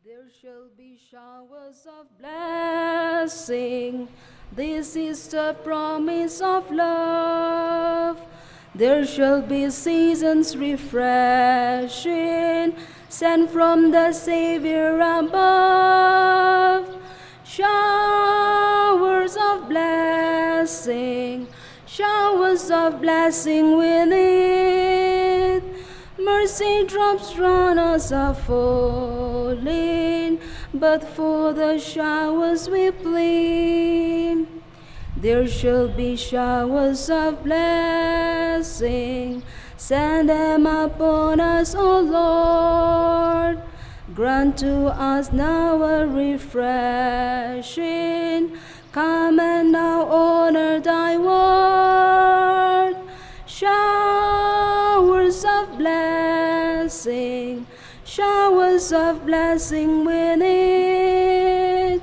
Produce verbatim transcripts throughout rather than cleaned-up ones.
There shall be showers of blessing. This is the promise of love. There shall be seasons refreshing, sent from the Savior above. Showers of blessing, showers of blessing we need. Mercy drops round us are falling, but for the showers we plead. There shall be showers of blessing, send them upon us, O Lord. Grant to us now a refreshing. Come and now honor thy word. Showers of blessing, showers of blessing we need.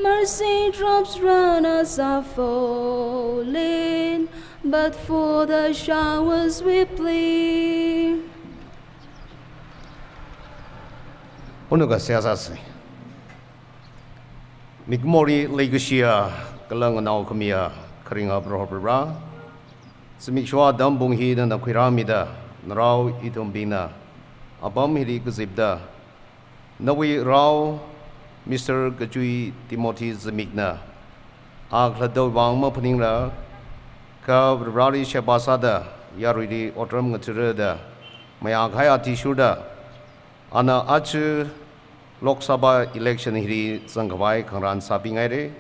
Mercy drops round us are falling, but for the showers we plead. Unuka seihā sāsa. Mikumori leikashiya kala nganao khamiya kharinga Proho Varivara, zimiksho atam pung hi nana khuirāmida, narao ithumbingna apam hili kazipda, nawui rao Mister Kachui Timothy Zimikna a khalattawui vang maphaningla, kha Varivarali sheba sāda, yaruili otram ngathara da, mayākhai athishurda, ana aja Lok Sabha election hili zangkhavai khangarān sābingaire.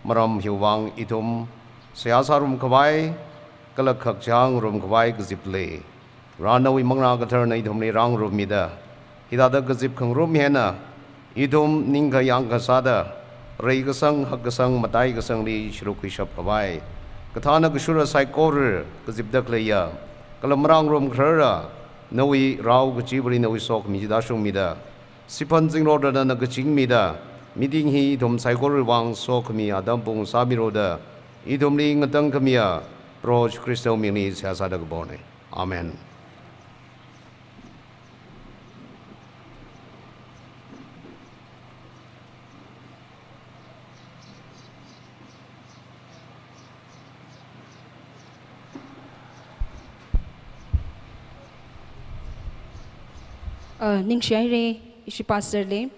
Maram hiwui vang ithum seihā sārum khavai kala khakchang rum khavai kazip lei. Varena nawui manglā katharana ithumli rāngarummida, hithāda kazip khangarum hina ithum ningkha yangkha sāda, reikasang, hakkasang, mataikasangli sharuk khuishap khavai, kathāna kashura saikora kazipda khaleiya kala marāngarum kharara nawui rao kachivali nawui sokhami chida shungmida, siphan zingrot rāda nana kachingmida, meeting hi ithum saikorawui vang sokhami atam pung sāmiroda, ithumli ngatangkhamiya Proho Jishu Khristawui mingli seihā sāda kapona. Amen. Uh, ningshihaire, ishi pastor li.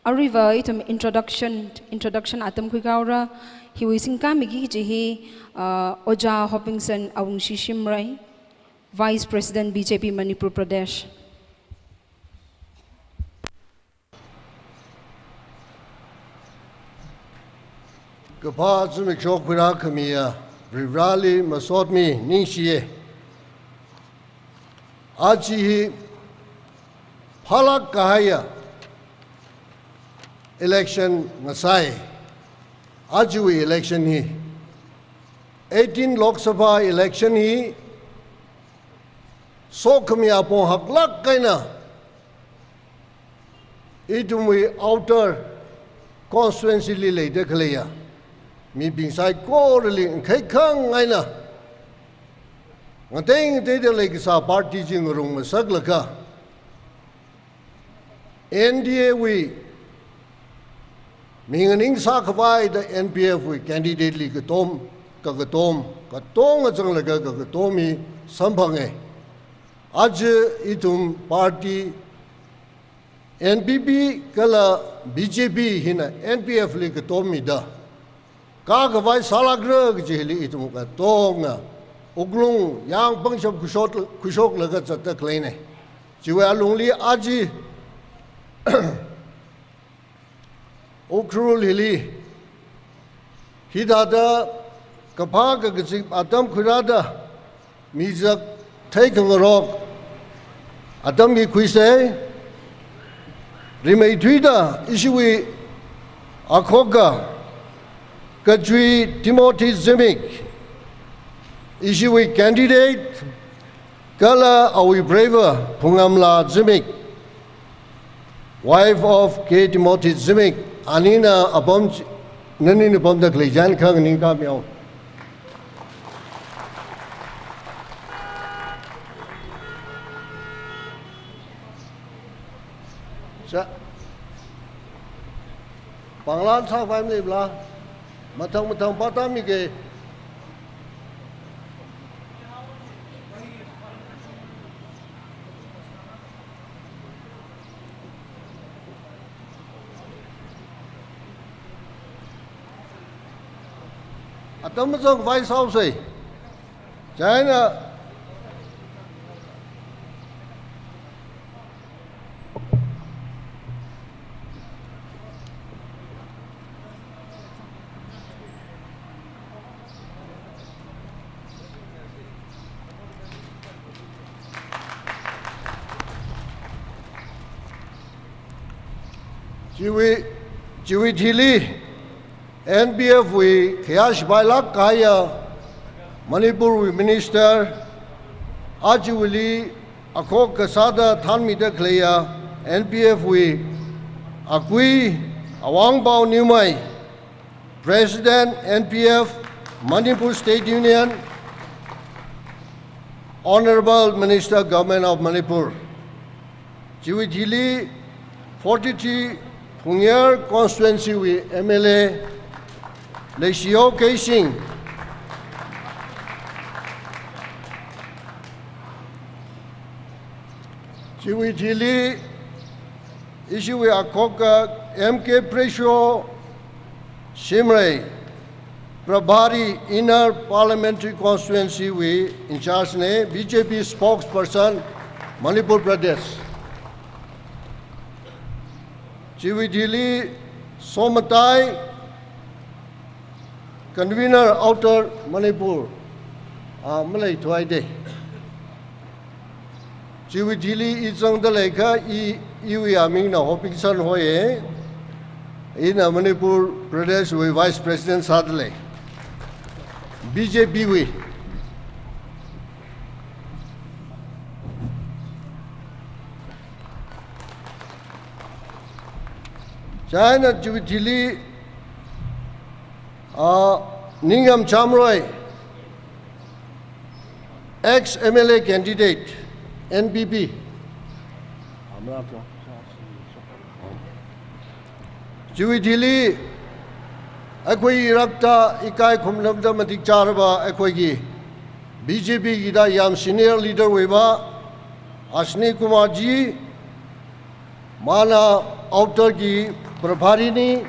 Aruiva ithum introduction, introduction atam khuihaora, hiwui singkāmiki kaji hi, uh, Ojā Hopingson Awungshi Shimray, Vice President B J P Manipur Pradesh. Kaphā zimiksho khuirā khamiya Varivarali masotmi ningshiye. Aja hi phālāk kahaiya election ngasai. Ajawui election hi, eighteen Lok Sabha election hi, sokhami apong haklāk eina ithumwui outer constituency li leida khaleiya mibing saikorali ngakhaikhangai eina, ngatei ngateida leikasā party chi ngarumngasaklaga, N D A wui minganing sākhavai da N P F wui candidate li katom, kakatom, katonga zanglaga kakatom hi samphange. Aja ithum party N P P kala B J P hina N P F li katommida, kākhavai sālākra kaji hili ithum katonga wuklung yāng pangshap khuishok, khuishoklaga zatda khaleine. Chiwui alungli aja Ukhrul hili hithāda kaphā kakazip atam khuirāda, mizak theikhangarok atam hi khuisei. Rimeithuida ishiwui akhoka Kachui Timothy Zimik, ishiwui candidate, kala awui preiva Phungamla Zimik, wife of K Timothy Zimik, anina apam chi, nanina apamda khalei chān khanganing kāmihaowa. Sa-, Pānglan sākhavai maleila, mathang mathang pātāmige. Atam mazangkhavai sāusei. Chieina chiwui, chiwui thili N P F wui khayā shipailāk kahaiya Manipur wui Minister, aja wuili akhok kasāda thanmida khaleiya N P F wui akui Awangpao Newmai, President N P F Manipur State Union, Honorable Minister Government of Manipur. Chiwui thili forty-three Phungyar constituency wui M L A Leishiyo Keishing. Chiwui thili ishiwui akhoka M K Pressure Shimray, Prabhari Inner Parliamentary Constituency wui in charge ne, B J P spokesperson, Manipur Pradesh. Chiwui thili Somatai, Convener Outer Manipur, ah, maleithuhaide. Chiwui thili i zangda leikha i, iwui amingna Hopingson hoiye. Ina Manipur Pradesh wui Vice President sāda lei, B J P wui. Chieina chiwui thili, ah, Ningyam Chamroy, ex M L A candidate, N P P. Chiwui thili, ꯑꯩꯈꯣꯏ ꯏꯔꯛꯇ ꯏꯀꯥꯏ ꯈꯨꯝꯅꯕꯗ ꯃꯇꯤꯛ ꯆꯥꯔꯕ ꯑꯩꯈꯣꯏꯒꯤ B J P ꯒꯤꯗ ꯌꯥꯝ senior leader ꯑꯣꯏꯕ ꯑꯁ꯭ꯅꯤ ꯀꯨꯃꯥꯔ ꯖꯤ, ꯃꯥꯅ Outer ꯒꯤ Prabhari ꯅꯤ,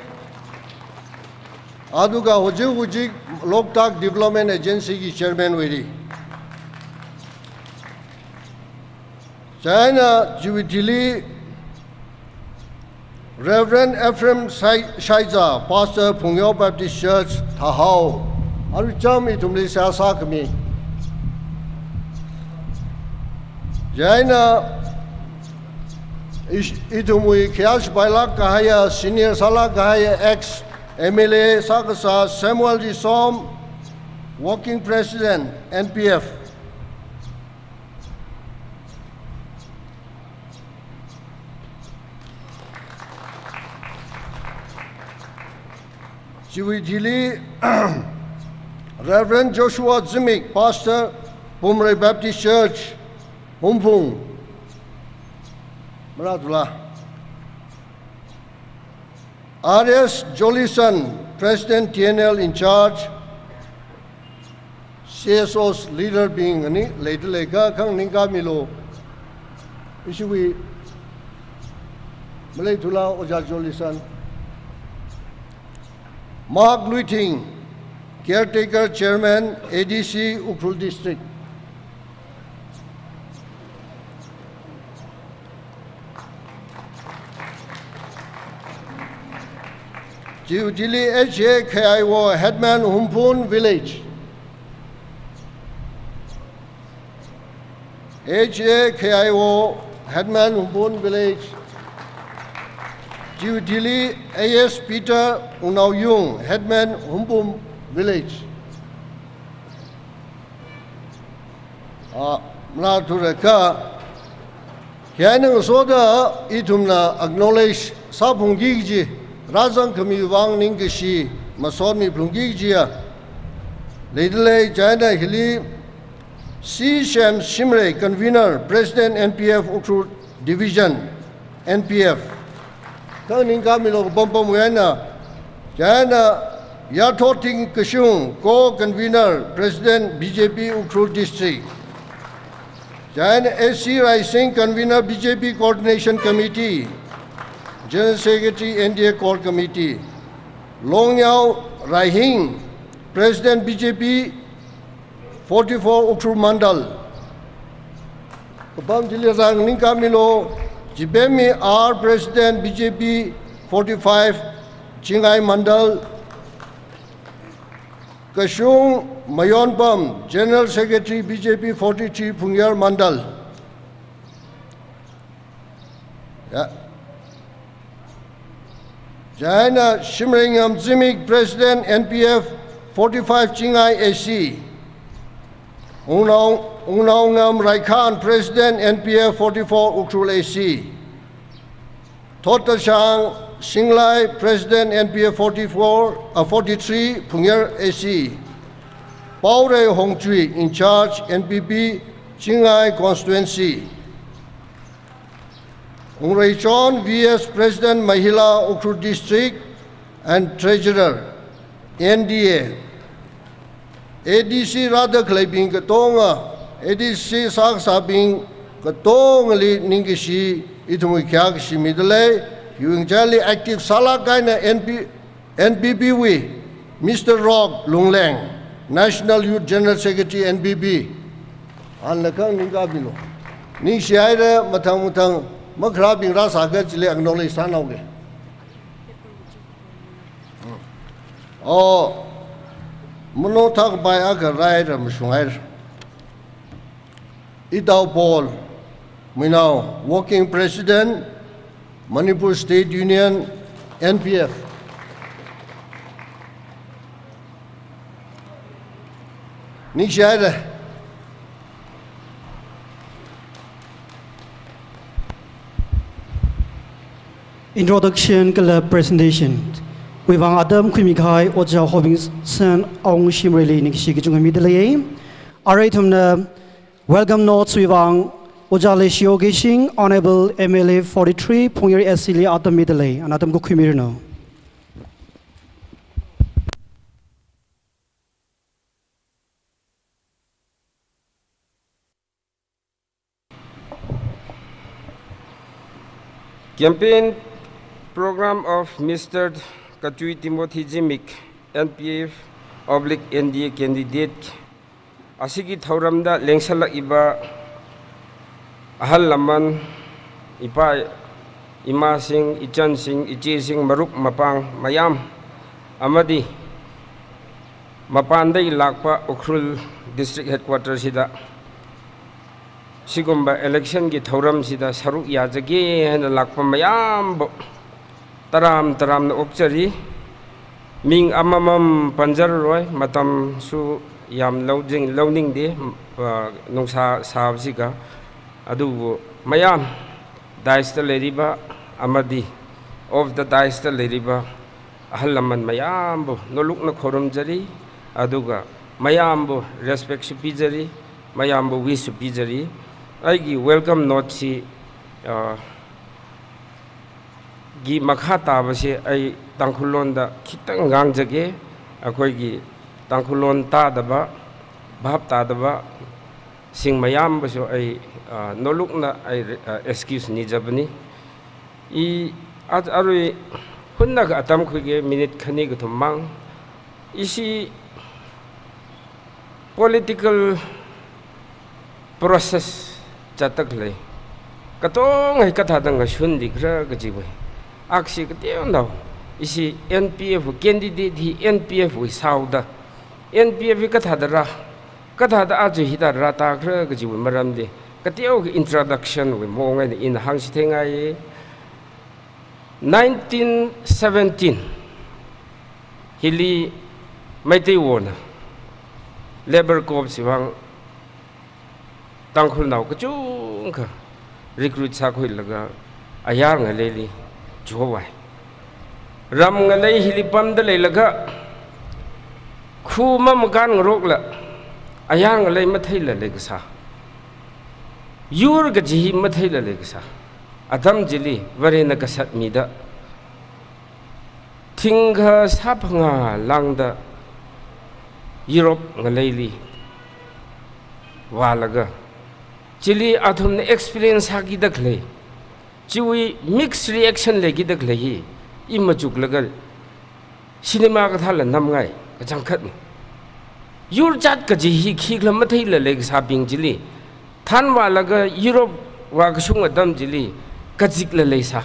ꯑꯗꯨꯒ ꯍꯧꯖꯤꯛ ꯍꯧꯖꯤꯛ Loktak Development Agency ꯒꯤ Chairman ꯑꯣꯏꯔꯤ꯫ ꯆꯥꯏꯅ ꯖꯨꯕꯤꯂꯤꯗ Reverend Ephraim Shai-, Shaiza, Pastor Phungyo Baptist Church, Thahao, aruicham ithumli seihā sākhami. Chieina ish-, ithumwui khayā shipailāk kahaiya, senior sālāk kahaiya ex M L A sākasā Samuel Risom, Working President, N P F. Chiwui thili, Reverend Joshua Zimik, Pastor, Pumrei Baptist Church, Hungpung. Marāthula. R S Jolison, President T N L in charge, C S Os leader bing ani leida leikha khanganingkāmilu. Ishiwui maleithula Ojā Jolison. Mark Luithing, Caretaker Chairman, A D C, Ukhrul District. Chiwui thili H A K I O, Headman Hungpung Village. H A K I O, Headman Hungpung Village. Chiwui thili A S Peter Wungnaoyung, Headman Hungpung Village. Ah, marāthura kha, hi eina ngasoda ithumna acknowledge sāphungki kaji, rāzangkhami vang ningkashi masotmi phungki kajiya leida lei. Chieina hili C Shem Shimray, Convener, President, N P F Ukhrul Division, N P F. Khanganingkāmilu, kapampamwui eina Chieina Yarthotting Kashung, Co-Convener, President, B J P, Ukhrul District. Chieina S C Raising, Convener, B J P Coordination Committee, General Secretary, N D A Core Committee. Longyao Raihing, President, B J P, forty-four Ukhrul Mandal. Kapam chili zang ningkamilu. Chipemmi R, President, B J P, forty-five Chingai Mandal. Kashung Mayonpam, General Secretary, B J P, forty-three Phungyar Mandal. Ya. Chieina Shimreingam Zimik, President, N P F forty-five Chingai A C. Ungnao, Ungnaongam Raikhan, President, N P F forty-four Ukhrul A C. Thotashang Singlai, President, N P F forty-four, uh, forty-three Phungyar A C. Paorei Hongchui, in charge, N P P Chingai Constituency. Ungreichon V S, President, Mahila, Ukhrul District, and Treasurer, N D A. A D C rāda khaleibing katonga, A D C sākasābing katongali ningkashi, ithumwui khayākashi midalei. Yungchali active sālāk eina N P, N P P wui Mister Rock Lungleng, National Youth General Secretary, N P P. Anlakhang ningkamilu. Ningshihaira, mathang mathang makharābing rāsākha chili acknowledge sānaoge. Oh, mano thakbai akha rāhaira, mashunghaira. Itao Paul Muinao, Working President, Manipur State Union, N P F. Ningshihaira. Introduction kala presentation wui vang atam khuimi kahai Ojā Hobingson Awungshimreili ningshi kachungkha midalei. Arui ithumna welcome notes wui vang Ojā Leishiyo Keishing, Honourable M L A forty-three Phungyar A C li atam midalei. Ana atam khuimiranu. Campaign program of Mister Kachui Timothy Zimik, N P F oblique N D A candidate. Asigi thauramda lengsālakiba ahal lamān, ipā imasing, ichansing, ichesing, maruk mapāng mayam, amadi mapānda lākpa Ukhrul District Headquarters sida sigumba election ki thauram sida saruk yāzake haina lākpa mayambu taram taramna okchari, ming amamam panzarroi, matamsu yamlou jing louningde, ah, nungsā sābasiga, adubu mayam dais da leiriba amadi off the dais da leiriba ahal lamān mayambu nolukna khorumzari, aduga mayambu respect shu pizari, mayambu wish shu pizari. Aigi welcome note si, ah, gi makha tābasi ai Tangkhul londa khitang ngāngzake, akhoigi Tangkhul lon tādaba, bhap tādaba sing mayambasu ai, ah, nolukna ai, ah, excuse nizabani. I at arui hunna ka atam khuike minute khani kathum mang. Ishi political process zatdalei. Katonga hi kathāda ngashun dikra kajiwui. Aksi kateonao. Ishi N P F candidate hi N P F wui sāoda. N P F hi kathāda rā. Kathāda aja hithāda rātākra kajiwui maramli. Kateoki introduction wui maong eina ina hāngshitheingai. Nineteen seventeen, hili Meitei wona Labour Corps wui vang Tangkhulnao kachungkha recruit sākhuilaga ayar ngaleili chihowai. Ram ngalei hili pamda leilaga khu mamakān ngarokla ayar ngalei matheila leikasā. Yur kaji hi matheila leikasā. Atam chili Varena kasat mida Thingkha sāphangā lāngda Europe ngaleili vālaga, chili athumna experience sākida khalei, chiwui mixed reaction leikida khalei hi i machuklaga cinema kathāla namngai kachangkhatna. Yur jat kaji hi khikhala matheila leikasābing chili, thanvālaga Europe vākashung atam chili, kazikla leisā,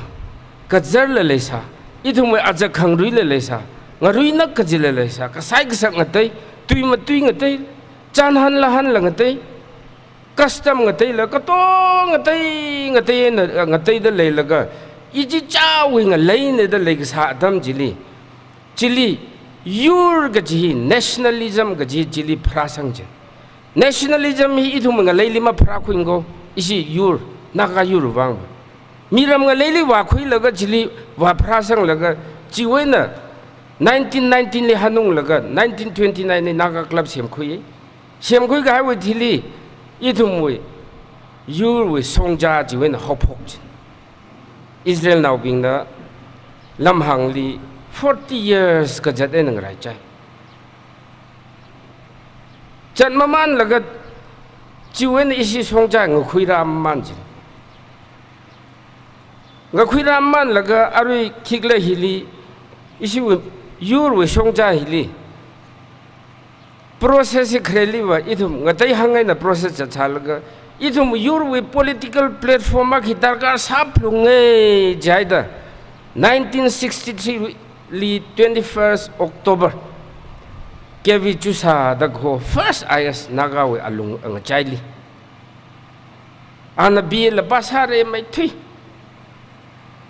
kazarla leisā, ithumwui azak khangaruila leisā, ngaruinak kajila leisā, kasai kasak ngatei, tui matui ngatei, chānhan lānhanla ngatei, custom ngateila, kato ngatei, ngatei eina, ngateida leilaga, ichichāwui ngaleina da leikasā atam chili, chili yur kaji hi, nationalism kaji chili pharāsang china. Nationalism hi ithum ngaleili mapharākhuinga ko, ishi yur, Naga yurwui vang. Miram ngaleili vākhuilaga chili vāpharāsanglaga, chiwui eina nineteen nineteen li hanunglaga, nineteen twenty-nine li Naga Club semkhui. Semkhui kahaiwui thili, ithumwui yurwui shongza chiwui eina haophok china. Israelnaobingna lamhāngli forty years kazat eina ngaraichai. Zatmamanlaga chiwui eina ishi shongza ngakhuirāmaman china. Ngakhuirāmamanlaga arui khikhala hili, ishiwui yurwui shongza hili process hi khareliva ithum ngateihang eina process zatsālaga, ithum yurwui political platform akha darkar sāphalunga jihaida, nineteen sixty-three li twenty-first October, K V Chusa da kaho first I S Nagawui alung ngachaili, ana B A la pass sāra maithui.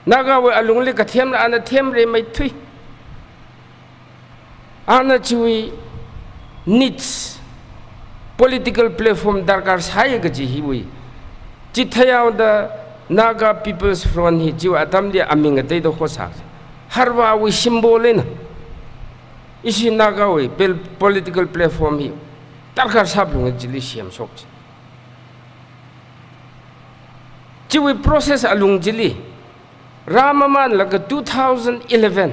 Nagawui alungli kathemla ana themra maithui. Ana chiwui niche political platform darkar sāya kaji hiwui chitheihaoda Naga People's Front hi chiwui atamli aming ngateida hosā. Harvāwui symbol eina ishi Nagawui pel-, political platform hi darkar sāphalunga chili semshok chi. Chiwui process alung chili rāmamanlaga two thousand eleven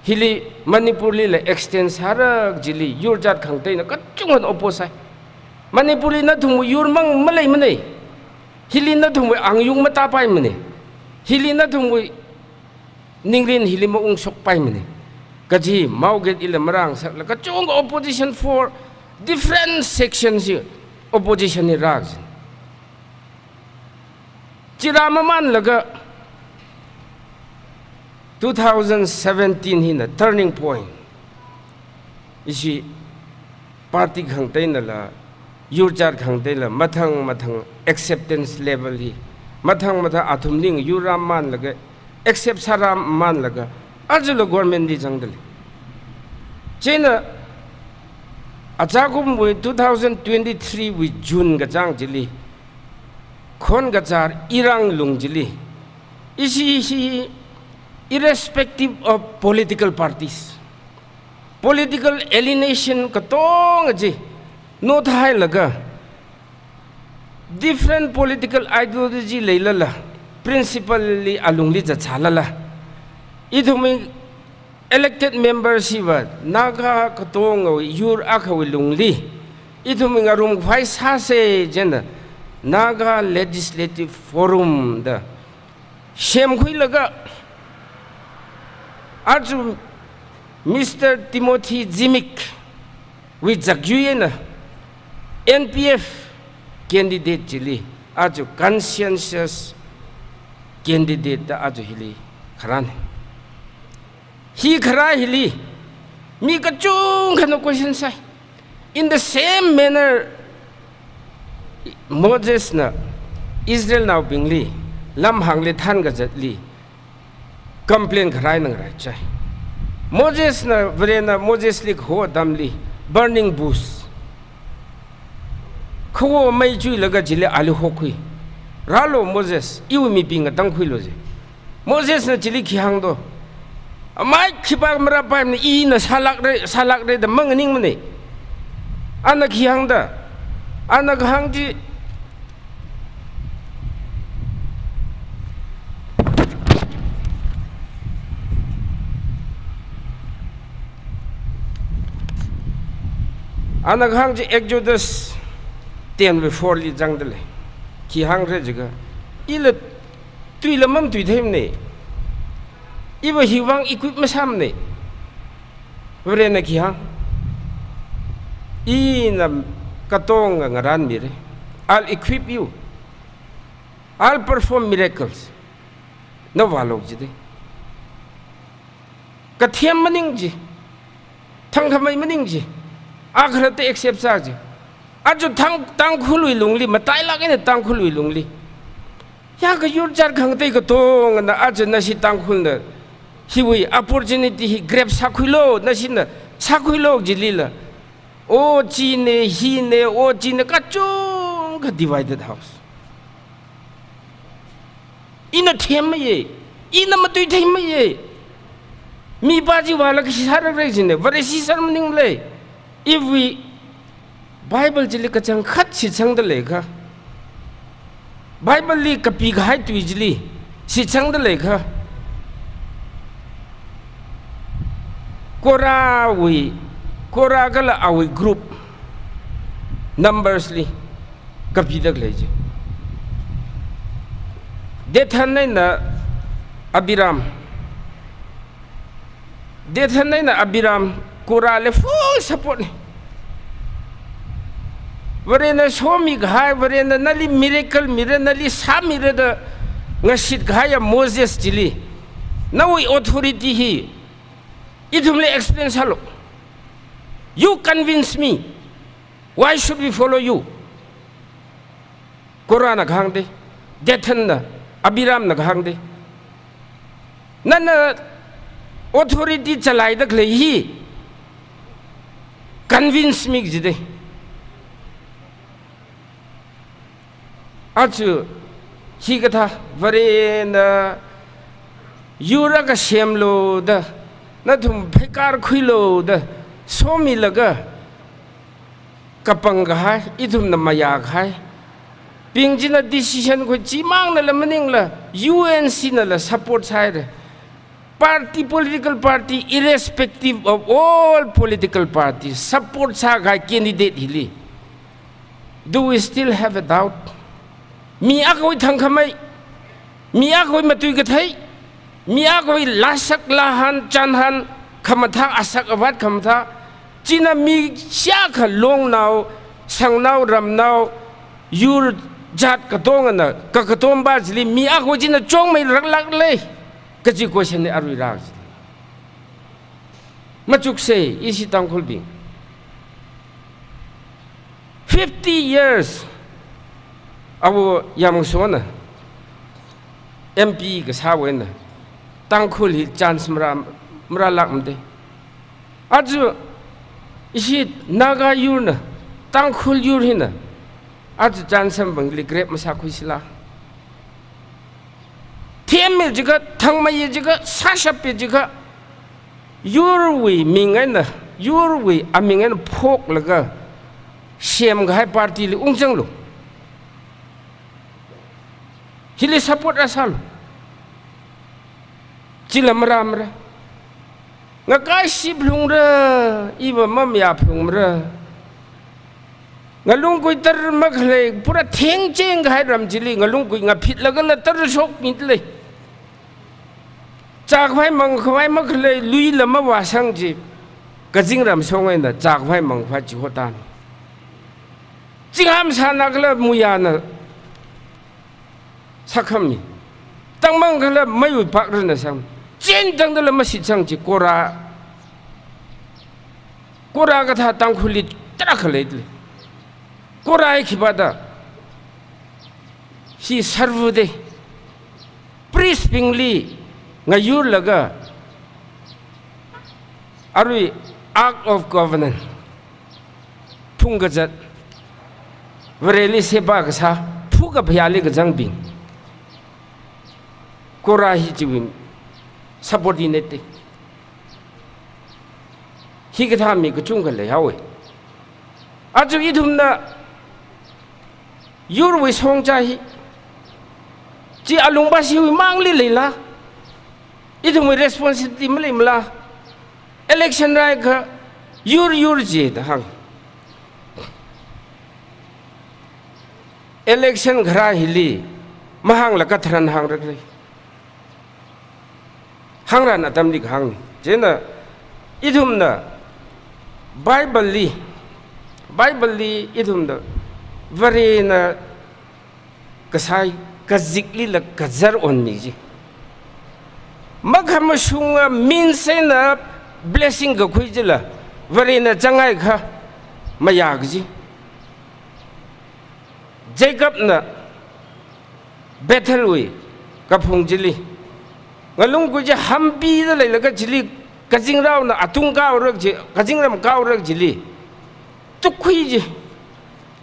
hili Manipurlila extend sāra chili yur jat khangateina kachungkha oppose sāi. Manipurli nathumwui yurmang maleimana. Hili nathumwui angyung matāpaimana. Hili nathumwui ningrin hili maungshokpaimana kaji Mao Gate ila marāngasaklaga kachungkha opposition for different sections hi opposition hi rākazin. Chi rāmamanlaga two thousand seventeen hina turning point. Ishi party khangateinala, yur jat khangateila, mathang mathang acceptance level hi mathang mathang athumli ngayur rāmamanlaga, accept sārāmamanlaga, ajala government li zangda lei. Chieina achakumwui two thousand twenty-three wui June kachāng chili, khon kachar irang lung chili, ishi ishi irrespective of political parties, political alienation katonga chi nothailaga, different political ideology leilala, principle li alungli zatsālala, ithumwui elected members hiva Naga katongawui yur akhawui lungli, ithumwui ngarumkhavai sāsa jina Naga Legislative Forum da semkhuilaga, aja Mister Timothy Zimik wui zakyui eina N P F candidate chili aja consensus candidate da aja hili kharāna. Hi kharā hili mi kachungkhana question sāi. In the same manner, Mosesna Israelnaobingli lamhāngli thankazatli complain kharā eina ngaraichai. Mosesna, Varena Mosesli kaho atamli burning bush, khawo mei chuilaga chili ali hokhui. Rālo Moses, iwui mibing ngatangkhuilo ji. Mosesna chili khi hāngdo? Amai khipā marāpaimana, ina sālākra, sālākra da manganingmana. Ana khi hāngda? Ana kahāng chi, Ana kahāng chi Exodus ten wui four li zangda lei. Khi hāngra jiakha, ila tuila mamatuithei mane. Iva hiwui vang equip masāmane. Varena khi hāng? Ina katonga ngarānmira. I'll equip you. I'll perform miracles. Na vālu jida. Kathem maning chi. Thangkhamei maning chi. Akhalatta accept sā chi. Aja Tang-, Tangkhulwui lungli, matailāk eina Tangkhulwui lungli. Yākha yur jat khangatei katongana aja nashi Tangkhulna hiwui opportunity hi grab sākhuilu, nashina sākhuilu jilila. O chine, hine, o chine, kachungkha divided house. Ina themmeiya, ina matuitheimeiya. Mipā chi vālaga khi sārakra jine, Vareshi sāra maninglei. Iwui Bible chili kachangkhat shitsangda leiakha, Bible li kapikahai tui chili shitsangda leiakha, Korahwui, Korah kala awui group, Numbers li kapida khalei chi. Dathan eina Abiram. Dathan eina Abiram, Korahli full support na. Varena somikahai, Varena nali miracle mira, nali sāmira da ngashitkahaiya Moses chili, nawui authority hi ithumli explain sālu. You convince me. Why should we follow you? Korahna kahāngda, Dathanna, Abiramna kahāngda. Nana authority chalaida khalei hi convince mi jida. Aja hikathā Varena yur akha semlu da, nathum pheikar khuilu da somilaga kapangkahai, ithumna mayākahai bing china decision khui chimangna la maningla, U N C nala support sāhaira. Party, political party, irrespective of all political parties, support sākahai candidate hili, do we still have a doubt? Mi akhawui thangkhamei, mi akhawui matuikathei, mi akhawui lāsak lāhān, chānhān khamathā, asak avat khamathā, china mi shākha longnao, sangnao, ramnao, yur jat katongana kakatompa chili mi akhawui china chungmei raklāklei kaji question ni arui rā chi. Machuksa, ishi Tangkhulbing. Fifty years awo Yamshona M P kasāwui eina Tangkhul hi chance marā, marālākmade. Aja ishi Naga yurna, Tangkhul yur hina aja chance samphangli grab masākhuisila. Themmi jiakha, thangmeiya jiakha, sāshappa jiakha, yurwui ming eina, yurwui aming eina phoklaga semkahai party li ungzanglu. Hili support rāsālu. Chila maramra. Ngakaishap phalungra, iva mamayā phalungra. Ngalungkui tara makhalei, pura thengcheng kahai ram chili, ngalungkui ngaphitlaga la tara shokmidalei. Chākhavai mangkhavai makhalei, luila mavāsang chi, kazingram shong eina chākhavai mangkhavai chi hotan. Chinghamsāna kala muiyāna sākhami. Tangmang kala meiwui pakra na sang. Chen tangdala mashitsang chi Korah. Korah kathā Tangkhulli tarākha leidalei. Korah hi khipāda? Hi servant de. Priest bingli ngayurlaga arui Ark of Covenant, phungkazat, Vareli seba kasā, phukaphayāli kazangbing. Korah hi chiwui subordinate de. Hikathā mi kachungkha leihaowa. Aja ithumna yurwui shongza hi, chi alungpashiwui mangli leila, ithumwui responsibility maleimala? Election rāakha yur yur chi da hāng. Election kharā hili mahānglaga tharan hāngrakra. Hāngran atamli kahāngna. Chieina ithumna Bible li, Bible li ithumna Varena kasai kaziklila kazar onmi ji. Makhamashunga means eina blessing kakhui chila Varena chāngai kha mayā kaji. Jacobna Bethelwui kaphung chili, ngalung kui chi hampida leilaga chili kazingraona atung kaora kaji, kazingram kaora kajili tukhui ji.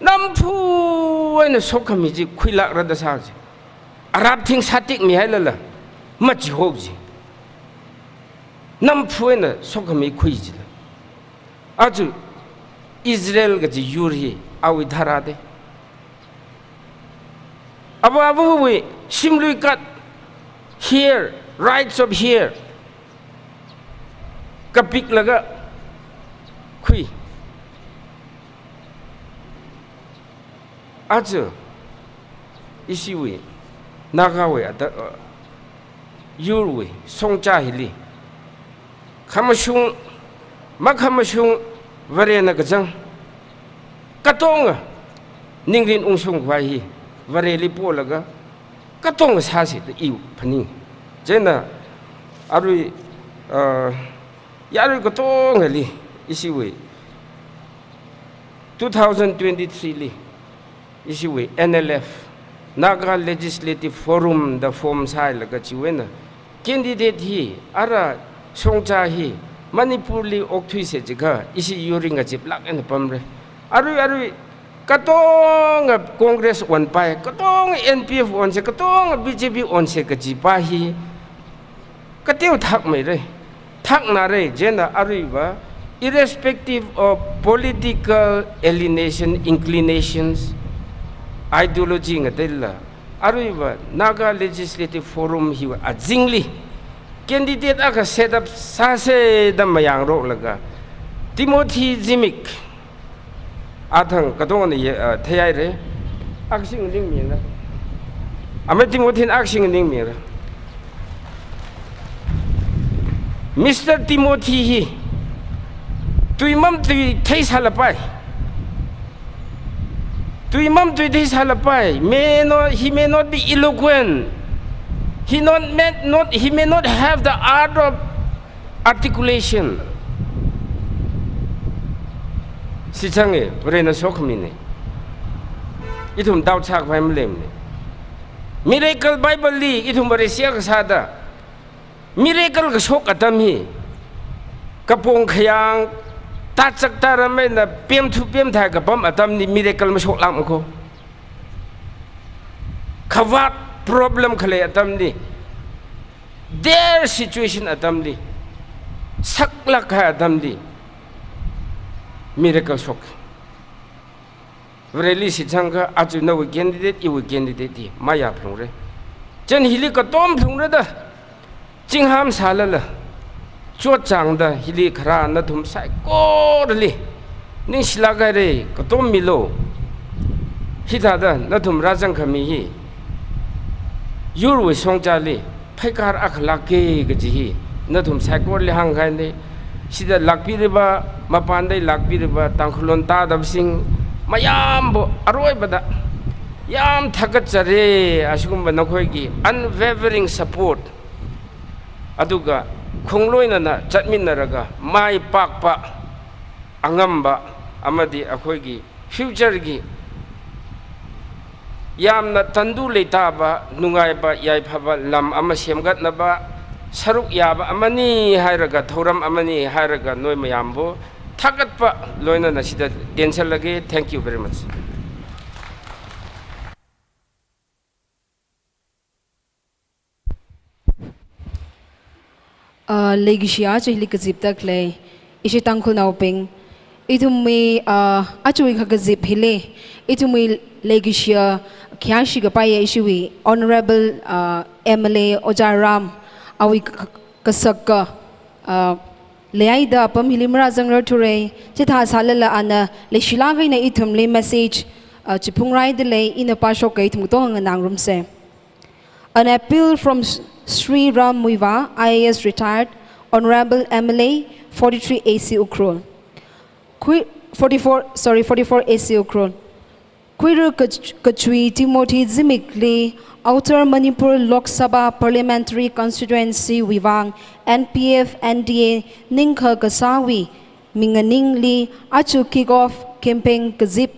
Namphu eina sokhami chi khuilākra da sā ji. Arapthing sātikmi hailala machihok ji. Namphu eina sokhami khui jila. Aja Israel kaji yur hi awui tharā de. Ava avawui shimlui kat, hair, rights of hair kapiklaga khui. Aja ishiwui, Nagawui ata, uh, yurwui shongza hili khamashung, makhamashung Varena kazang katonga ningrin ungshung khavai hi Vareli polaga katonga sāsi da i phaning. Chieina arui, uh, yarui katongali ishiwui two thousand twenty-three li ishiwui N L F, Naga Legislative Forum da form sāhailaga chiwui eina candidate hi, ara shongza hi Manipurli okthuisa jiakha ishi yur ring kaziplāk eina pamra. Arui arui katonga Congress onpai, katonga N P F onsa, katonga B J P onsa kajipa hi kateo thakmeira, thaknara. Chieina aruiva, irrespective of political alienation, inclinations, ideology ngateila, aruiva Naga Legislative Forum hiwui azingli candidate akha set up sāsa da mayāngaroklaga Timothy Zimik, athang katongana ye, ah, theihaira. Akha sing ningmira. Amei Timothy na akha sing ningmira. Mister Timothy hi tui mamtui theisālapai. Tui mamtui theisālapai. May not, he may not be eloquent. He not, may not, he may not have the art of articulation. Shitsanga, Varena sokhamina. Ithum doubt sākhavai maleimana. Miracle Bible li ithum Vareshi akha sāda miracle kashok atam hi, kapong khayang, tachak taram eina pemthu pemthai kapam atamli miracle mashoklākma ko. Khavāt problem khalei atamli, dire situation atamli, saklāk kahai atamli miracle shok. Vareli shitsangakha aja nawui candidate, iwui candidate hi mayā phalungra. Chieina hili katom phalungra da, chingham sālala, chotchāngda hili kharā nathum saikorali ningshilāk haira, katom milu. Hithāda nathum rāzangkhami hi yurwui shongzali pheikar akha lāka kaji hi nathum saikorali hāngkahaina. Shida lākpiraba, mapānda lākpiraba Tangkhul lon tādabasing mayamva aruivada yam thakatchara, ashikumva nakhoiki unwavering support, aduga khongloinana chatminaraga maipakpa, angamba, amadi akhoiki future ki yamna tandu leitaba, nungaiba, yaiphaba lam ama semkatnaba saruk yāva amani hailaga, thoram amani hailaga, noi mayamva thakkatpa loinana shida tensalage. Thank you very much. Ah, leikashiya aja hili kazipda khalei ishi Tangkhulnaobing, ithumwui, ah, ajawui kakazip hili ithumwui leikashiya khayāshi kapaiya ishiwui Honourable, ah, M L A Ojā Ram, awui ka-, ka-, kasaka, ah, leihaida apam hili marāzangrarthura. Chithā sālala ana leishilāk eina ithumli message uh, chiphungraidalei, ina pāshokkai, ithum katonga nganāngarumsa. An appeal from S-, Shri Ram Muivah, I A S retired, Honorable M L A, forty-three A C Ukhrul. Khui-, forty-four, sorry, forty-four A C Ukhrul. Khuira Kach-, Kachui Timothy Zimikli Outer Manipur Lok Sabha Parliamentary Constituency wui vang N P F N D A ningkha kasāwui minganingli aja kick off campaign kazip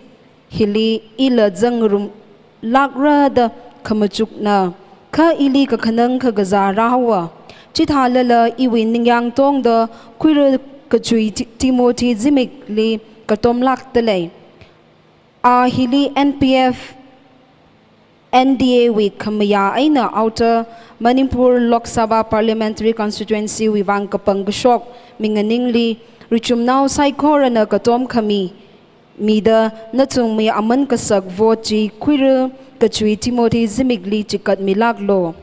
hili ila zangngarumlākra da khamachukna, kha ili kakhanang kakazā rāhaowa. Chithālala iwui ningyāng tongda Khuira Kachui Ti-, Timothy Zimikli katomlākdalei. A hili N P F N D A wui khamayā eina Outer Manipur Lok Sabha Parliamentary Constituency wui vang kapangkashok minganingli richumnao saikorana katom khami mida nachungmei aman kasak vote chi Khuira Kachui Timothy Zimikli chikatmilāklu.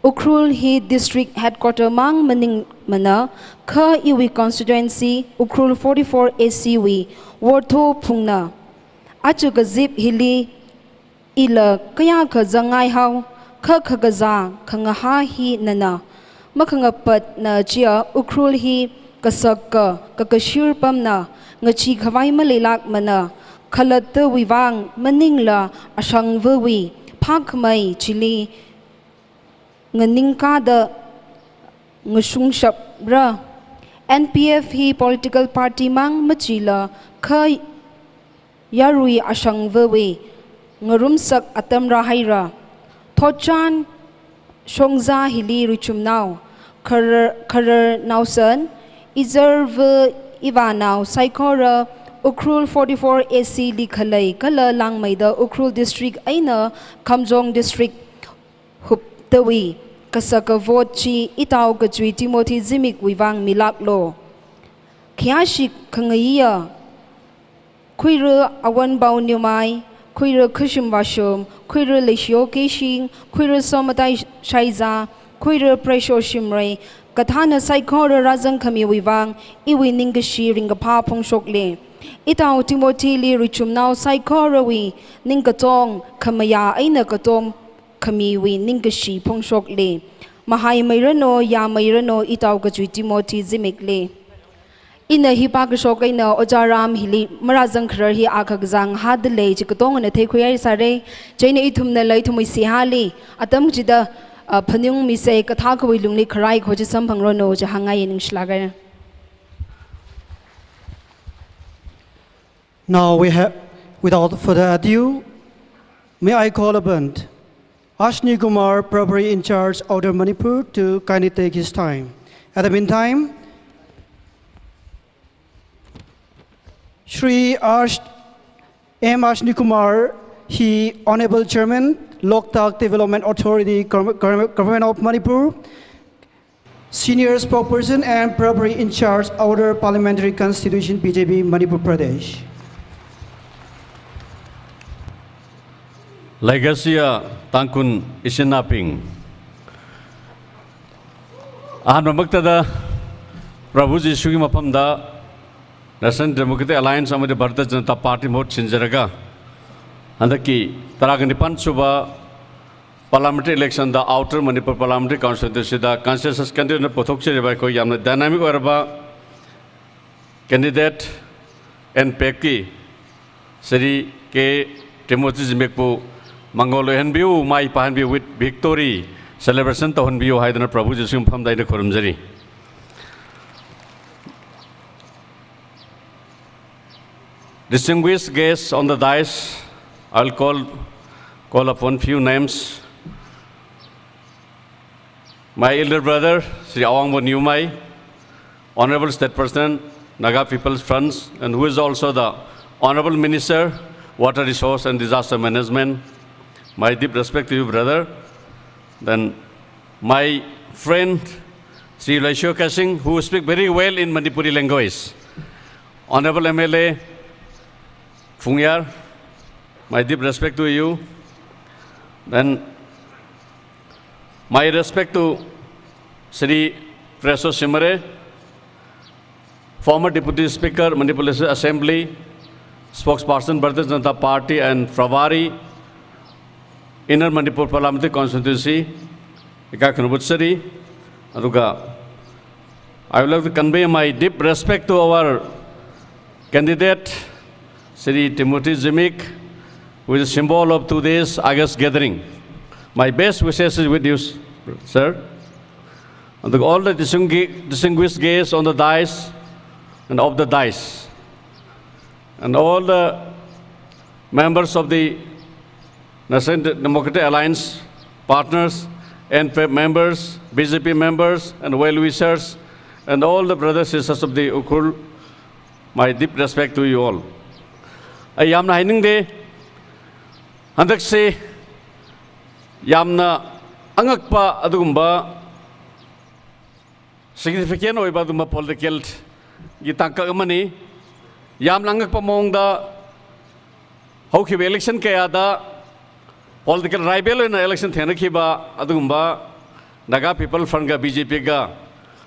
Ukhrul hi district headquarter mang maningmana, kha iwui constituency Ukhrul forty-four A C wui Wortho phungna. Aja kazip hili ila kayākha zangngaihao, kha kakazā khangahā hi nana. Makhangapatna chiya Ukhrul hi kasaka, kakashir pamna, ngachee khavai maleilākmana, khalattawui vang maningla ashangvawui phākhamei chili nganingkāda ngashungshapra. N P F hi political party mang machila kha yarui ashangvawui ngarumsak atam rāhaira. Thotchan shongzā hili richumnao, kharar, kharar naosan, izarva ivānao saikora, Ukhrul forty-four A C li khalei kala langmeida Ukhrul district eina Kamjong district huptawui kasaka vote chi itao Kachui Timothy Zimikwui vang milāklu. Khayāshi khangaiya, Khuira Awanbao Newmai, Khuira Khushim Vashum, Khuira Leishio Keishing, Khuira Somatai Shaiza, Khuira Presho Shimray, kathāna saikora rāzangkhamiwui vang iwui ningkashi ringkaphā phongshokli. Itao Timothy li richumnao saikorawui ningkatong khamayā eina katom khamiwui ningkashi phongshokli. Mahaimeiranu, yāmeiranu, itao Kachui Timothy Zimikli. Ina hi pākashok eina Ojā Ram hili marāzangkharar hi akha kazang hādalei chi katongana theikhuihai sāra. Chieina ithumnala ithumwui seihāli atam chida, ah, phaningmisa, kathākhawui lungli kharai kho chi samphangranu chi hāngngaiya, ningshilāka. Now we have, without further ado, may I call upon Ashni Kumar, Prabhari in charge, Outer Manipur, to kindly take his time. At the meantime, Shri Ash-, M Ashni Kumar, he Honorable Chairman, Loktak Development Authority, Gov-, Gov-, Government of Manipur, Senior Spokesperson and Prabhari in charge, Outer Parliamentary Constituency, B J P, Manipur Pradesh. Leikashiya Tangkhul ishinaobing, ahammaktada Prabhu Jishuwui mapamda National Democratic Alliance amadi Bharatiya Janata Party mahut sinzaraga, hantaki tarākha nipān suba parliamentary election da Outer Manipur Parliamentary Constituency da consensus candidate na puthok chiribai ko yamna dynamic oiraba candidate N P F ki Shri K Timothy Zimikbu mangol oihanbiu, maipāhanbiu with victory celebration tauhanbiu haidana Prabhu Jishuwui mapamda ina khorumzari. Distinguished guests on the dais, I'll call, call upon few names. My elder brother, Shri Awangbo Newmai, Honorable State President, Naga People's Front, and who is also the Honorable Minister, Water Resource and Disaster Management. My deep respect to you, brother. Then my friend, Shri Leishio Keishing, who speak very well in Manipuri language. Honorable M L A Phungyar, my deep respect to you. Then my respect to Shri Presho Shimray, former Deputy Speaker, Manipur Legislative Assembly, Spokesperson, Bharatiya Janata Party and Pravari, Inner Manipur Parliamentary Constituency, Ikai Khanabut Sari, aduga I would like to convey my deep respect to our candidate, Shri Timothy Zimik, who is a symbol of today's August gathering. My best wishes is with you, sir. And to all the distingui-, distinguished guests on the dais and off the dais, and all the members of the National Democratic Alliance partners, N P F members, B J P members, and well-wishers, and all the brothers, sisters of the Ukhrul, my deep respect to you all. ꯑꯩ ꯌꯥꯝꯅ ꯍꯥꯏꯅꯤꯡꯗꯦ꯫ ꯍꯟꯗꯛꯁꯤ ꯌꯥꯝꯅ ꯑꯉꯛꯄ ꯑꯗꯨꯒꯨꯝꯕ significant ꯑꯣꯏꯕ ꯑꯗꯨꯒꯨꯝꯕ political ꯒꯤ ꯇꯥꯡꯀꯛ ꯑꯃꯅꯤ꯫ ꯌꯥꯝꯅ ꯑꯉꯛꯄ ꯃꯑꯣꯡꯗ ꯍꯧꯈꯤꯕ election ꯀꯌꯥꯗ political rival ꯑꯣꯏꯅ election ꯊꯦꯡꯅꯈꯤꯕ ꯑꯗꯨꯒꯨꯝꯕ Naga People Front ꯒ B J P ꯒ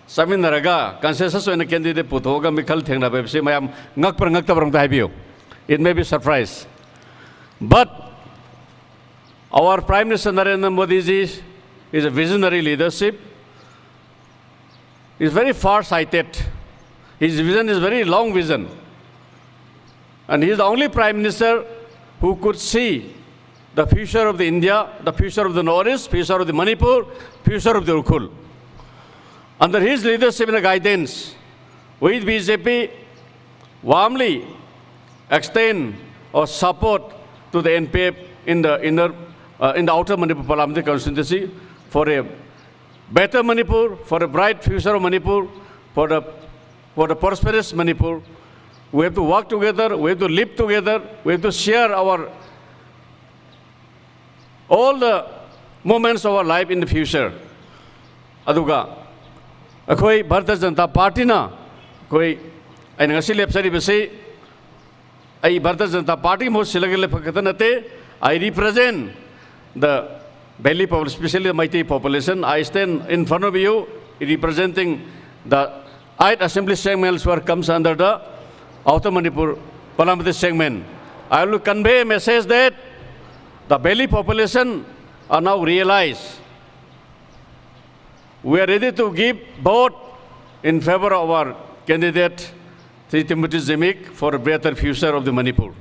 ꯆꯠꯃꯤꯟꯅꯔꯒ consensus ꯑꯣꯏꯅ candidate ꯄꯨꯊꯣꯛꯑꯒ ꯃꯤꯈꯜ ꯊꯦꯡꯅꯕ ꯍꯥꯏꯕꯁꯤ ꯃꯌꯥꯝ ꯉꯛꯄ꯭ꯔꯥ ꯉꯛꯇꯕ꯭ꯔꯥ ꯑꯝꯇ ꯍꯥꯏꯕꯤꯌꯨ꯫ It may be surprise. But our Prime Minister Narendra Modi ji is a visionary leadership. He's very far-sighted. His vision is very long vision. And he is the only Prime Minister who could see the future of the India, the future of the Northeast, future of the Manipur, future of the Ukhrul. Under his leadership and guidance, we B J P warmly extend our support to the N P F in the inner, uh, in the Outer Manipur Parliamentary Constituency for a better Manipur, for a bright future of Manipur, for the, for the prosperous Manipur. We have to work together, we have to live together, we have to share our, all the moments of our life in the future. ꯑꯗꯨꯒ ꯑꯩꯈꯣꯏ Bharatiya Janata Party ꯅ ꯑꯩꯈꯣꯏ, ꯑꯩꯅ ꯉꯁꯤ ꯂꯦꯞꯆꯔꯤꯕꯁꯤ ꯑꯩ Bharatiya Janata Party ꯒꯤ ꯃꯍꯨꯠ ꯁꯤꯜꯂꯒ ꯂꯦꯞꯄ ꯈꯛꯇ ꯅꯠꯇꯦ, I represent the Valley popul-, especially the Meitei population. I stand in front of you representing the eight assembly segments where comes under the Outer Manipur Parliamentary segment. I will convey a message that the Valley population are now realized. We are ready to give vote in favor of our candidate, Shri Timothy Zimik, for a better future of the Manipur.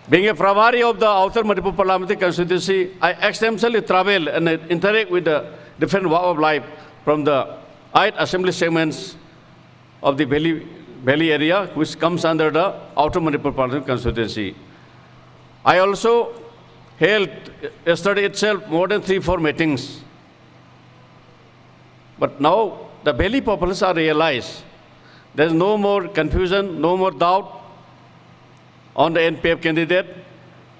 Being a Pravari of the Outer Manipur Parliamentary Constituency, I extensively travel and interact with the different walk of life from the eight assembly segments of the Valley, Valley area, which comes under the Outer Manipur Parliamentary Constituency. I also held yesterday itself more than three, four meetings. But now the Valley populace are realized. There is no more confusion, no more doubt on the N P F candidate.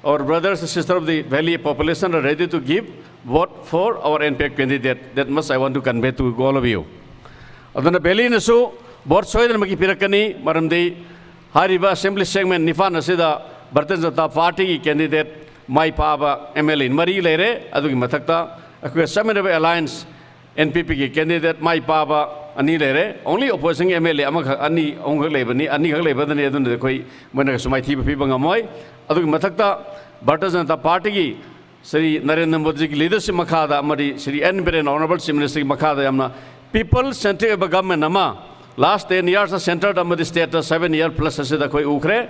Our brothers and sisters of the Valley population are ready to give vote for our N P F candidate. That much I want to convey to all of you. ꯑꯗꯨꯅ Valley ꯅꯁꯨ vote ꯁꯣꯏꯗꯅꯃꯛꯀꯤ ꯄꯤꯔꯛꯀꯅꯤ, ꯃꯔꯝꯗꯤ ꯍꯥꯏꯔꯤꯕ assembly segment ꯅꯤꯄꯥꯟ ꯑꯁꯤꯗ Bharatiya Janata Party ꯒꯤ candidate ꯃꯥꯏ ꯄꯥꯛꯑꯕ M L A ꯃꯔꯤ ꯂꯩꯔꯦ꯫ ꯑꯗꯨꯒꯤ ꯃꯊꯛꯇ ꯑꯩꯈꯣꯏꯒ ꯆꯠꯃꯤꯟꯅꯕ alliance N P P ꯒꯤ candidate ꯃꯥꯏ ꯄꯥꯛꯑꯕ ꯑꯅꯤ ꯂꯩꯔꯦ꯫ Only opposition M L A ꯑꯃꯈꯛ, ꯑꯅꯤ, ꯑꯍꯨꯝꯈꯛ ꯂꯩꯕꯅꯤ, ꯑꯅꯤꯈꯛ ꯂꯩꯕꯗꯅꯤ꯫ ꯑꯗꯨꯅ ꯑꯩꯈꯣꯏ ꯃꯣꯏꯅ ꯀꯩꯁꯨ ꯃꯥꯏꯊꯤꯕ ꯄꯤꯕ ꯉꯝꯃꯣꯏ꯫ ꯑꯗꯨꯒꯤ ꯃꯊꯛꯇ Bharatiya Janata Party ꯒꯤ Shri Narendra Modi ꯒꯤ leadership ꯃꯈꯥꯗ ꯑꯃꯗꯤ Shri N Biren, Honorable Chief Minister ꯒꯤ ꯃꯈꯥꯗ ꯌꯥꯝꯅ people centric ꯑꯣꯏꯕ government ꯑꯃ last ten years ꯗ centre ꯗ ꯑꯃꯗꯤ state ꯇ seven year plus ꯑꯁꯤꯗ ꯑꯩꯈꯣꯏ ꯎꯈ꯭ꯔꯦ꯫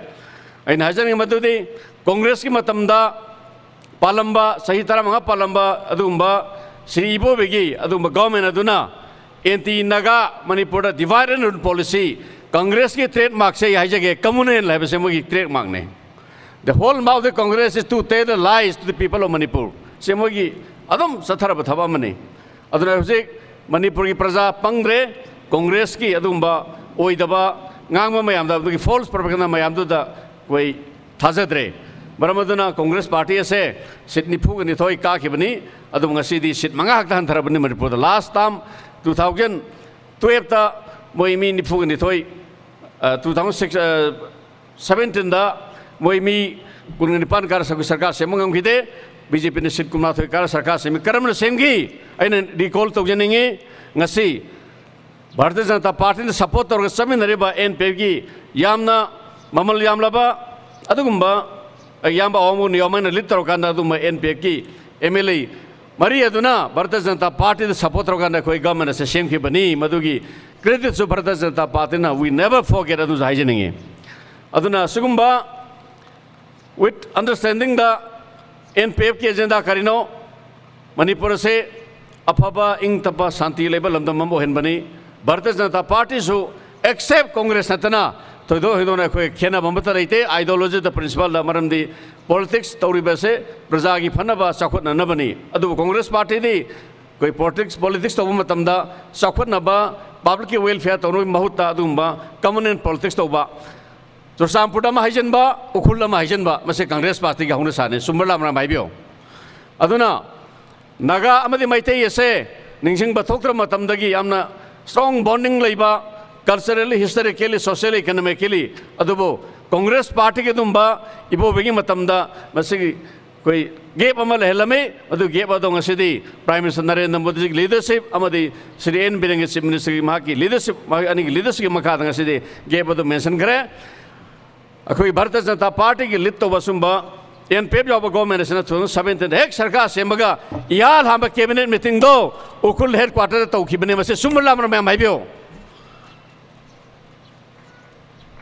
ꯑꯩꯅ ꯍꯥꯏꯖꯅꯤꯡꯕ ꯃꯗꯨꯗꯤ Congress ꯀꯤ ꯃꯇꯝꯗ ꯄꯥꯜꯂꯝꯕ, ꯆꯍꯤ ꯇꯔꯥꯃꯉꯥ ꯄꯥꯜꯂꯝꯕ ꯑꯗꯨꯒꯨꯝꯕ Shri ꯏꯕꯣꯕꯤꯒꯤ ꯑꯗꯨꯒꯨꯝꯕ government ꯑꯗꯨꯅ anti Naga, ꯃꯅꯤꯄꯨꯔꯗ divide and rule policy, Congress ꯀꯤ trademark ꯁꯦ ꯑꯩ ꯍꯥꯏꯖꯒꯦ, communal ꯍꯥꯏꯕꯁꯦ ꯃꯣꯏꯒꯤ trademark ꯅꯦ꯫ The whole mouth of the Congress is to tell the lies to the people of Manipur. ꯁꯤ ꯃꯣꯏꯒꯤ ꯑꯗꯨꯝ ꯆꯠꯊꯔꯕ ꯊꯕꯛ ꯑꯃꯅꯤ꯫ ꯑꯗꯨꯅ ꯍꯧꯖꯤꯛ ꯃꯅꯤꯄꯨꯔꯒꯤ ꯄ꯭ꯔꯖꯥ ꯄꯪꯗ꯭ꯔꯦ, Congress ꯀꯤ ꯑꯗꯨꯒꯨꯝꯕ ꯑꯣꯏꯗꯕ ꯉꯥꯡꯕ ꯃꯌꯥꯝꯗ, ꯑꯗꯨꯒꯤ false propaganda ꯃꯌꯥꯝꯗꯨꯗ ꯑꯩꯈꯣꯏ ꯊꯥꯖꯗ꯭ꯔꯦ꯫ ꯃꯔꯝ ꯑꯗꯨꯅ Congress Party ꯑꯁꯦ seat ꯅꯤꯐꯨꯒ ꯅꯤꯊꯣꯏ ꯀꯥꯈꯤꯕꯅꯤ, ꯑꯗꯨꯕꯨ ꯉꯁꯤꯗꯤ seat ꯃꯉꯥ ꯈꯛꯇ ꯍꯟꯊꯔꯕꯅꯤ ꯃꯅꯤꯄꯨꯔꯗ꯫ Last term two thousand twelve ꯇ ꯃꯣꯏ ꯃꯤ ꯅꯤꯐꯨꯒ ꯅꯤꯊꯣꯏ, ꯑ, two thousand six, ꯑ, seventeen ꯗ ꯃꯣꯏ ꯃꯤ ꯀꯨꯟꯒ ꯅꯤꯄꯥꯟ ꯀꯥꯔ ꯁꯔꯨꯛ ꯁꯔꯀꯥꯔ ꯁꯦꯝꯕ ꯉꯝꯈꯤꯗꯦ꯫ B J P ꯅ seat ꯀꯨꯟꯃꯥꯊꯣꯏ ꯀꯥꯔ ꯁꯔꯀꯥꯔ ꯁꯦꯝꯃꯤ꯫ ꯀꯔꯝꯅ ꯁꯦꯝꯈꯤ? ꯑꯩꯅ recall ꯇꯧꯖꯅꯤꯡꯉꯤ꯫ ꯉꯁꯤ Bharatiya Janata Party ꯅ support ꯇꯧꯔꯒ ꯆꯠꯃꯤꯟꯅꯔꯤꯕ N P F ꯀꯤ ꯌꯥꯝꯅ mamal yamlaba, adugumba, eh, iyamva Awangbow Newmai na lead tharakanda adugumba N P F ki M L A mari aduna Bharatiya Janata Party da support tharakanda akhoi government ase semkhipani, maduki credit su Bharatiya Janata Party na we never forget, adu haijinge. Aduna sigumba with understanding da N P F ki agenda karina, Manipur ase aphaba, ingtapa, shanti leiba lamdam mambo henbani. Bharatiya Janata Party su, except Congress natana, thoido hidona akhoi khenaba mata leite, ideology da principle da, maramdi politics tawriba se praja ki phanaba chakhutnanabani. Adu Congress Party di, koi politics, politics tawba matamda chakhutnaba, public ki welfare tawna mahutta adumba, common and politics tawba. Churachandpur da mahaijinba, Ukhrul da mahaijinba, mase Congress Party ki hongna sane, sumbar lam ram haibiyo. Aduna, Naga amadi Meitei ase, ningsingba thoktra matamdagi yamna strong bonding leiba, culturally, historically, socially, economically, adubo Congress Party ki adumba, ibo begi matamda, masi koi gap ama lehelame, adu gap adong asidi, Prime Minister Narendra Modi leadership, amadi Shri N Biren Chief Minister ki mahaki leadership, maha ani leadership ki makadang asidi, gap adu mention kare. Akhoi Bharatiya Janata Party ki lead tawba sumba, N P F yaoba government asina two thousand seventeen hek sarkar sembaga, iyal hamba cabinet meeting do, Ukhrul headquarter tawkhibane mase sumbar lam ram haibiyo.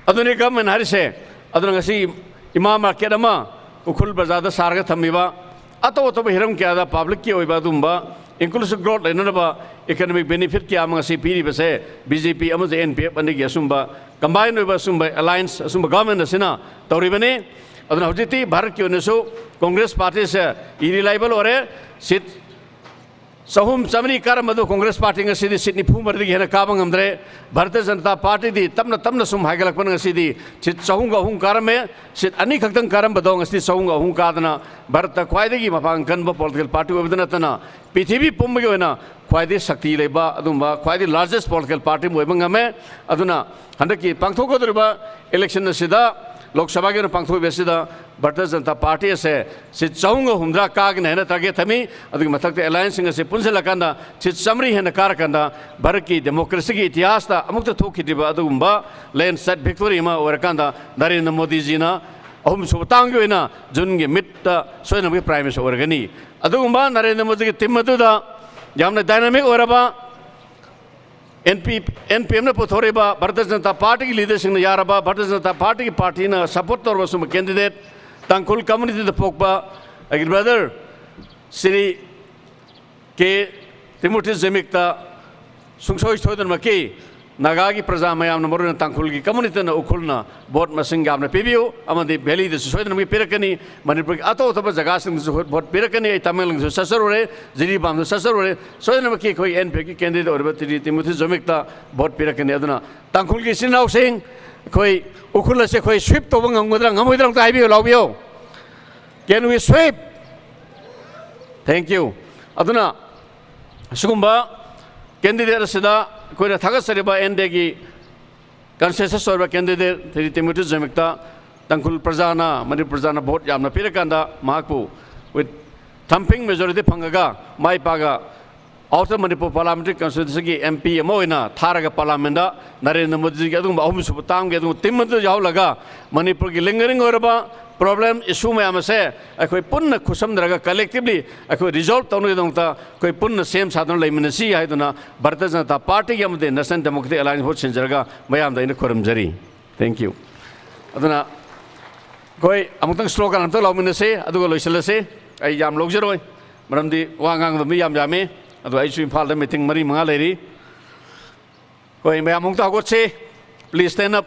Aduni government harise, aduna ngasi ima market ama, Ukhrul bazaar da sarga thammiba, ato ato ba hiram kayada public ki oiba adumba, inclusive growth leinaba, economic benefit kayama ngasi piriba se, B J P ama je N P F ani ki asumba, combine oiba sumba, alliance sumba government asina, tawribane, aduna hojiti Bharat ki oinasu, Congress Party se, iri laibal ore, seat, Sahum chamri karam adu Congress Party ngasidi seat niphu mardi hena kabang ngamdre. Bharatiya Janata Party di tamna tamna sum haigalakpan ngasidi seat sahum ga hung karame, seat ani khaktang karam badong ngasidi sahum ga hung kadana Bharat ta khwaidagi mapang kanba political party oibadana tana, prithibi pumba ki oina khwaidi shakti leiba, adumba khwaidi largest political party oiba ngame, aduna Handakki pangthok kaduriba election asida, Lok Sabha ki pangthok asida, Bharatiya Janata Party ase, seat chahumga humdra kagina hena target thami, aduki mathakta alliance sing ase punzela kanda, seat chamri hena kar kanda, Bharat ki democracy ki itihas da, amukta thok khidriba adugumba, landslide victory ma ora kanda, Narendra Modi ji na, ahum suba tang ki oina, June ki mid da, soinamki Prime Minister ora kani. Adugumba, Narendra Modi ki team madu da, yamna dynamic ora ba, N P, N P M na puthoriba, Bharatiya Janata Party ki leadership na yaraba, Bharatiya Janata Party ki party na support torba suma candidate, Tangkhul community da pokba, agi brother, Shri K Timothy Zimik ta, sungsoi soidan maki, Naga ki praja mayam na maruna Tangkhul ki community na Ukhrul na, vote masing yamna pibiu, amadi Delhi da soidan maki pirakani, Manipur ki ato ato ba jaga sing vote pirakani, Tamenglong su sasar ure, Jiribam su sasar ure, soidan maki khoi N P F ki candidate ore ba Shri Timothy Zimik ta vote pirakani aduna. Tangkhul ki sinau sing, khoi Ukhrul ase khoi sweep toba ngamgudra, ngamgudra ta haibiu laobiu. Can we sweep? Thank you. Aduna, sigumba candidate asida, khoi na thaga sariba N D A ki consensus oiba candidate, Shri Timothy Zimik ta, Tangkhul praja na, Manipur praja na vote yamna pirakanda, mahakpu, with thumping majority phangga, maipaga, Outer Manipur Parliamentary Constituency ki M P ama oina, tharaga Parliament da, Narendra Modi ki adung ba ahum suba tang ki adung team madu yaolaga, Manipur ki lingering oiba, problem issue mayam ase, akhoi punna khusamdra ga collectively, akhoi resolve tongna dong ta, akhoi punna sem sadon leiminasi haiduna, Bharatiya Janata Party ki amade National Democratic Alliance vote sinjarga, mayam da ina khuram jari. Thank you. Aduna, khoi, amutang slogan amta laominase, aduga loisalase, ai yam lok jaroi. Maramdi, wa ngang dami yam yame, adu ai chu Imphal da meeting mari manga leiri. Khoi, mayam hungta hagotse, please stand up.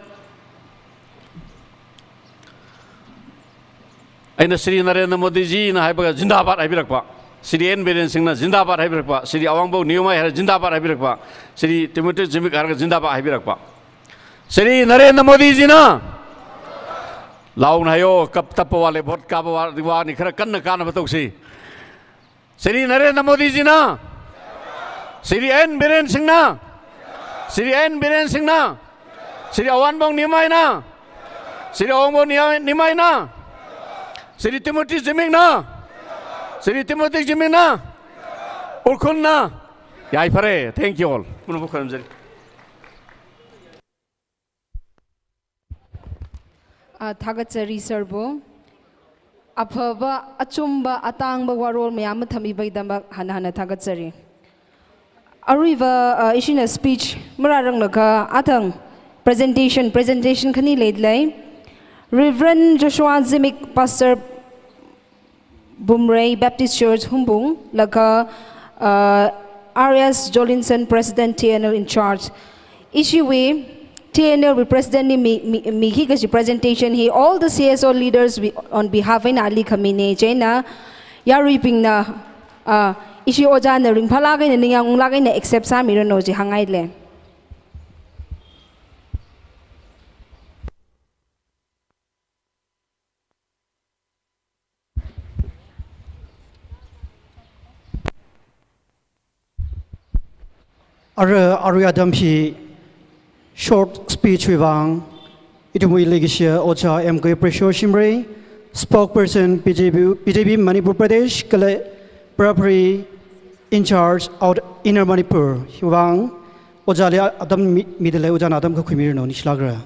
Aina Shri Narendra Modi ji na haibaga zindabad haibirakpa. Shri N Biren Singh na zindabad haibirakpa. Shri Awangbow Newmai hara zindabad haibirakpa. Shri Timothy Zimik hara zindabad haibirakpa. Shri Narendra Modi ji na. Launa hayo kap tapa wale vote kapa wa, wa ni khara kanna kana batoksi. Shri Narendra Modi ji na. Shri N Biren Singh na. Shri N Biren Singh na. Shri Awangbow Newmai na. Shri Awangbow Newmai, Newmai na. Shri Timothy Zimik na. Shri Timothy Zimik na. Ukhrul na. Yai phare. Thank you all. Muna bu kharam jari. Ah, thagatchari sir bu. Aphava, achumva, atangva warol mayam mathāmipaidamva hānna hānna thagatchari. Aruiva, ah, ishina speech marāranglakha athang presentation, presentation khani leilei. Reverend Joshua Zimik, Pastor Bumrei Baptist Church Hungpung, laga, ah, R S Jolinson, President T N L in charge. Ishiwui T N L wui President li mi, mi, miki kaji presentation hi all the C S O leaders we, on behalf eina ali khamina, chieina yaruibingna, ah, ishi ojāna ringphālāk eina ningyāng unglāk eina accept sāmiranu chi hāngngailei. Ara, arui atam hi short speech wui vang, ithumwui leikashiya Ojā M K Precious Shimray, spokesperson B J P, B J P Manipur Pradesh, kala Prabhari in charge out Inner Manipur, hiwui vang, ojāli atam mi, midalei, ojāna atam kakhuimiranu, ningshilākra.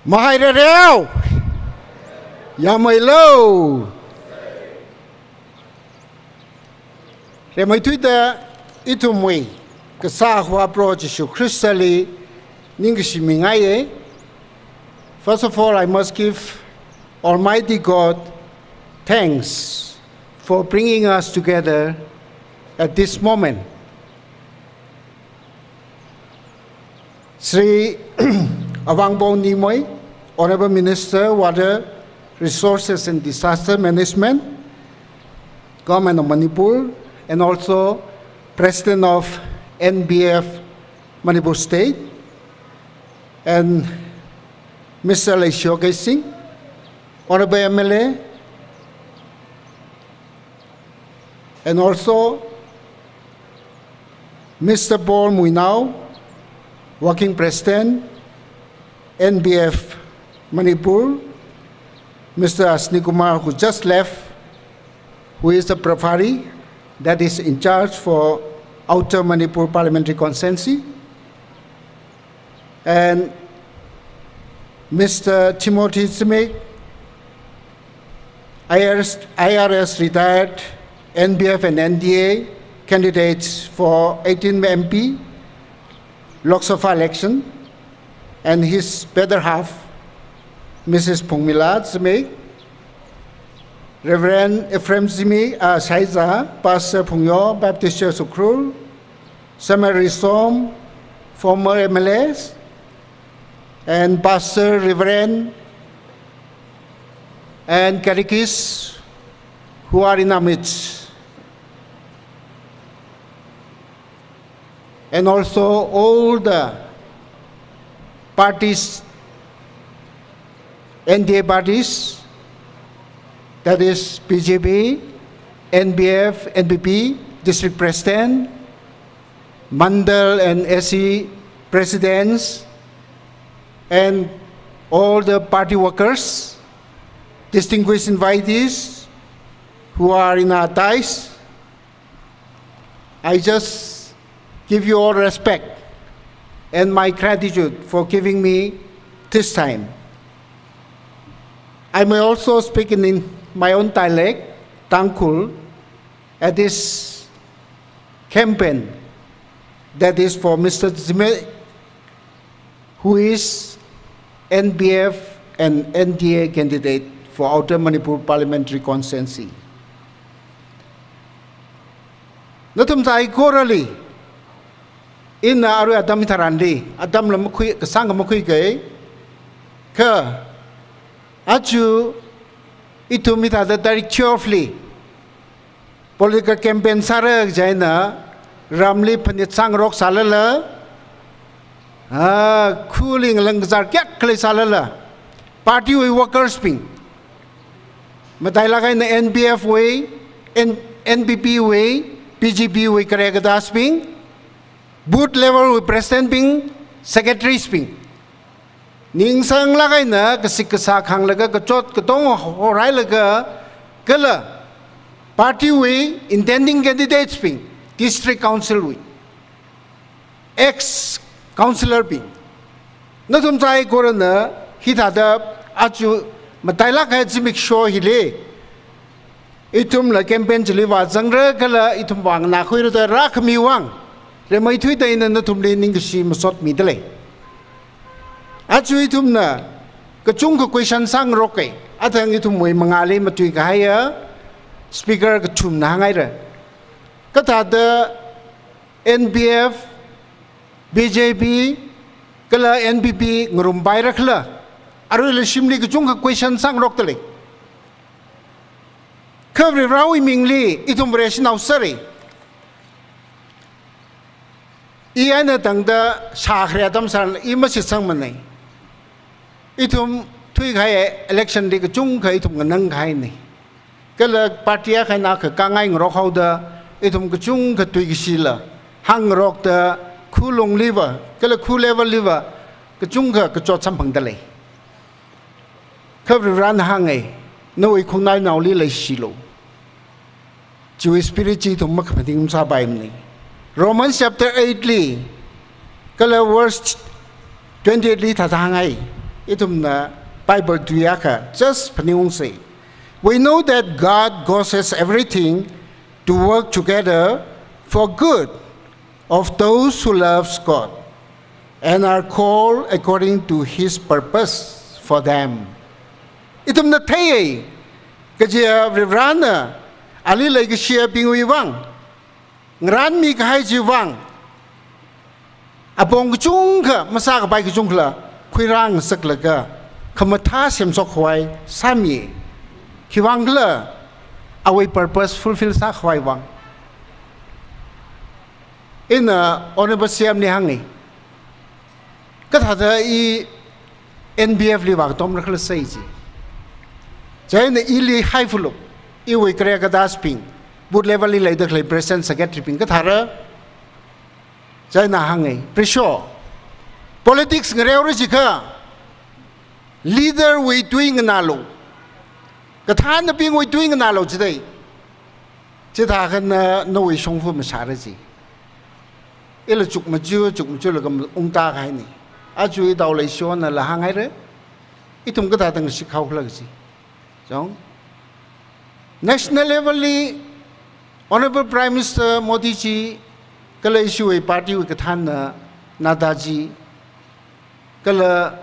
Mahairareo! Yāmeilu! Rimeithuida ithumwui Kasā Ākhava Proho Jishu Khristali ningkashi mingaiya. First of all, I must give Almighty God thanks for bringing us together at this moment. Shri Avangpong Nimoi, Honorable Minister, Water Resources and Disaster Management, Government of Manipur, and also President of N B F Manipur State, and Mister Leishiyo Keishing, Honorable M L A, and also Mister Paul Muinao, Working President, N B F Manipur, Mister Ashni Kumar, who just left, who is the Prabhari, that is in charge for Outer Manipur Parliamentary Constituency, and Mister Timothy Zimik, I R S, I R S retired, N B F and N D A candidates for eighteen M P, Lok Sabha election, and his better half, Missus Phungmila Zimik, Reverend Ephraim Zimik, uh, Shaiza, Pastor Phungyo, Baptist Church Ukhrul, Samuel Risom, former M L As, and Pastor, Reverend, and catechists who are in our midst. And also all the parties, N D A parties, that is B J P, N B F, N P P, District President, Mandal and S C Presidents, and all the party workers, distinguished invitees who are in our dais, I just give you all respect and my gratitude for giving me this time. I may also speak in, in my own dialect, Tangkhul, at this campaign that is for Mister Zimik, who is N B F and N D A candidate for Outer Manipur Parliamentary Constituency. Nathum saikorali, ina arui atam hitharanli, atamla makhui, kasāngkha makhuikai, kha aja ithum hithāda tarik twelve li political campaign sāra kaji eina, ramli phanit sāngarok sālala, ah, khuli ngalāng kazār kayākha khalei sālala, party wui workers bing, matailāk eina N B F wui, N-, N P P wui, B J P wui kare kadasbing, booth level wui president bing, secretaries bing, ningsanglāk eina kasik kasā khānglaga kachot katonga horhailaga kala party wui intending candidates bing, district council wui ex councillor bing, nathum saikorana hithāda aja matailāk kahai zimiksho hili ithumla campaign chili vāzangra kala ithum vānganākhuira da rākhami vang, rimeithuida ina nathumli ningkashi masot midalei. Aja ithumna kachungkha question sāngaroka. Athang ithumwui mangāli matuikahaiya speaker kathumna hānghaira. Kathāda N P F, B J P, kala N P P ngarumpai rakhala, aruila shimli kachungkha question sāngarokdalei. Kha Varivarāwui mingli ithum Vareshinao sāra. I eina tangda shākhare atam sālala i mashitsangmana. Ithum thuikahai election li kachungkha ithum nganangkahaina. Kala party akha eina akha kāngai ngarokhaoda ithum kachungkha tuikashila hāngngarokda khalungliva kala kha level liva kachungkha kachot samphangdalei. Kha Varivarāna hānga, nawui khongnainaoli leishilu. Chiwui spirit chi ithum makhamateng masāpaimana. Romans chapter eight li kala verse twenty-eight li thāda hānga. Ithumna Bible tui akha just phaningungsa. We know that God causes everything to work together for good of those who loves God and are called according to his purpose for them. Ithumna theiya, kaja Varivarāna ali leikashiyabingwui vang, ngaranmi kahai chiwui vang, apong kachungkha, masākapai kachungkhala khuirāngasaklaga khamathā semshok khavai sāmi. Khiwui vang khala, awui purpose fulfill sākhavai vang. Ina Honorable C M li hānga, kathāda i N P F li vākatomra khala sai chi. Chieina ili haifulu, iwui karekatabing, booth level li leida khalei president secretary bing kathāra. Chieina hānga, Prisho, politics ngareora jiakha, leader wui tui nganālu, kathānabingwui tui nganālu jidalei. Chithākha nawui shongfa mashāra ji. Ila chukmaja, chukmajalaga ungtākahaina. Aja ithum leishonala hānghaira. Ithum kathāda ngashit haokhala ji. Chong. National level li Honorable Prime Minister Modi ji, kala ishiwui party wui kathānna Nadda ji, kala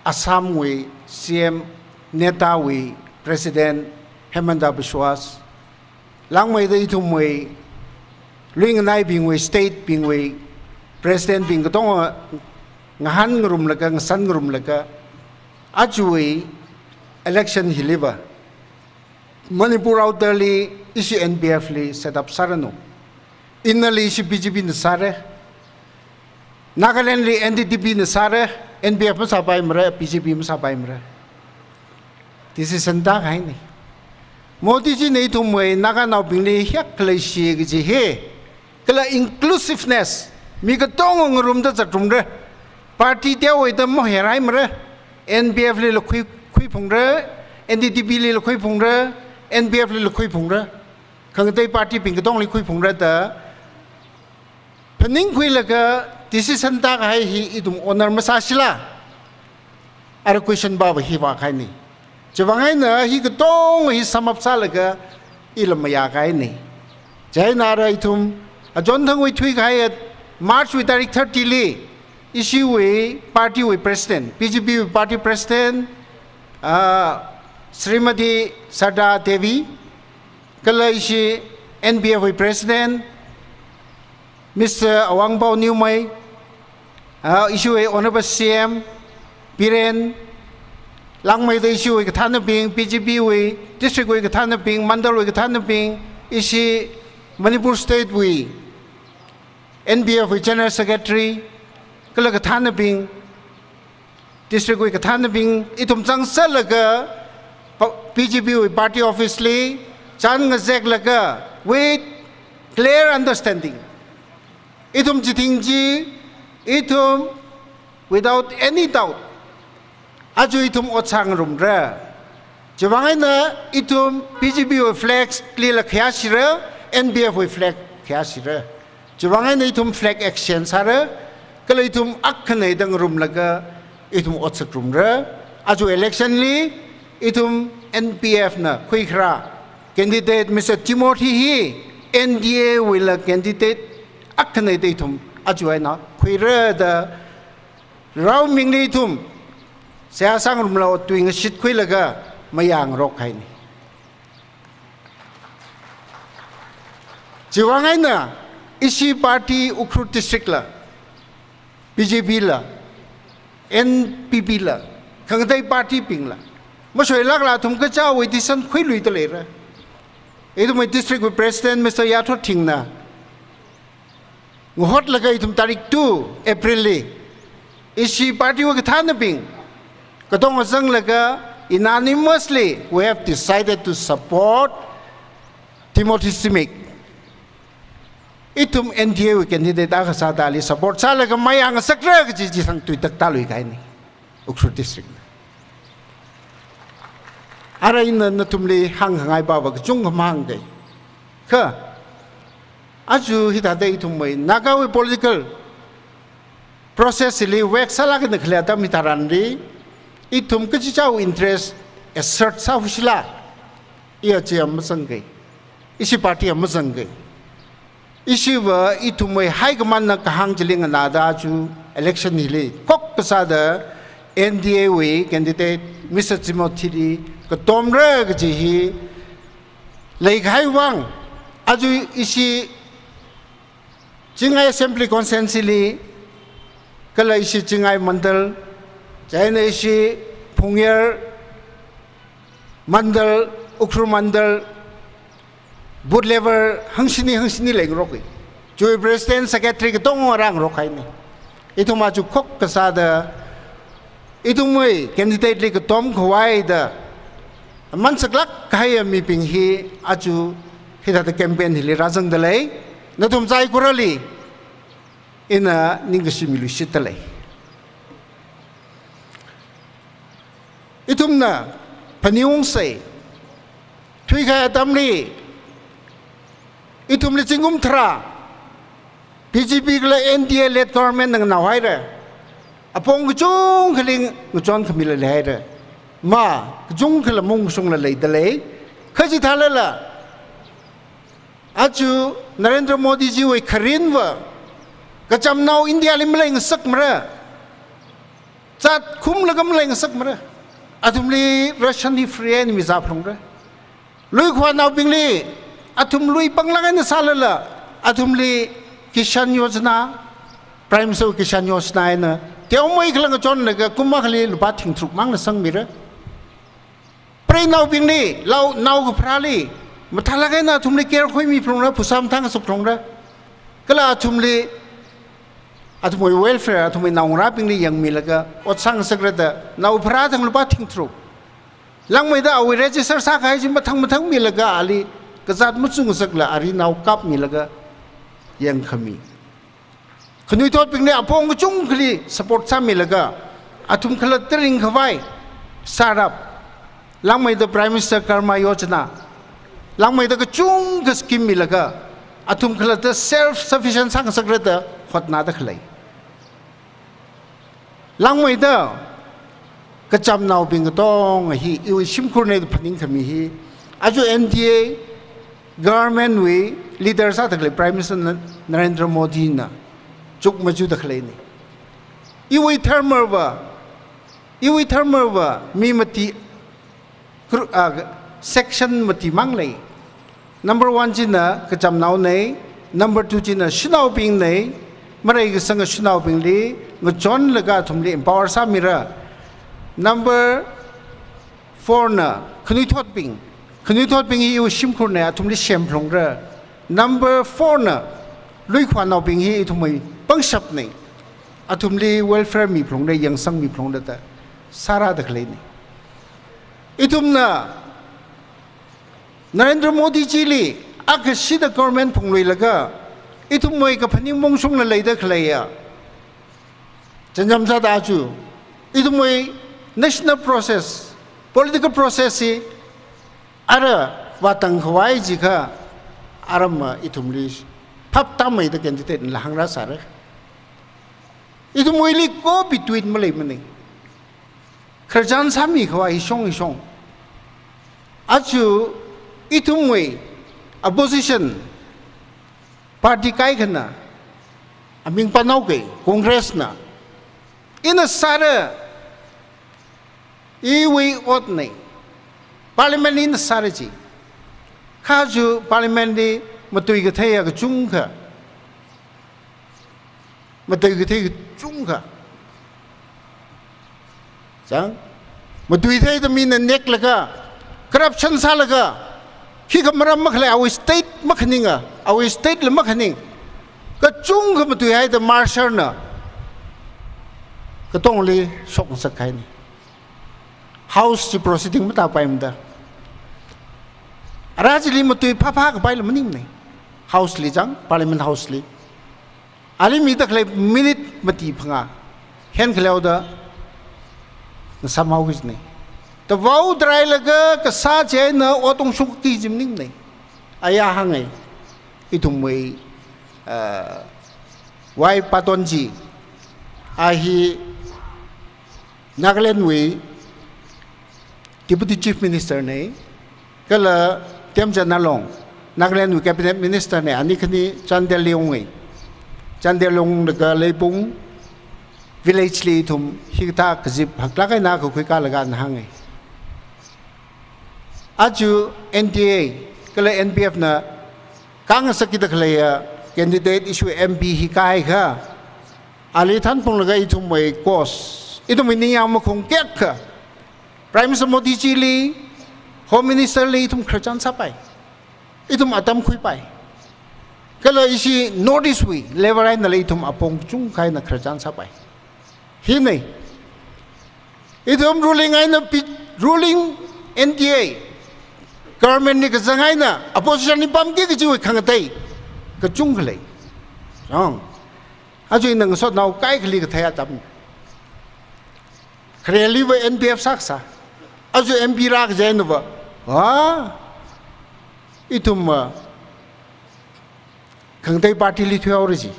Assam wui C M, NEDA wui President Himanta Biswa, langmeida ithumwui luinganaibingwui, state bingwui president bing katonga ngahānngarumlaga, ngasan ngarumlaga, ajawui election hiliva Manipur outer li ishi N P F li set up sāranu. Inner li ishi B J P na sāra. Nagaland li N D P na sāra. N P F masāpaimara, B J P masāpaimara. Decision tākahaina. Modi jina ithumwui Naganaobingli hiyākha leishi kaji hi, kala inclusiveness, mi katonga ngarumda zatrumra. Party teomeida maherhaimara. N P F lila khui, khuiphungra, N D P lila khuiphungra, N P F lila khuiphungra, khangatei party bing katongli khuiphungra da phaningkhuilaga decision tākahai hi ithum honor masāshila? Ara question pava hi vākahaina. Chiwui vang eina hi katonga hi sum up sālaga ila mayākahaina. Chieina ara ithum achonthangwui thuikahai March wui tarik thirty li ishiwui party wui president, B J P wui party president, ah, Srimati Sharda Devi, kala ishi N P F wui president, Mister Awangbow Newmai, ah, ishiwui Honorable C M Biren, langmeida ishiwui kathānabing, B J P wui, district wui kathānabing, mandal wui kathānabing, ishi Manipur State wui N P F wui General Secretary, kala kathānabing, district wui kathānabing, ithum zangsālaga pa-, B J P wui party office li chān ngazeklaga with clear understanding, ithum chithing chi, ithum without any doubt, aja ithum ot sāngarumra. Chiwuivang eina ithum B J P wui flag lila khayāshira, N P F wui flag khayāshira. Chiwuivang eina ithum flag exchange sāra, kala ithum akha eina akha ngarumlaga ithum ot sāngarumra. Aja election li ithum N P F na khuikharā candidate Mister Timothy hi N D A wuila candidate akha eina akha ithum aja eina khuira da Varewui mingli ithum seihā sāngarumla ot tui ngashitkhuilaga mayāngarok haina. Chiwuivang eina ishi party Ukhrul district la, B J P la, N P P la, khangatei party bingla, mashoilākla athum kachichāwui decision khuiluida leira. Ithumwui district wui president Mister Yathot Thing na ngahotlaga ithum tarik two April li ishi party wui kathānabing katonga zanglaga unanimously we have decided to support Timothy Zimik. Ithum N D A wui candidate akha sāda ali support sālaga mayāngasakra kaji chithang tuitakta lui kahaina. Ukhrul district. Arui ina nathumli hāngkhangai pava kachungkha mahāngdei. Kha, aja hithāda ithumwui Nagawui political process li vek sālāk eina khalei atam hitharanli, ithum kachichāwui interest assert sāhao shila, iya chi amazangai. Ishi party amazangai. Ishiva ithumwui high command na kahāng chili nganāda aja election hili khokkha sāda N D A wui candidate Mister Timothy li katomra kaji hi leikahai vang, aja ishi Chingai Assembly Constituency li, kala ishi Chingai Mandal, chieina ishi Phungyar Mandal, Ukhrul Mandal, booth level hangshini hangshini leingaroka. Chiwui president secretary katonga rāngarok haina. Ithum aja khokkha sāda, ithumwui candidate li katom khavai da aman saklāk kahaiya mibing hi aja hithāda campaign hili rāzangda lei. Nathum saikorali ina ningkashi miluishitda lei. Ithumna phaningungsei, thuikahai atamli ithumli zingkum tharā B J P kala N D A led government na nganaohaira. Apong kachungkhali ngachon khamila leihaira. Ma, kachungkhala maungshungla leida lei. Kha chithālala, aja Narendra Modi jiwui kharinva kachamnao India li maleingasakmara. Zat khumlaga maleingasakmara. Athumli ration hi free eina mizāphalungra. Lui khavānaobingli athum lui panglāk eina sālala, athumli Kisan Yojana, Prime Minister Kisan Yojana eina teomeikha ngachonlaga kum akhali lupā thingtharuk mangna sangmira. Preinaobingli, lau, naokapharāli mathālāk eina athumli care khuimiphalungra, phasā mathāngasakphalungra. Kala athumli, athumwui welfare, athumwui naongarābingli yangmilaga ot sāngasakra da, naopharā thang lupā thingtharuk. Langmeida awui register sākahai chi mathang mathang milaga ali kazāt machungngasakla arinao kapmilaga yangkhami. Khanuithotbingli apong kachungkhali support sāmilaga, athum khalatta ringkhavai startup, langmeida Prime Minister Karma Yojana, langmeida kachungkha scheme milaga, athum khalatta self sufficient sāngasakra da hotnāda khalei. Langmeida kachamnaobing katonga hi iwui shimkhurna da phaningkhami hi, aja N D A government wui leader sāda khalei Prime Minister Na-, Narendra Modi na chukmajuda khaleina. Iwui dharmava, iwui dharmava mi mati kru-, ah, section mati mang lei. Number one china kachamnaona, number two china shanaobingna, mareikasanga shanaobingli ngachonlaga athumli empower sāmira. Number four na khanuithotbing, khanuithotbing hi iwui shimkhurna, athumli semphalungra. Number four na lui khavānaobing hi ithumwui pangshapna, athumli welfare miphalungra, yangsangmiphalungra da sārāda khaleina. Ithumna Narendra Modi jili akha shida government phungluilaga, ithumwui kaphaning maungshungla leida khaleiya Chānjam sāda aja ithumwui national process, political process hi ara vātang khavai jiakha, aramma ithumli phap tāmeida candidate la hāngrāsāra. Ithumwuili ko between maleimana. Khararchan sāmi khavai hishong hishong. Aja ithumwui opposition party kaikhana, aming pānao kei, Congress na. Ina sāra, iwui otna. Parliament li ina sāra ji. Kha aja Parliament li matuikatheiya kachungkha. Matuikathei kachungkha. Chang, matuitheida mina neklaga, corruption sālaga, khikha maram makhalei awui state makhaninga, awui state la makhaning. Kachungkha matuihaida Marshal na katongli shokngasak kahaina. House chi proceeding matāpaimada. Ara chili matui phāphā kapaila maningmana. House li chang, Parliament House li. Ali mida khalei minute mati phangā henkaleoda ngasāmhao kajina. Tavao tarailaga kasā chieina ot ungshokki kaji maningmana. Aya hānga, ithumwui, uh, Y Patton ji, a hi Nagaland wui Deputy Chief Minister na, kala Themchand Nahlong, Nagaland wui Cabinet Minister na, ani khani Chandel li unga. Chandel unglaga Leipung village li ithum hikathā kazip haklāk eina kakhui kalaga ana hānga. Aja N D A kala N P F na kāngasakki da khaleiya candidate issue M P hi kāhaiakha, ali thanphunglaga ithumwui cause, ithumwui ningyāng makhung kayākha, Prime Minister Modi ji li, Home Minister li ithum khararchan sāpai. Ithum atam khuipai. Kala ishi North East wui level einala ithum apong kachungkha eina khararchan sāpai. Hina. Ithum ruling eina pi-, ruling N D A government li kazang eina opposition li pamki kajiwui khangatei kachungkha lei. Chang. Aja ina ngasotnao kaikhali kathei atam. Khareliva N P F sākasā. Aja M P rā kaji einava, ha? Ithumva khangatei party li thuihaora ji.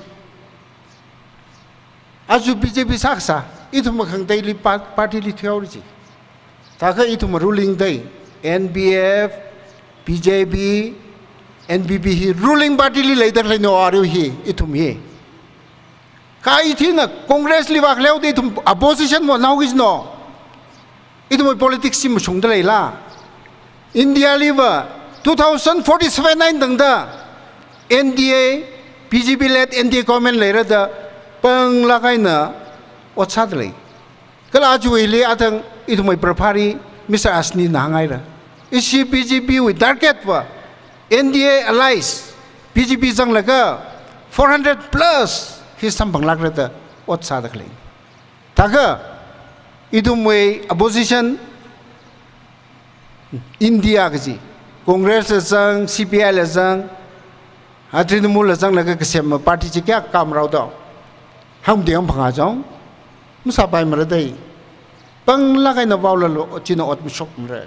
Aja B J P sākasā, ithumva khangateili pa-, party li thuihaora ji. Thākha ithumva ruling thei, N P F, B J P, N P P hi ruling party li leida khaleina, area hi, ithum hi. Kha ithumna Congress li vākhaleoda ithum opposition va naoki jino. Ithumwui politics chi mashungda leila. India liva two thousand forty-seven eina tangda N D A, B J P led N D A government leira da panglāk eina ot sāda lei. Kala aja hili athang ithumwui Prabhari Mister Ashwini na hānghaira. Ishi B J P wui target va N D A allies B J P zanglaga four hundred plus hi samphanglākra da ot sāda khalei. Thākha ithumwui opposition India kaji, Congress la zang, C P I la zang, a Trinamool la zanglaga kasem party chi kayākha marao da. Hāngda hāngphangā chang, masāpaimara dei. Panglāk eina vaolalo, china ot mashokmara.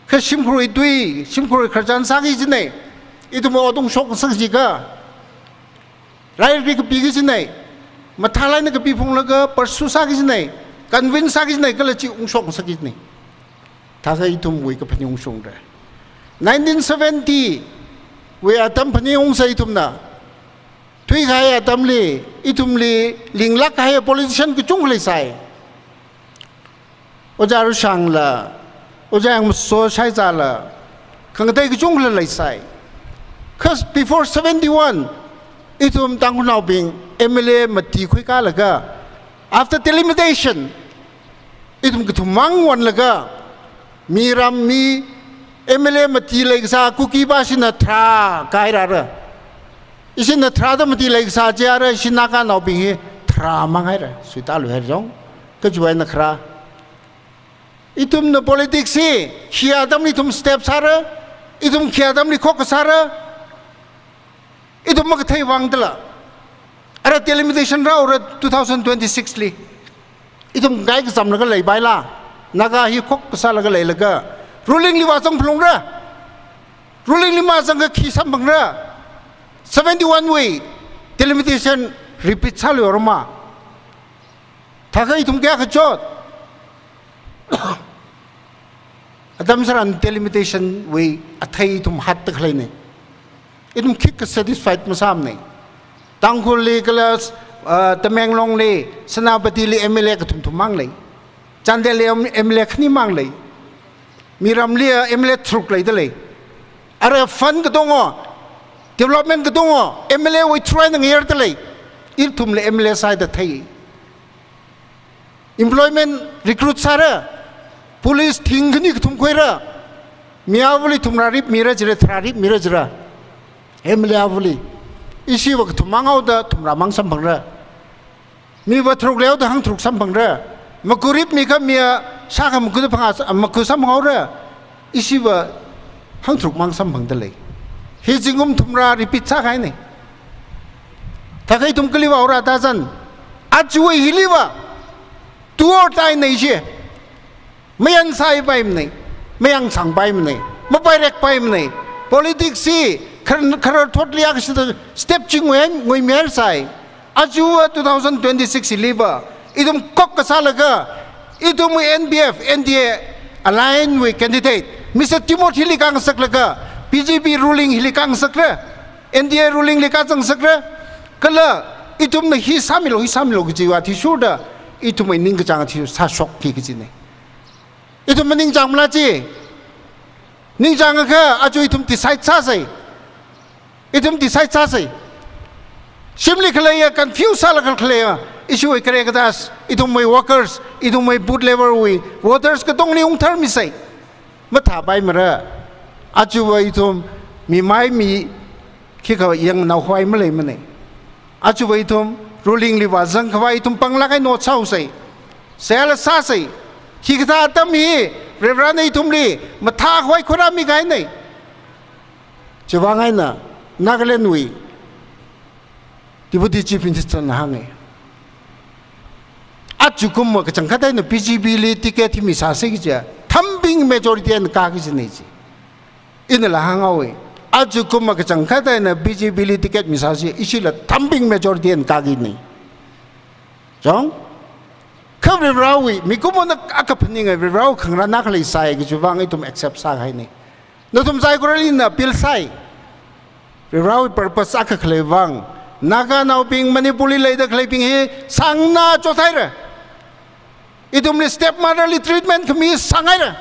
Kha shimkhurwui tui, shimkhurwui khararchan sāki jina. Ithumva ot ungshokngasak jiakha, rai ri kapiki jina, mathālāk eina kapiphunglaga pursue sāki jina, convince sāki jina, kala chi ungshokngasakki jina. Thākha ithumwui kaphaning ungshungra. Nineteen seventy wui atam phaningungsa ithumna. Thuikahai atamli, ithumli linglāk kahai politician kachungkha leisai. Ojā Rushangla, Ojā Yangmaso Shaizala, khangatei kachungkhala leisai. Kha before seventy-one, ithum Tangkhulnaobing M L A mati khuikalaga, after delimitation, ithum kathummang wonlaga, mi ram mi M L A mati leikasā Kuki pāshina tharā kahairara. Ishina tharāda mati leikasā jiakha, ishi Naganaobing hi tharā mang haira, suitāluihaira jong. Kachiwui eina kharā. Ithumna politics hi khi atamli ithum step sāra, ithum khi atamli khokkha sāra, ithum makathei vang dala. Ara delimitation rāhaora two thousand twenty-six li. Ithum kaikachamlaga leipaila, Naga hi khokkha sālaga leilaga, ruling li vāzang phalungra, ruling li mazangakha khi samphangra, seventy-one wui delimitation repeat sāluirama. Thākha ithum kayākha chot. Atam tharan delimitation wui athei ithum hatta khaleina. Ithum khikha satisfied masāmana. Tangkhulli kala, uh, Tamenglongli, Senapatili M L A kathum thum mang lei. Chandelli M-, M L A khani mang lei. Miramli, uh, M L A tharuk leidalei. Ara fund katonga, development katonga, M L A wui through eina ngayardalei. Ithumla M L A sāda thei. Employment recruit sāra, police thing khani kathum khuira, mi avali thumrā rip mira jira, tharā rip mira jira, M L A avali. Ishiva kathum mang haoda thumrā mang samphangra. Miva tharuk leihaoda hangtharuk samphangra. Maku rip mikha mi a shākha maku da phangā, maku samphanghaora. Ishiva hangtharuk mang samphangdalei. Hi zingkum thumrā repeat sākahaina. Thākha ithum kali vāhaora da zan. Ajawui hiliva do or die na ishi. Mayangsāpaimana, mayangsangpaimana, mapairekpaimana. Politics hi khar-, khararthotli akha shida step chi ngui, nguimihaisai. Aja two thousand twenty-six hiliva ithum khokkha sālaga, ithum N P F, N D A alliance wui candidate Mister Timothy li kangasaklaga, B J P ruling hili kangasakra, N D A ruling li kazangsakra, kala ithumna hi sāmilu, hi sāmilu kajiva athishurda, ithumwui ningkachāng athishurda sāshokki kajina. Ithum maningchāngmala chi. Ningchāngakha aja ithum decide sāsai. Ithum decide sāsai. Shimli khaleiya confuse sālaga khaleiya, ishiwui kare katas, ithumwui workers, ithumwui booth level wui voters katongli ungtharmisai. Mathāpaimara. Ajava ithum mi mai mi khikha yangnao khavai maleimana. Ajava ithum ruling li vāzang khavai ithum panglāk eina ot sāhaosai. Seihāla sāsai. Hikathā atam hi Varivarana ithumli mathā khavai khuirāmikahaina. Chiwui vang eina Nagaland wui Deputy Chief Minister na hānga. Aja kumva kachangkhat eina B J P li ticket hi misāsa kaja, thumping majority eina kāki kajina ji. Inala hānghaowa. Aja kumva kachangkhat eina B J P li ticket misāsa, ishila thumping majority eina kākina. Chong? Kha Varivarawui, mikumona akha phaninga Varivarawui khangarān akha leisai kajiwui vang ithum accept sākahaina. Nathum saikorali ina appeal sāi. Varivarawui purpose akha khaleiwui vang, Naganaobing, Manipurli leida khaleibing hi sānganā chothaira. Ithumli stepmother li treatment khami sāngaira.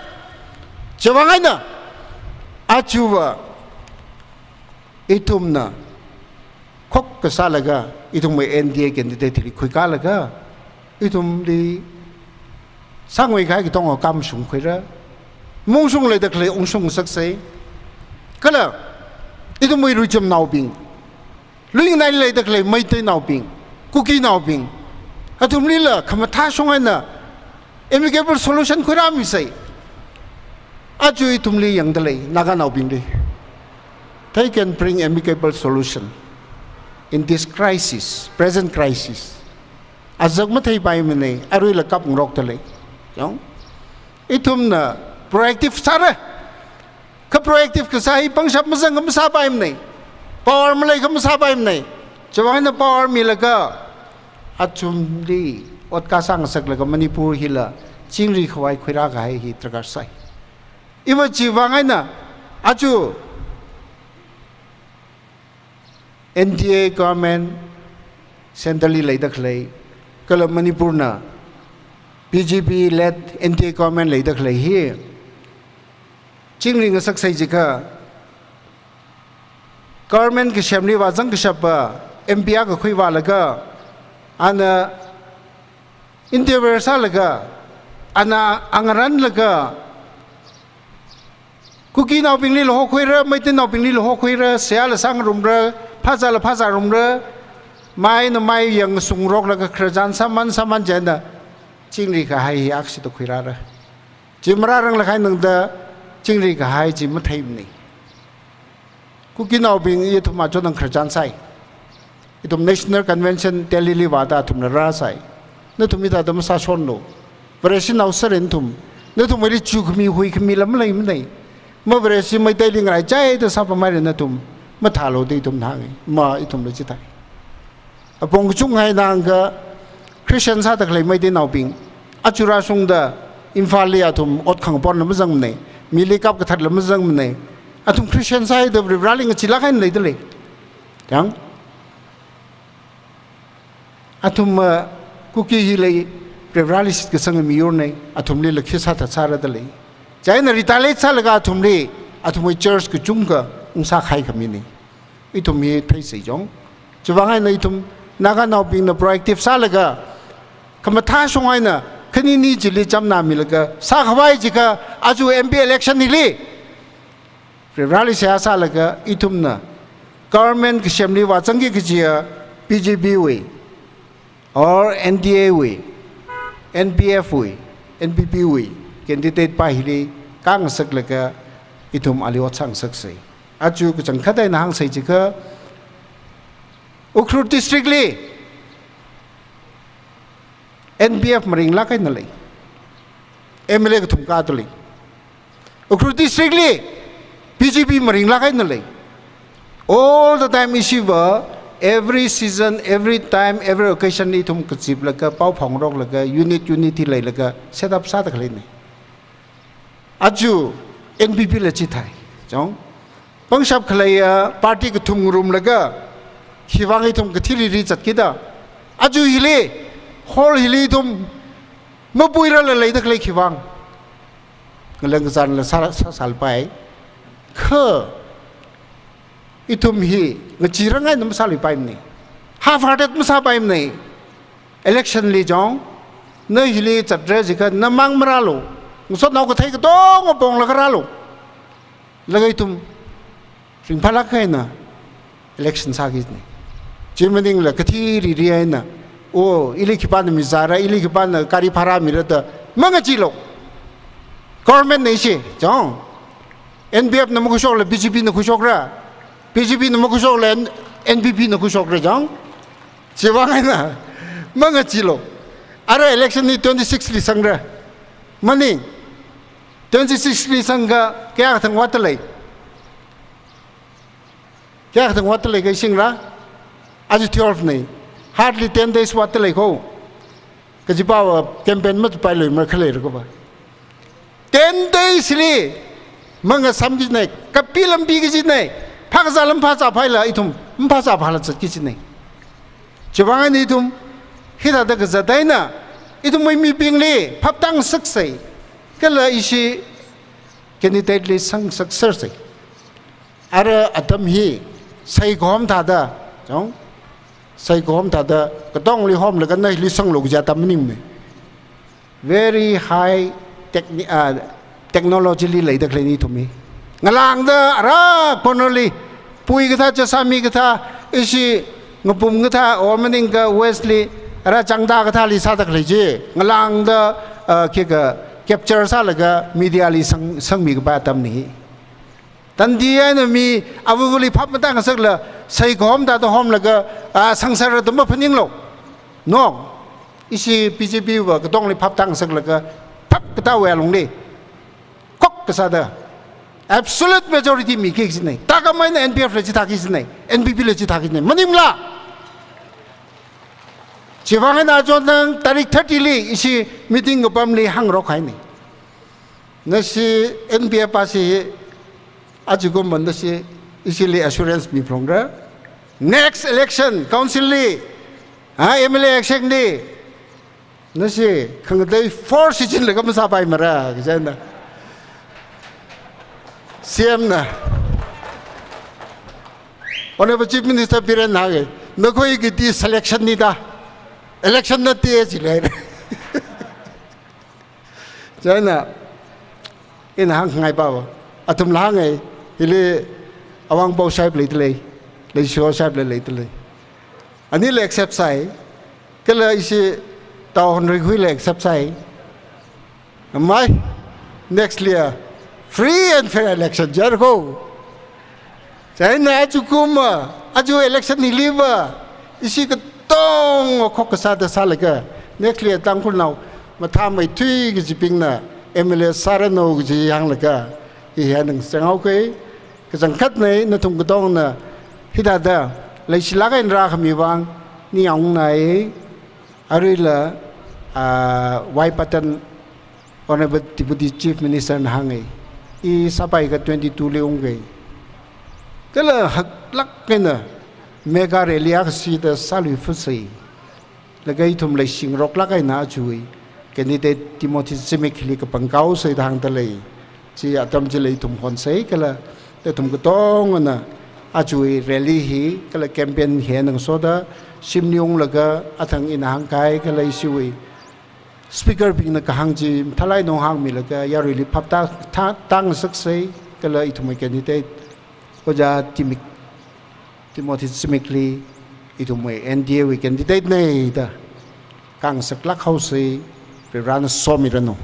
Chiwui vang eina, ajava ithumna khokkha sālaga, ithumwui N D A candidate li khuikālaga, ithumli sāngui kahai katonga kamashung khuira. Maungshung leida khalei ungshung ngasaksai. Kala ithumwui ruichumnaobing, luingainaili leida khalei Meiteinaobing, Kukinaobing, athumlila khamathā shong eina amicable solution khuirāmisai. Aja ithumli yangdalei, Naganaobingli. They can bring amicable solution in this crisis, present crisis. Azak matheipaimana, aruila kapngarokdalei. Yong? Ithumna proactive sāra. Kha proactive kasā hi pangshap mazangakha masāpaimana. Power maleikha masāpaimana. Chiwui vang eina power milaga, athumli ot kasāngasaklaga Manipur hila chingri khavai khuirākahai hi darkar sai. Iva chiwui vang eina, aja N D A government centre li leida khalei, kala Manipurna B J P led N D A government leida khalei hi chingri ngasaksai jiakha, government kasemli vāzang kashapa M P akha khuivālaga, ana interfere sālaga, ana angarānlaga, Kukinaobinglila hokhuira, Meiteinaobinglila hokhuira, seihāla sāngarumra, phazāla phazārumra, maina mai yangsungroklaga khararchan sāman sāman chieina, chingri kahai hi akshida khuirāra. Chi marāranglakha eina tangda chingri kahai chi matheimana. Kukinaobing ithum achonang khararchan sāi. Ithum National Convention Delhi li vāda athumna rāsai. Nathum hithāda masāshonlu. Vareshi naoserei nathum. Nathumli chukhami huikhami lam maleimanei. Ma Vareshi Meiteili ngaraichaida sāpamhaira nathum. Mathālu da ithumna hānga. Ma ithumla chithāi. Apong kachungkha eina hāngakha Christian sāda khalei Meiteinaobing, aja rāshungda Imphalli athum ot khangapon lamazangmanei, mili kapkathat lamazangmanei. Athum Christian sāhaida Varivarali ngacheelāk eina leidalei. Chang? Athum, uh, Kuki hili Varivarali shitkasanga miyurnei, athumlila khi sāthat sāradalei. Chieina retaliate sālaga athumli, athumwui church kachungkha ungsākahai khaminei. Ithum hi theisei chong. Chiwuivang eina ithum Naganaobingna proactive sālaga, khamathā shong eina, khanini chili chamna milaga sākhavai chiakha, aja M P election hili Varivarali seihā sālaga ithumna government kasemli vāzangki kajiya B J P wui or N D A wui, N P F wui, N P P wui candidate pa hili kāngasaklaga ithum ali ot sāngasaksei. Aja kachangkhat eina hāngsei chiakha, Ukhrul district li N P F maringlāk eina lei. M L A kathum kādalei. Ukhrul district li B J P maringlāk eina lei. All the time ishiva, every season, every time, every occasion li ithum kaziplaga, pao phongaroklaga, unit, unity leilaga, set up sāda khaleinei. Aja N P P la chithāi. Chong. Pangshap khaleiya party kathum ngarumlaga, khiwuivang ithum kathiriri zatkida. Aja hili, hall hili ithum mapuirala leida khalei khiwuivang. Ngalang kazanla sā, sā, sālapai. Kha ithum hi ngacheerang eina masāluipaimanei. Half-hearted masāpaimanei. Election li chong, na hili zatra jiakha namang marālu. Ngasotnao kathei katonga ponglaga rālu. Laga ithum ringphālāk eina election sākinei. Chi maningla kathiriri eina, o, ili khipāna mizāra, ili khipāna gari bhara mira da mangacheelu. Government nei ishi, chong. N P F na makhuishokla B J P na khuishokra. B J P na makhuishokla N-, N P P na khuishokra chong. Chiwuivang eina mangacheelu. Ara election hi twenty-six li sangra. Maning, twenty-six li sangakha kayākha thang vātdalei? Kayākha thang vātdalei kha shingra? Aja twelve nei. Hardly ten days vātdalei ko. Kajipava campaign matupailuimara khalei rakapa. Ten days li mangasamkinei, kapi lampi kachinei, phākazā lam phāzāpaila ithum, maphāzāpaila zatkinei. Chiwuivang eina ithum, hithāda kazat eina, ithumwui mibingli phaptāngasaksei, kala ishi candidate li sangngasaksersei. Ara atam hi, saikahom thāda, chong, saikahom thāda, katongli homlaga na hili sanglu kaja atam maningmanei. Very high techni-, ah, technology li leida khaleinei ithum hi. Ngalāngda ara corner li, pui kathā, chasami kathā, ishi ngapum kathā, or maningakha West li, ara changda kathāli sāda khalei chi. Ngalāngda, ah, khikha capture sālaga media li sang, sangmi kapai atamnei. Tandi eina mi avavali phap matāngasakla, saikahom thāda homlaga, ah, sangsera da maphaninglu. No. Ishi B J P va katongli phap tāngasaklaga, phap katāwui alungli khokkha sāda absolute majority miki kajinei. Tākam eina N P F la chithāki kajinei, N P P la chithāki kajinei. Maningla? Chiwuivang eina achonnang tarik thirty li ishi meeting kapamli hāngrok hainei. Nashi N P F ashi, ajakumva nashi ishili assurance miphalungra. Next election, council li, ha, M L A election li, nashi khangatei force chinlaga masāpaimara, kajina. C M na, Honorable Chief Minister Biren na hānga, nakhoi kiti selection ni da, election natte jilei. Chieina, ina hāngngaipa va, athumla hānga, hili Awangpao sahib leidalei, Leishihaw sahib la leidalei. Anila accept sāi, kala ishi Tao Honreihui la accept sāi. Amai, next year, free and fair election jir ko. Chieina ajakumva, aja election hiliva, ishi katonga khokkha sāda sālaga, Next li Tangkhulnao mathāmeithui kajibingna M L A sāranu kaji hānglaga, hi hi ningchānghaoke, kachangkhatna nathum katongna hithāda leishilāk eina rākhami vang ningyāng ungnai, aruila, ah, Y Patton Honorable Deputy Chief Minister na hānga, i sāpaiakha twenty-two li ungke. Kala haklāk eina mega rally akha sāda sāluifuse. Laga ithum leishingaroklāk eina ajawui candidate Timothy Zimik hili kapangkao sāda hāngdalei. Chi atam chili ithum honsei kala nathum katongana ajawui rally hi kala campaign hi ngasoda shimli unglaga athang ina hāngkahai kala ishiwui speaker bingna kahāng chi mathālāk eina hāngmilaga yaruili phap tā, tā, tāngasaksei kala ithumwui candidate Ojā Timik, Timothy Zimik li ithumwui N D A wui candidate na da kāngasaklāk haosei, Varivarana somiranu.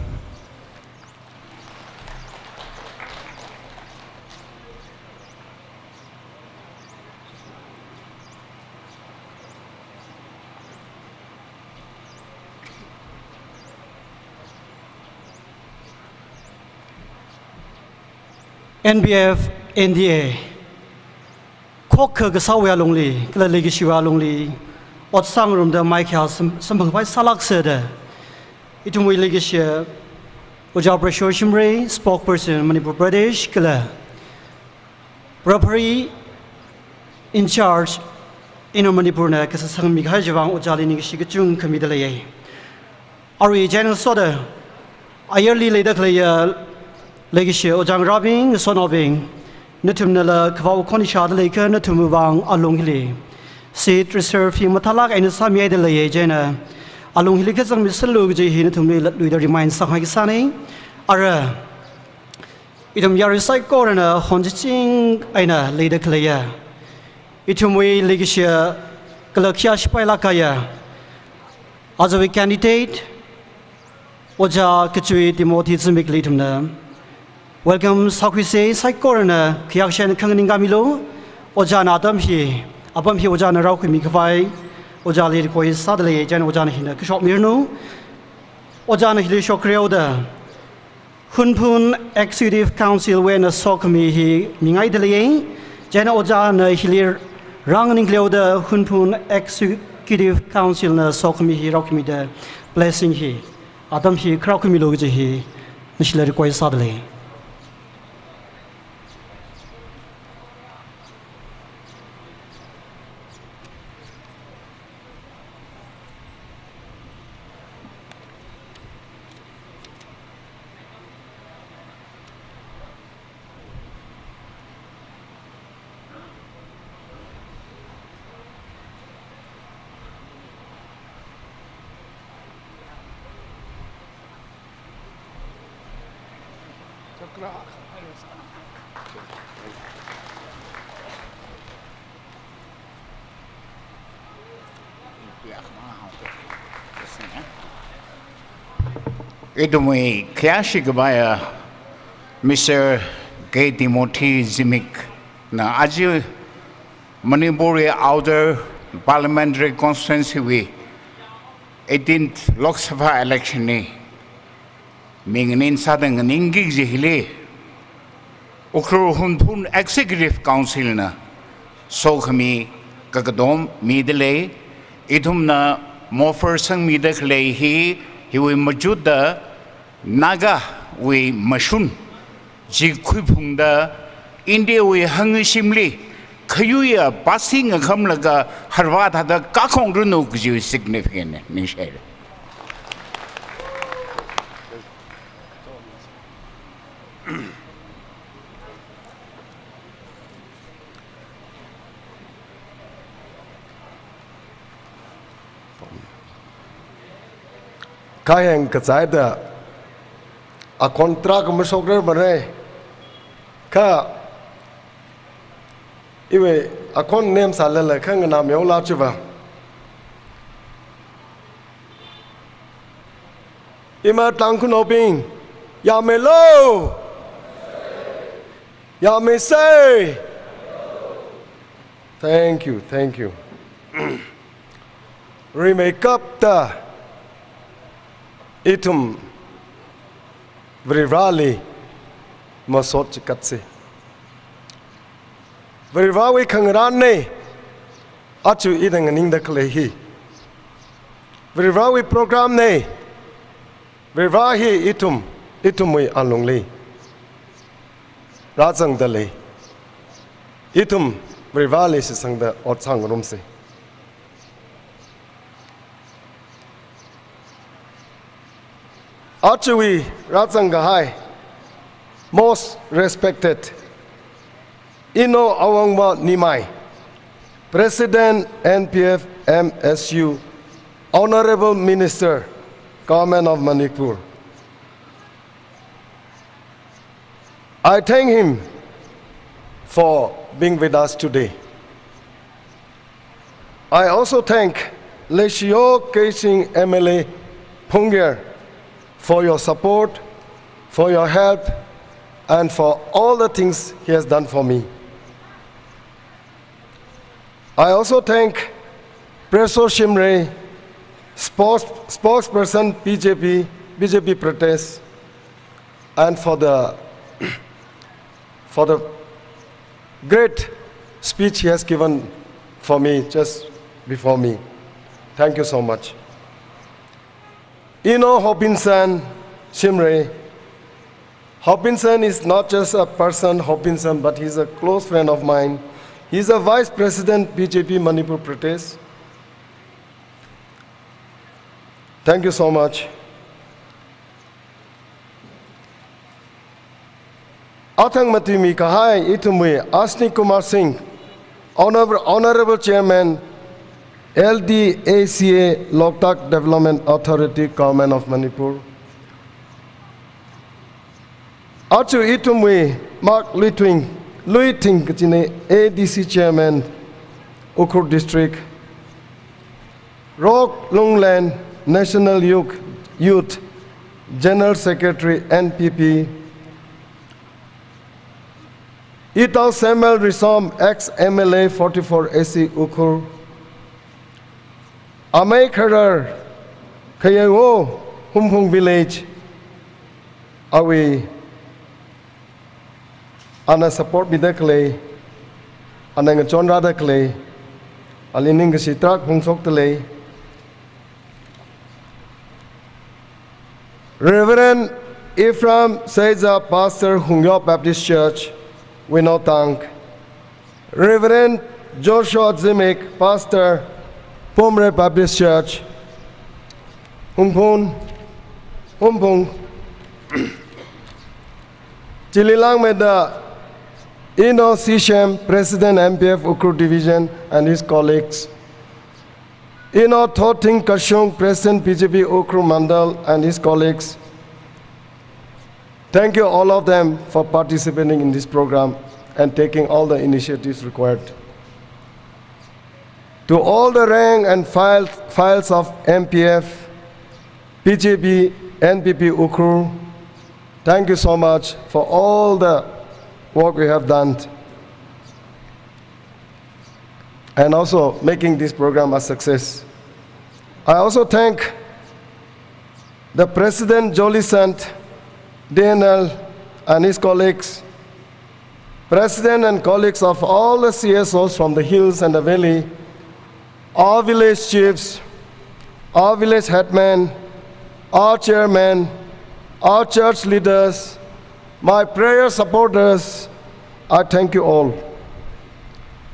N P F, N D A, khokkha kasāwui alungli, kala leikashiwui alungli, ot sāngarumda maikhayā sam-, samphangkhavai sālāksa da ithumwui leikashi Ojā Prashur Shimray, Spokesperson Manipur Pradesh, kala Prabhari in charge Inner Manipur na kasā sangmikahai chiwui vang Ojāli ningkashi kachungkha midalei. Arui chieina soda ayarli leida khaleiya leikashi Ojā ngarābing, ngasotnaobing, nathumnala kavao khon ishāda leiakha nathumwui vang alung hili seat reserve hi mathālāk eina sāmihaida lei. Chieina alung hili kazang miserlu kaji hi nathumli latluida remind sāngai kasāna. Ara ithum yarui saikorana honchiching eina leida khaleiya ithumwui leikashi kala khayā shipailāk kahaiya ajawui candidate Ojā Kachui Timothy Zimik li ithumna welcome sākhuisei. Saikorana khayākashan khanganing kamilu. Ojāna atam hi, apam hi Ojāna rākhuimikhavai Ojāli request sādalei. Chieina Ojāna hina kashokmiranu. Ojāna hili shokhaoda Hunphun Executive Council wui eina sokhami hi mingaidalei. Chieina Ojāna hili rānganingkhaoda Hunphun Executive Council na sokhami hi rākhuimida blessing hi, atam hi kharākhuimilu kaji hi nashila request sādalei. Ithumwui khayāshi khavaiya Mister K Timothy Zimik na aja Manipur wui Outer Parliamentary Constituency wui eighteenth Lok Sabha election li ming nganin sāda nganingki kaji hili Ukhrul Hunphun Executive Council na sokhami kakatom midalei. Ithumna mofar sangmida khalei hi, hiwui machutda Nagawui mashun chi khuiphungda India wui hangshimli khayuiya pasi ngakhamlaga harva thāda kakhongranu kaji significant ne, ningshai. Kaheng kachaida akhon tarākha mashokrar mare. Kha iwui akhon nemsālala kha nganāmeola chiva. Ima Tangkhulnaobing, yāmeilu! Yāmeisei! Thank you, thank you. Rimeikapta Ithum Varivarali masot chikatsi. Varivarawui khangarānna, aja ithum nganingda khalei hi. Varivarawui program na, Varivara hi ithum, ithumwui alungli rāzangda lei. Ithum Varivarali shitsangda ot sāngarumsi. Ajawui rāzangkahai, most respected Eno Awangba Nimai, President N P F M S U, Honorable Minister, Government of Manipur. I thank him for being with us today. I also thank Leishiyo Keishing M L A Phungger for your support, for your help, and for all the things he has done for me. I also thank Preso Shimray, spokes-, spokesperson B J P, B J P Pradesh, and for the, for the great speech he has given for me just before me. Thank you so much. Eno Hopinson Shimray. Hopinson is not just a person, Hopinson, but he's a close friend of mine. He's a vice president, B J P Manipur Pradesh. Thank you so much. Athang matuimi kahai ithumwui Ashwini Kumar Singh, Honor-, Honorable Chairman, L D A C A, Loktak Development Authority, Government of Manipur. Aja ithumwui Mak Luithing, Luithing kachina, A D C Chairman, Ukhrul District. Rok Lunglen, National Youth, Youth General Secretary, N P P. Itao Samuel Risom, ex M L A forty-four A C Ukhrul. Amei Kharar, Khayaiwo, Hungpung Village. Awui, ana support mida khalei, ana ngachonrāda khalei, ali ningkashi tarākha phongshokda lei. Reverend Ephraim Seiza, Pastor, Hungyo Baptist Church, Wino Tang. Reverend Joshua Zimik, Pastor, Pumre Baptist Church, Hungpung, Hungpung. Chili langmeida Eno Sishem, President M P F Ukhrul Division, and his colleagues. Eno Thoting Kashung, President B J P Ukhrul Mandal, and his colleagues. Thank you all of them for participating in this program and taking all the initiatives required. To all the rank and file, files of M P F, B J P, N P P Ukhrul, thank you so much for all the work you have done and also making this program a success. I also thank the President Jolly Sant, D N L, and his colleagues, President and colleagues of all the C S Os from the hills and the valley, our village chiefs, our village headmen, our chairman, our church leaders, my prayer supporters, I thank you all.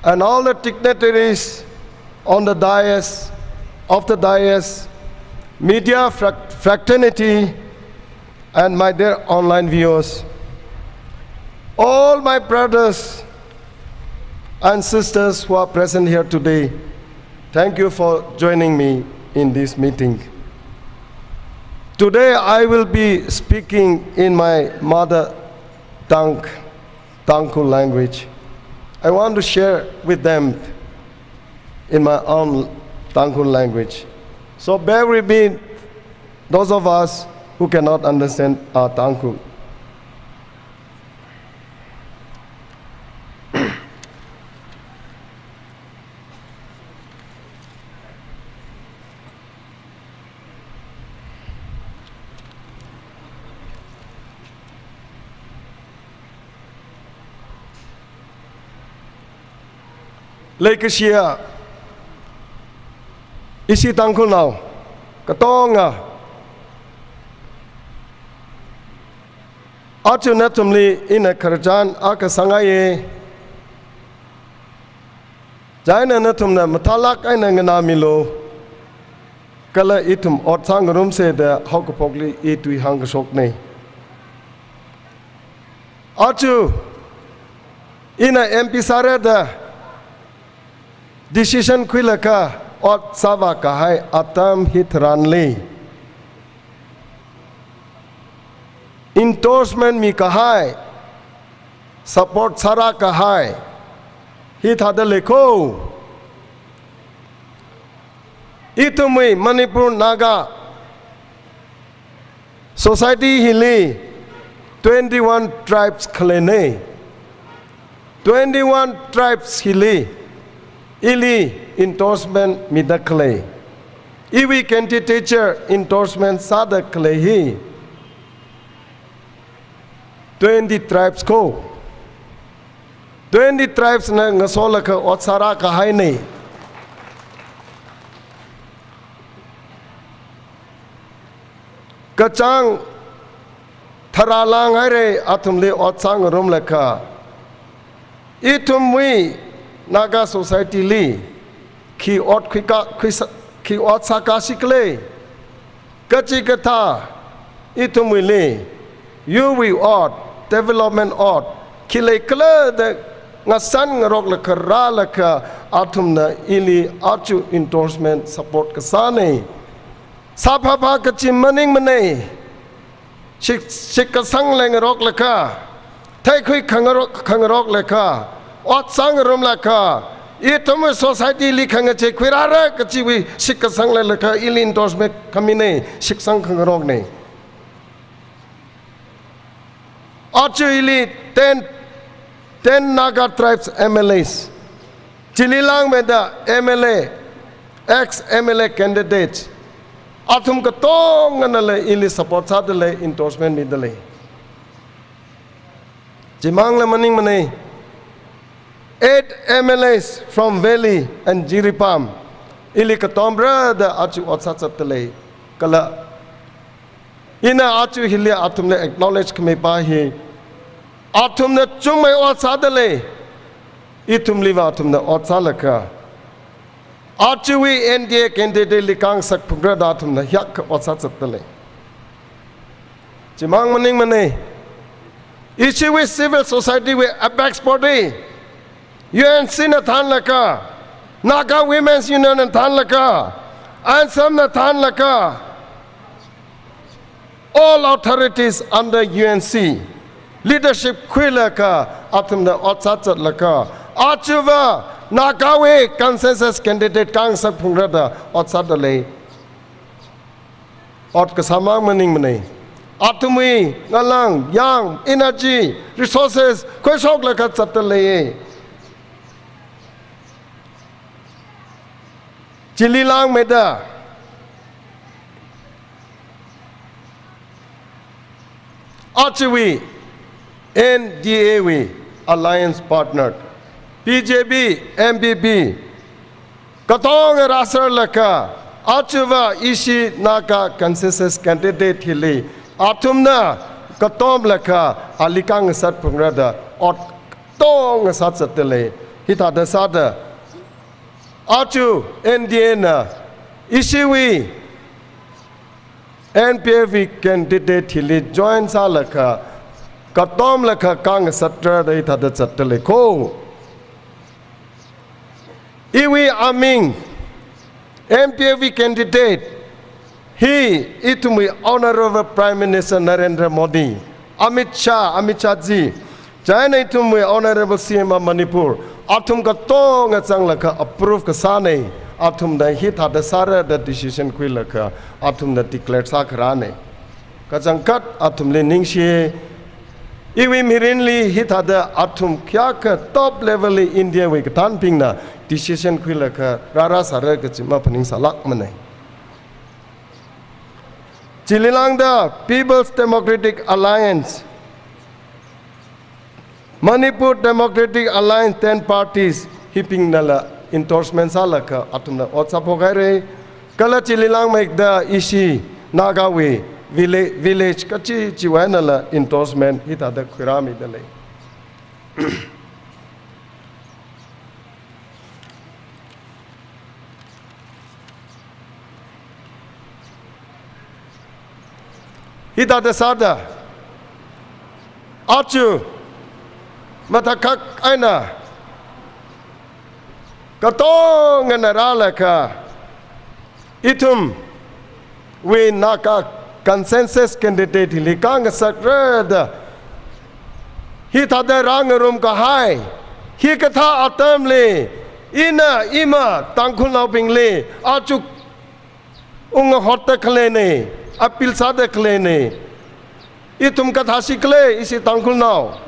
And all the dignitaries on the dais, off the dais, media frac-, fraternity, and my dear online viewers, all my brothers and sisters who are present here today, thank you for joining me in this meeting. Today I will be speaking in my mother tongue, Tangkhul language. I want to share with them in my own Tangkhul language. So bear with me, those of us who cannot understand our Tangkhul. Leikashiya ishi Tangkhulnao katonga, aja nathumli ina khararchan akha sāngaiya. Chieina nathumna mathālāk eina nganāmilu, kala ithum ot sāngarumsa da haokaphokli i tui hāngkashokna. Aja ina M P sāra da decision khuilaga ot sāvākahai atam hitharanli, endorsement mikahai, support sārākahai hithāda lei kho. Ithumwui Manipur Naga society hili twenty-one tribes khaleina. Twenty-one tribes hili ili endorsement mida khalei, iwui candidature endorsement sāda khalei hi twenty tribes kho. Twenty tribes na ngasolaga ot sārākahaina. Kachāng tharā lānghaira athumli ot sāngarumlaga, ithumwui Naga society li khi ot khuika, khuisa, khi ot sākashi khala, kachikathā ithumwuili yurwui ot, development ot khi leikhala da ngasānngaroklaga rālaga athumna ili aja endorsement support kasāna. Sāphāphā kachi maningmana. Shik, shitkasang leingaroklaga, theikhui khangarok, khangaroklaga, ot sāngarumlaga, ithumwui society li khangachei khuirāra kachiwui shitkasang leilaga ili endorsement khamina, shitsang khangarokna. Aja ili ten, ten Naga tribes M L As, chili langmeida M L A, ex M L A candidates, athum katonganala ili support sādalei, endorsement midalei. Chimangla maningmana. Eight M L As from Valley and Jiribam, ili katomra da aja ot sāzatdalei. Kala ina aja hili athumli acknowledge khamipā hi, athumna chungmei ot sādalei. Ithumliva athumna ot sālaga, ajawui N D A candidate li kangasak phungra da athumna hiyākha ot sāzatdalei. Chimang maningmana. Ishiwui civil society wui apex body, U N C na thānlaga, Naga Women's Union na thānlaga, ANSAM na thānlaga, all authorities under U N C leadership khuilaga athumna ot sāzatlaga, ajava Nagawui consensus candidate kangasak phungra da ot sādalei. Ot kasāmang maningmana. Athumwui ngalang, yang, energy, resources khuishoklaga zatdalei. Chili langmeida, ajawui N D A wui alliance partner, B J P, N P P, katonga rāserlaga, ajava ishi Naga consensus candidate hili athumna katomlaga ali kangasat phungra da ot katonga sāzatdalei. Hithāda sāda, aja N D A na ishiwui N P F wui candidate hili join sālaga, katomlaga kangasatra da hithāda zatdalei kho. Iwui aming, N P F wui candidate hi ithumwui Honorable Prime Minister Narendra Modi, Amit Shah, Amit Shah ji, chieina ithumwui Honorable C M of Manipur, athum katonga zanglaga approve kasāna. Athumna hithāda sāra da decision khuilaga athumna declare sākharāna. Kachangkhat athumli ningshi. Iwui mirinli hithāda athum kayākha top level li India wui kathānbingna decision khuilaga rārāsāra kachi maphaningsālākmana. Chili lāngda People's Democratic Alliance, Manipur Democratic Alliance, ten parties mibingnala endorsement sālaga athumna ot sāphok haira. Kala chili langmeida ishi Nagawui village, village kachi chiwui einala endorsement hithāda khuirāmida lei. Hithāda sāda, aja matakhak eina katongana rālaga, ithumwui Naga consensus candidate hili kāngasakra da, hithāda rāngarum kahai hikathā atamli, ina ima Tangkhulnaobingli aja ungahotda khaleina, appeal sāda khaleina. Ithum kathāsi khala, ishi Tangkhulnao.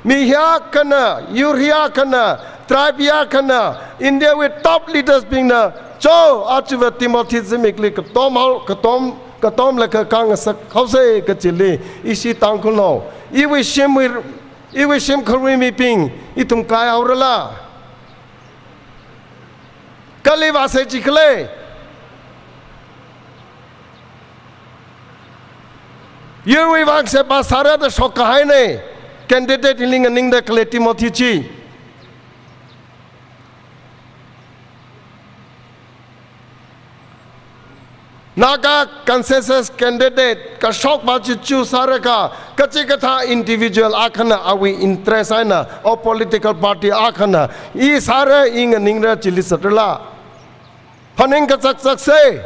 Mi hiyākhana, yur hiyākhana, tribe hiyākhana, Indiawui top leaders bingna, cho, ajava Timothy Zimikli katom hao, katom, katomlaga kāngasak haosa kachili, ishi Tangkhulnao, iwui shimwui, iwui shimkhurwui mibing, ithum kai haorala? Kali vāsa chi khala? Yurwui vang sheba sāra da shok kahaina, candidate hili nganingda khalei Timothy chi. Naga consensus candidate kashokva chi choose sālaga, kachikathā individual akhana awui interest eina, or political party akhana, i sāra, i nganingra chili zatrala? Phaning kazakzaksa.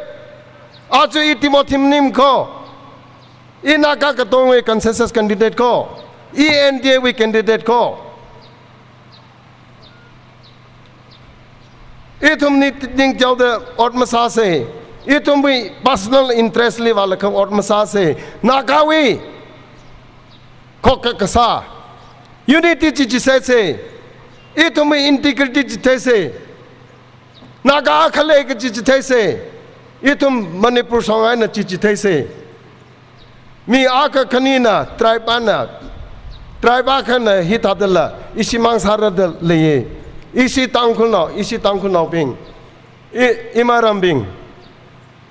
Aja i Timothy maning kho. I Naga katongwui consensus candidate kho. I N D A wui candidate kho. Ithumli ningchaoda ot masāsa. Ithumwui personal interest li vālaga ot masāsa. Nagawui khokkha kasā, unity chi chitheisa. Ithumwui integrity chitheisa. Naga akha lei kaji chitheisa. Ithum Manipur shong eina chi chitheisa. Mi akha khanina, tribe ana, tribe akhana hithādala ishi mang sāra da leiya. Ishi Tangkhulnao, ishi Tangkhulnaobing, i, imarambing,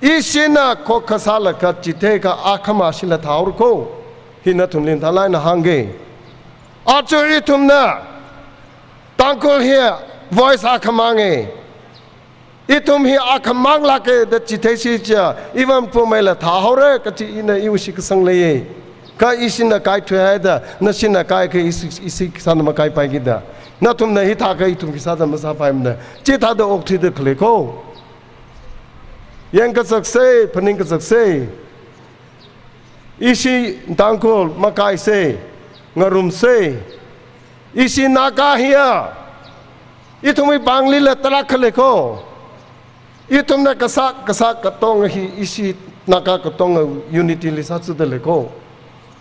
ishina khokkha sālaga chitheikha akhama shila thāhaora kho. Hi nathumli thālāk eina hāngga. Aja ithumna Tangkhul hi voice akha manga. Ithum hi akha manglāka da chitheisi chiakha, iwui Poumai la thāhaora kachi ina iwui shitkasang leiya. Kha ishina kaithuihaida, nashina kaikha ishi, ishi sāna makaipaiki da. Nathumna hithākha ithum khi sāda masāpaimana. Chithāda okthuida khalei kho. Yangkazaksa, phaningkazaksa. Ishi Tangkhul makaisa, ngarumsa. Ishi Naga hiya ithumwui panglila tarākha lei kho. Ithumna kasā, kasā katonga hi ishi Naga katonga unity li sāthuda lei kho.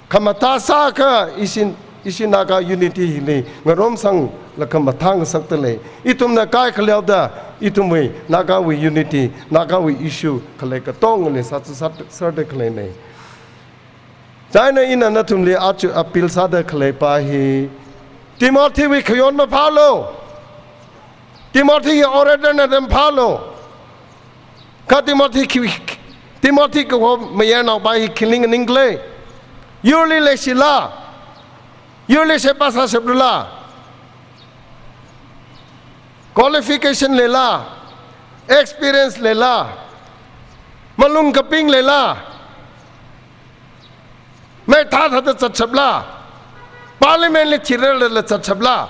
Khamathā sākha ishi, ishi Naga unity hili ngarumsanglaga mathāngasakda lei. Ithumna kaikhaleoda ithumwui Nagawui unity, Nagawui issue khalei katongali sāthu sā, sāda khaleina. Chieina ina nathumli aja appeal sāda khaleipa hi, Timothy wui khayon maphālu. Timothy hi orator na da maphālu. Kha Timothy khi, Timothy kaho mayarnaopa hi khi nganingkhala? Yurli leishila? Yurli sheba sāshapla? Qualification leila? Experience leila? Malung kaping leila? Mathāthāda zatshapla? Parliament li thirarla zatshapla?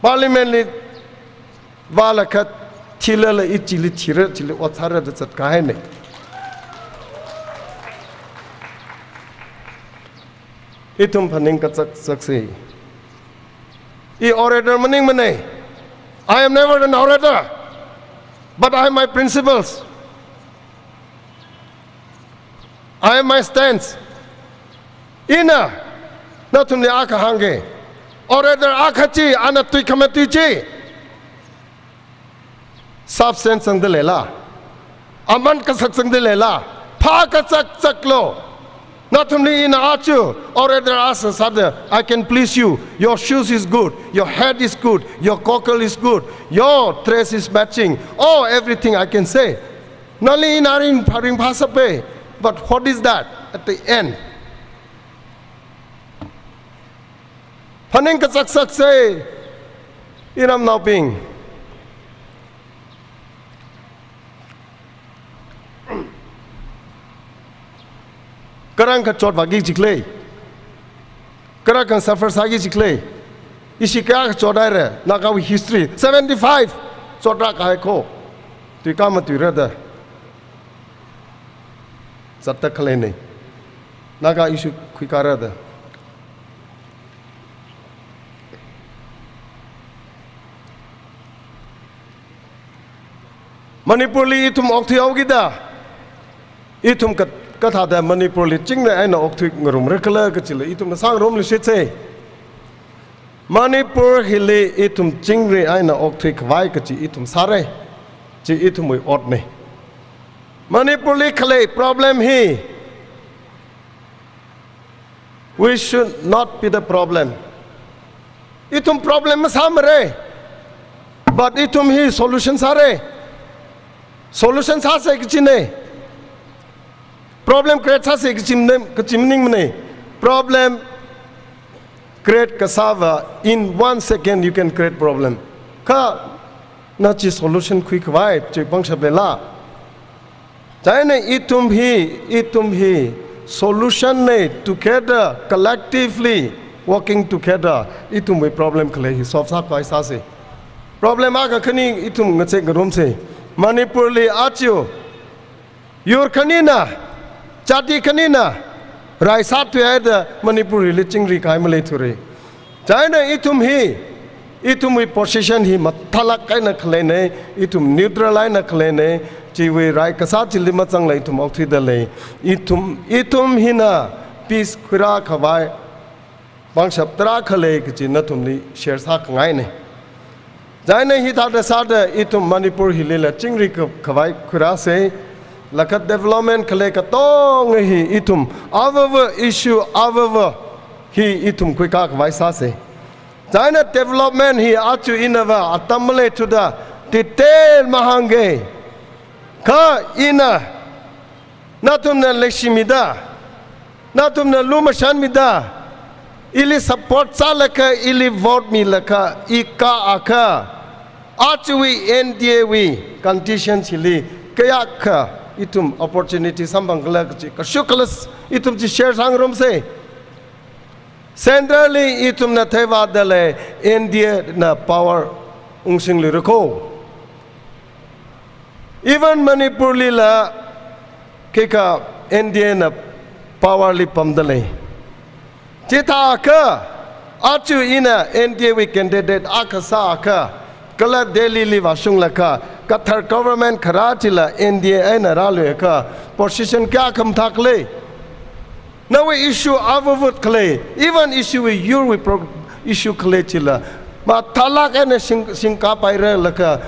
Parliament li vālaga thilala ichili thira, chili ot sāra da zatkahaina. Ithum phaningkazakzaksa. I orator maningmana. I am never an orator, but I have my principles. I have my stance. Ina nathumli akha hāngga. Orator akha chi, ana tui khamatui chi, substance sangda leila? Aman kasak sangda leila? Phākazakzaklu. Nathumli ina aja, or rather ask sāda, "I can please you. Your shoes is good. Your hat is good. Your goggles is good. Your dress is matching. Oh, everything I can say." Nali ina ring, ringphāsāpa. But what is that at the end? Phaning kazakzaksa, iramnaobing. Khararkha chot vāki jikhala. Khararkha suffer sāki jikhala. Ishi kayākha chothaira, Nagawui history, seventy-five chotrākahai kho. Tuikā matuira da zatta khaleina. Naga issue khuikāra da. Manipurli ithum okthuihaokida, ithum ka, kathāda Manipurli chingri eina okthuingarumra khala kachila ithumna sāngarumluishitsa. Manipur hili ithum chingri eina okthuikhavai kachi ithum sāra. Chi ithumwui otna. Manipurli khalei problem hi, we should not be the problem. Ithum problem masāmara. But ithum hi solution sāra. Solution sāsa kachina. Problem create sāsa kachimana, kachi maningmana. Problem create kasāva, in one second you can create problem. Kha na chi solution khuikhavai chi pangshap leila. Chieina ithum hi, ithum hi solution na, together, collectively working together, ithumwui problem khalei hi solve sākhavai sāsa. Problem akha khani ithum ngazekngarumsa. Manipurli aja yur khanina, jati khanina rai sāthuihaida Manipurli chingri kahai maleithura. Chieina ithum hi, ithumwui position hi mathālāk eina khaleina, ithum neutral eina khaleina, chiwui rai kasā chili mazangla ithum okthuida lei. Ithum, ithum hina peace khuirākhavai pangshap tarākha lei kachi nathumli share sākhangaina. Chieina hithāda sāda ithum Manipur hilila chingri ka, khavai khuirāsa, laga development khalei katonga hi ithum avava issue avava hi ithum khuikākhavai sāsa. Chieina development hi aja inava atam maleithuda detail mahāngki. Kha ina nathumna leishimida, nathumna lumashanmida, ili support sālaga, ili vote milaga, i kāakha, ajawui N D A wui condition chili kayākha ithum opportunity samphangkhala kachi, kashok khala ithum chi share sāngarumsa. Centrally ithumna theivāda lei, N D A na power ungsingluira kho. Even Manipurlila khikha N D A na power li pamda lei. Chithākha, aja ina N D A wui candidate akha sāakha, kala Delhi li vāshunglaga, kathar government kharā chila N D A eina rāluiakha, position kayākha mathākhala. Nawui issue avava khalei, even issue wui yurwui pro-, issue khalei chila mathālāk eina sing, singkapaira laga,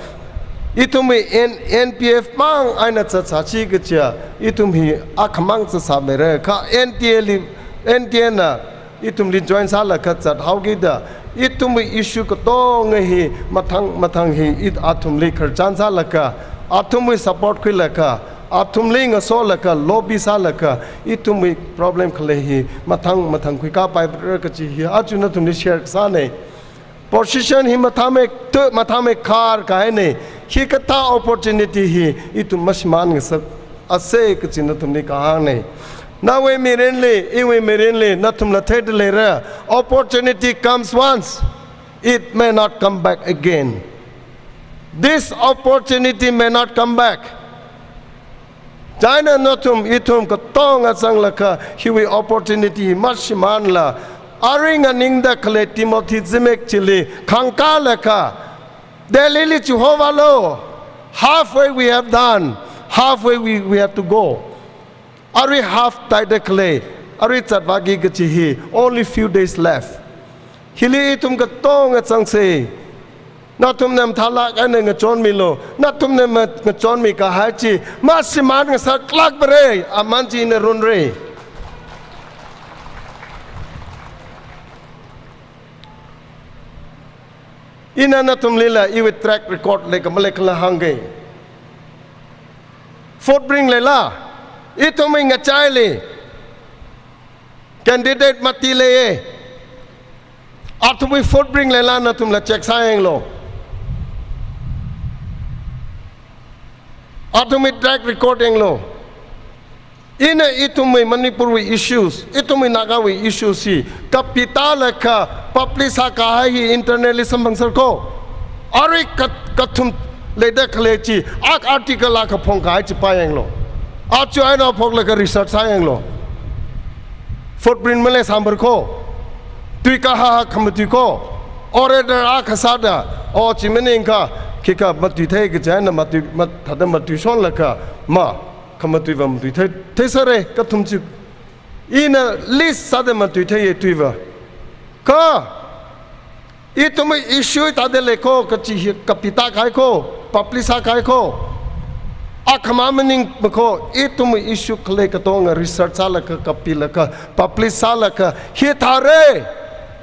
ithumwui N, N P F mang eina zatsāsi kaja, ithum hi akhamang zatsāmeira, kha N D A li, N D A na ithumli join sālaga zathaokida, ithumwui issue katonga hi mathang mathang hi it athumli khararchan sālaga, athumwui support khuilaga, athumli ngasolaga, lobby sālaga, ithumwui problem khalei hi mathang mathang khuikāpaira kachi hi aja nathumli share kasāna. Position hi mathāmei tu, mathāmei khar kahaina. Hikathā opportunity hi ithum mashimān ngasaksa kachi nathumli kahāngna. Nawui mirinli, iwui mirinli, nathumla theida leira. Opportunity comes once, it may not come back again. This opportunity may not come back. Chieina nathum ithum katonga zanglaga hiwui opportunity mashimānla, arui nganingda khalei Timothy zimik chili khangkālaga, Delhi li chihovālu. Halfway we have done, halfway we, we have to go. Arui half tāhaida khalei, arui zatvāki kachi hi, only few days left. Hili ithum katonga zangsa. Nathumna mathālāk eina ngachonmilu. Nathumna ma-, ngachonmi kahai chi mashimān ngasaklākmara, aman chi ina runra. Ina nathumlila iwui track record leikha maleikhala hāngga. Footprint leila, ithumwui ngachaili candidate mati leiya. Athumwui footprint leila nathumla check sāyanglu. Athumwui track record yanglu. Ina ithumwui Manipurwui issues, ithumwui Nagawui issues hi kapitālaga publish sākahai hi internally samphangser ko. Arui kat-, kathum leida khalei chi, ak article akha phongkahai chi pāyanglu. Aja eina phoklaga research sāyanglu. Footprint maleisāmbar ko. Tui kahā khamatui ko. Orator akha sāda, o chi maningakha, khikha matuithei kaji eina matui, mat-, thāda matuishonlaga, ma, khamatuiva matuithei, theisera, kathum chi. Ina list sāda matuitheiya tuiva. Kha, ithumwui issue thāda lei ko, kachi hi kapitākahai ko, publish sākahai ko. Akhama maningma ko, ithumwui issue khalei katonga research sālaga, kapilaga, publish sālaga, hithāra,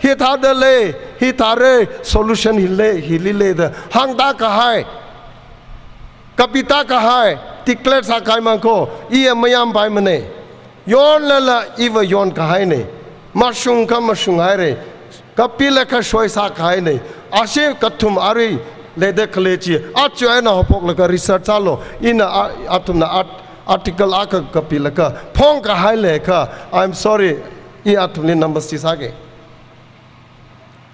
hithāda lei, hithāra, solution hi lei, hili lei da hāngda kahai, kapitākahai, declare sākahai mang ko, iya mayāmpaimana. Yonlala iva yonkahaina. Mashungakha mashunghaira. Kapilaga shoi sākahaina. Ashi kathum arui leida khalei chi, aja eina haophoklaga research sālu. Ina a-, athumna art-, article akha kapilaga phongkahai leiakha, I'm sorry, i athumli number six sāga.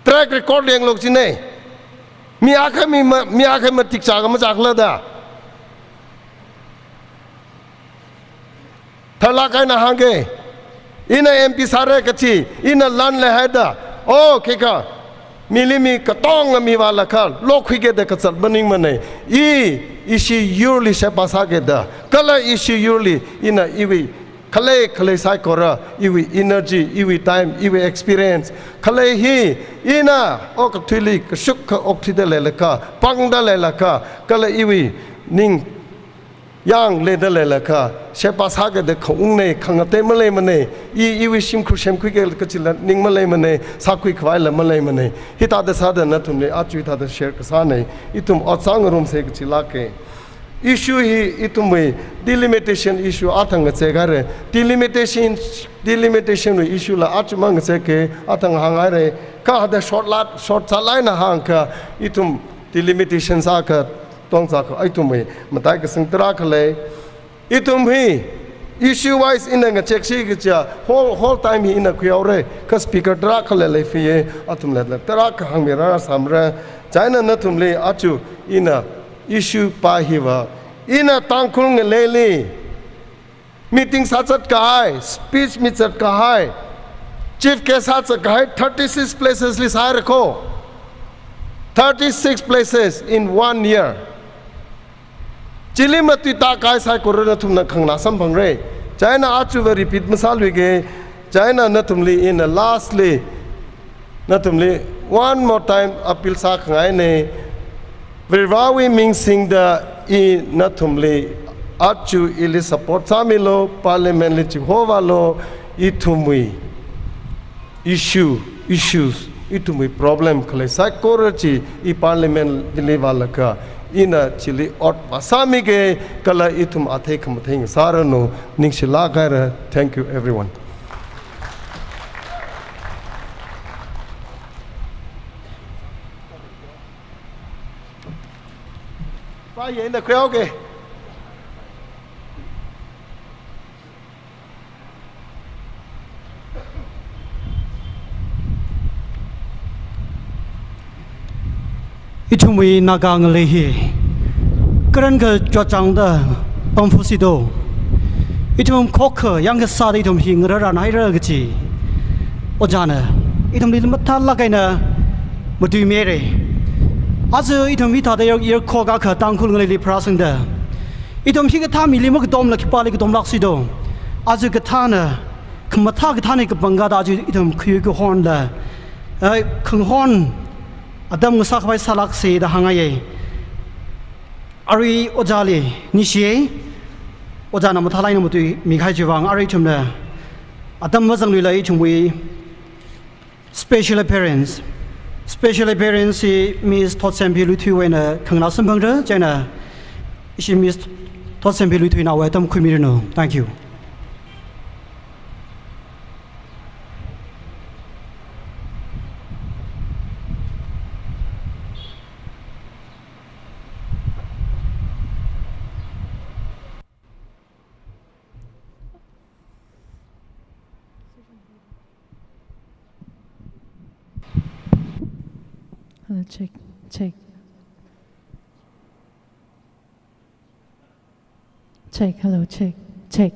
Track record yanglu kajina. Mi akha mi ma-, mi akha matik chākha machākhala da. Tharlāk eina hāngga, ina M P sāra kachi, ina lan leihaida, o, khikha, mili mi katonga mivālaga lokhuiga da kazat maningmana. I, ishi yurli sheba sāga da, kala ishi yurli, ina iwui khalei khalei saikora, iwui energy, iwui time, iwui experience, khalei hi, ina okathuili kashuk kha okthuida leilakha, pangda leilakha, kala iwui ning yang leida leilakha, sheba sāga da khaungna, khangatei maleimana, i, iwui shimkhur semkhuiga kachila ning maleimana, sākhui khavaila maleimana. Hithāda sāda nathumli aja hithāda share kasāna, ithum ot sāngarumsa kachilāka. Issue hi ithumwui delimitation issue athang ngachei haira. Delimitation, delimitation wui issue la aja mang ngacheika, athang hānghaira. Kha hithāda short lāt, short sālāk eina hāngakha, ithum delimitation sākha, tongzakha, ithumwui matai kasing tarākha lei. Ithum hi issue wise ina ngacheksi kaja, whole, whole time hi ina khuihaora, kha speaker tarākhala leifaya, athumla tarākha hāngmira sāmara, chieina nathumli aja ina issue pa hiva, ina Tangkhul ngaleili meeting sāzat kahai, speech mizat kahai, chief guest sāzat kahai, thirty-six places li sāhaira ko. Thirty-six places in one year. Chili matuitākahai saikora nathumna khanganā samphangra. Chieina ajava repeat masāluiga, chieina nathumli ina lastly, nathumli one more time appeal sākhangaina. Varivarāwui ming singda i nathumli aja ili support sāmilu, parliament li chihovālu, ithumwui issue, issues, ithumwui problem khalei saikora chi i parliament li vālaga, ina chili ot vāsāmiga, kala ithum athei khamathei ngasāranu, ningshilāk haira. Thank you, everyone. Pa ye na khuihaoga. Ithumwui Naga ngalei hi, karan kachotchāngda pamfu sido. Ithum khokkha yangkasāda ithum hi ngararānhaira kachi ojāna ithumli mathālāk eina matuimira. Aja ithum hithāda yer, yerkhok akha Tangkhul ngaleili pharāsangda, ithum hikathā mili makatomla khipāli katomlāk sido. Aja kathāna, khamathā kathāna kapangkāda aja ithum khayu kahonla, eh, khangahon atam ngasākhavai sālāksa da hāngngaiya. Arui ojāli ningshiya, ojāna mathālāk eina matuimi kahai chiwui vāng, arui ithumna atam mazangluila ithumwui special appearance, Special appearance hi Miss Thotsempi Luithuiwui eina khanganā samphangra, chieina ishi Miss Thotsempi Luithuinaowui atam khuimiranu. Thank you. Hello, check, check. Check, hello, check, check.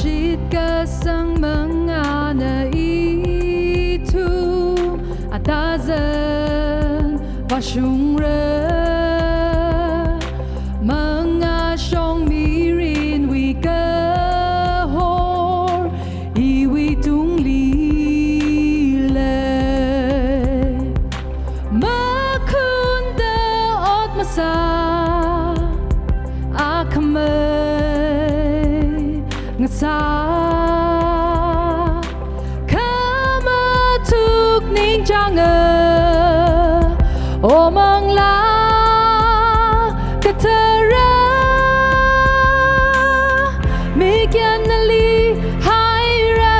Shitkasang mangāna ithum atazan vāshungra, mangāshong mirinwui kahor iwui tungli lei. Makhunda ot masā akhamei ngasā, khamathuk ningchānga, O Manglā Kathara, mikyan nali haira,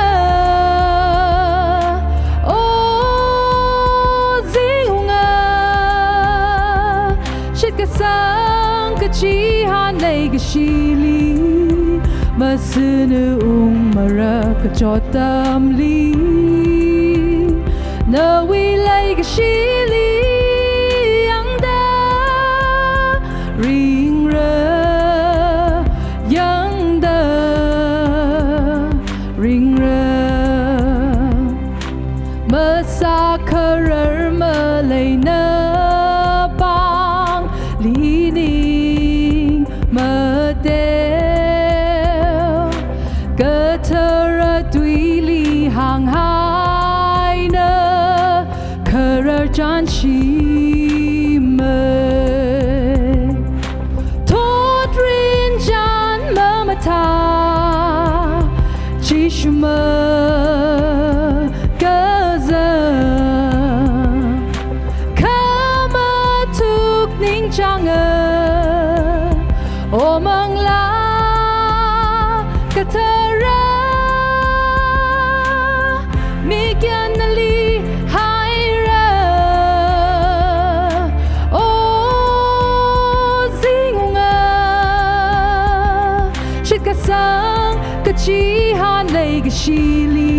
O Zingwunga, shitkasang kachihān leikashili, masāna ungmara kachot atamli, nawui leikashili yangda ringra, yangda ringra. Masākharar maleina pāngli ning mateo, kathara tuili hānghaina kharar chānshimei. Thotrin chān mamathā, Jishu makazang, khamathuk ningchānga, O Manglā Kathara, mikyan nali haira, O Zingwunga, shitkasang kachihān leikashili,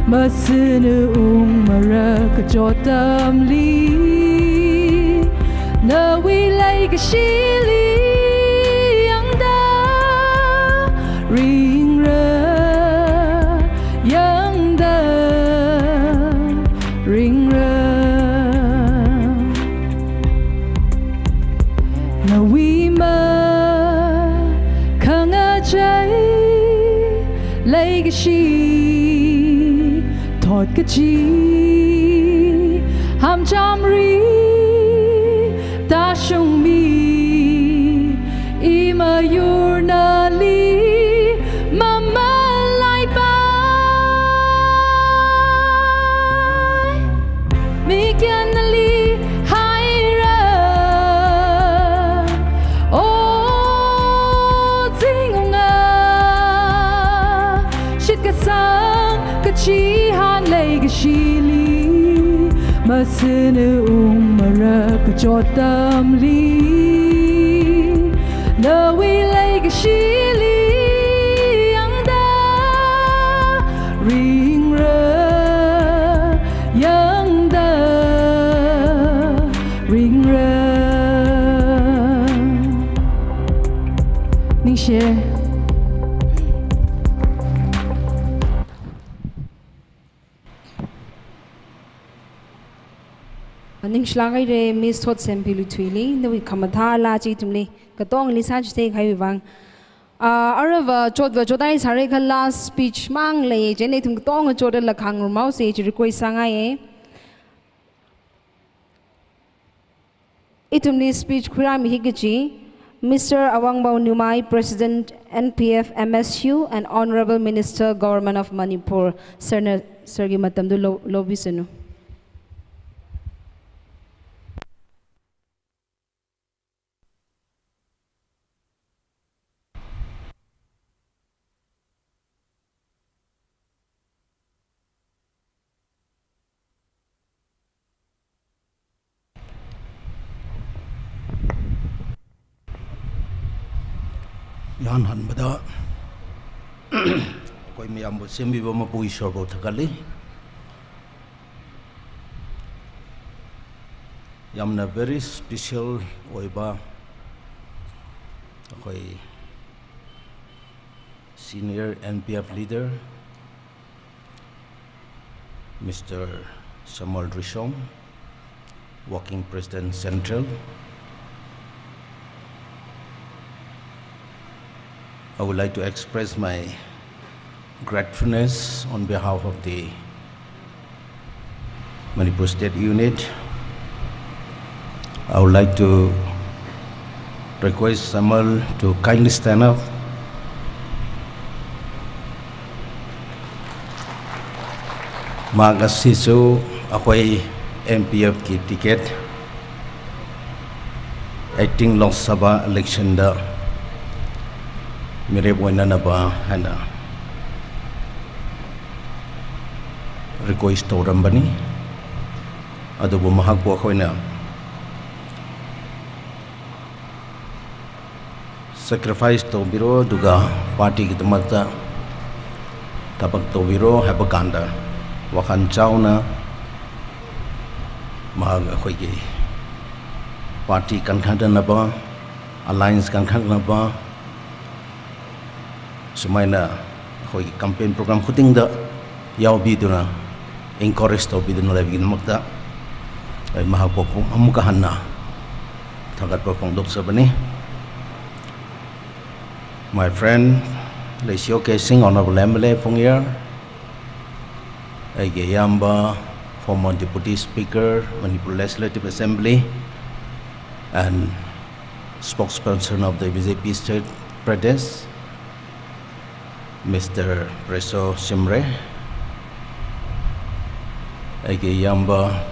masāna ungmara kachot atamli, nawui leikashili yangda ringra, yangda ringra. Nawui makhangachei leikashi thot kachi, hāmchamri tāshungmi, i mayur nali mamalaipai, mikyan nali haira, O Zingwunga, shitkasang kachihān leikashili, masāna ungmara kachot atamli, nawui leikashili yangda ringra, yangda ringra. Ningshi. Ningshilāk haira Miss Thotsempi Luthuili, nawui khamathā laa chi ithumli katongli sāchithei kahaiwui vang. Ah, aruiva chotva chotaisāra kha last speech mang lei, chieina ithum katonga chotda lakhang rumhaosa chi request sāngaiya. Ithumli speech khuirāmi hi kachi, Mister Awangbau Numai, President N P F M S U and Honourable Minister, Government of Manipur. Sir na, sir-gi matamdu lo-, lobi sanu. Yānhānbada, ꯑꯩꯈꯣꯏ ꯃꯌꯥꯝꯕꯨ ꯁꯦꯝꯕꯤꯕ ꯃꯄꯨ ꯏꯁꯣꯔꯕꯨ ꯊꯥꯒꯠꯂꯤ꯫ ꯌꯥꯝꯅ very special ꯑꯣꯏꯕ ꯑꯩꯈꯣꯏ senior N P F leader, Mister Samuel Rishom, Working President Central. I would like to express my gratefulness on behalf of the Manipur State Unit. I would like to request Samuel to kindly stand up. ꯃꯍꯥꯛ ꯑꯁꯤꯁꯨ ꯑꯩꯈꯣꯏ M P F ꯀꯤ ticket, acting Lok Sabha election ꯗ ꯃꯤꯔꯦꯞ ꯑꯣꯏꯅꯅꯕ ꯍꯥꯏꯅ request ꯇꯧꯔꯝꯕꯅꯤ꯫ ꯑꯗꯨꯕꯨ ꯃꯍꯥꯛꯄꯨ ꯑꯩꯈꯣꯏꯅ sacrifice ꯇꯧꯕꯤꯔꯣ, ꯑꯗꯨꯒ party ꯒꯤꯗꯃꯛꯇ ꯊꯕꯛ ꯇꯧꯕꯤꯔꯣ ꯍꯥꯏꯕ ꯀꯥꯟꯗ, ꯋꯥꯈꯜ ꯆꯥꯎꯅ ꯃꯍꯥꯛ ꯑꯩꯈꯣꯏꯒꯤ party ꯀꯟꯈꯠꯅꯅꯕ, alliance ꯀꯟꯈꯠꯅꯕ, ꯁꯨꯃꯥꯏꯅ ꯑꯩꯈꯣꯏꯒꯤ campaign program ꯈꯨꯗꯤꯡꯗ ꯌꯥꯎꯕꯤꯗꯨꯅ, encourage ꯇꯧꯕꯤꯗꯨꯅ ꯂꯩꯕꯒꯤꯗꯃꯛꯇ ꯑꯩ ꯃꯍꯥꯛꯄꯨ ꯑꯃꯨꯛꯀ ꯍꯟꯅ ꯊꯥꯒꯠꯄ ꯐꯣꯡꯗꯣꯛꯆꯕꯅꯤ꯫ My friend, Leishio Keishing, Honourable M L A Phungyar, ꯑꯩꯒꯤ ꯏꯌꯥꯝꯕ, former Deputy Speaker, Manipur Legislative Assembly, and spokesperson of the B J P State Pradesh, Mister Preso Shimray, ꯑꯩꯒꯤ ꯏꯌꯥꯝꯕ,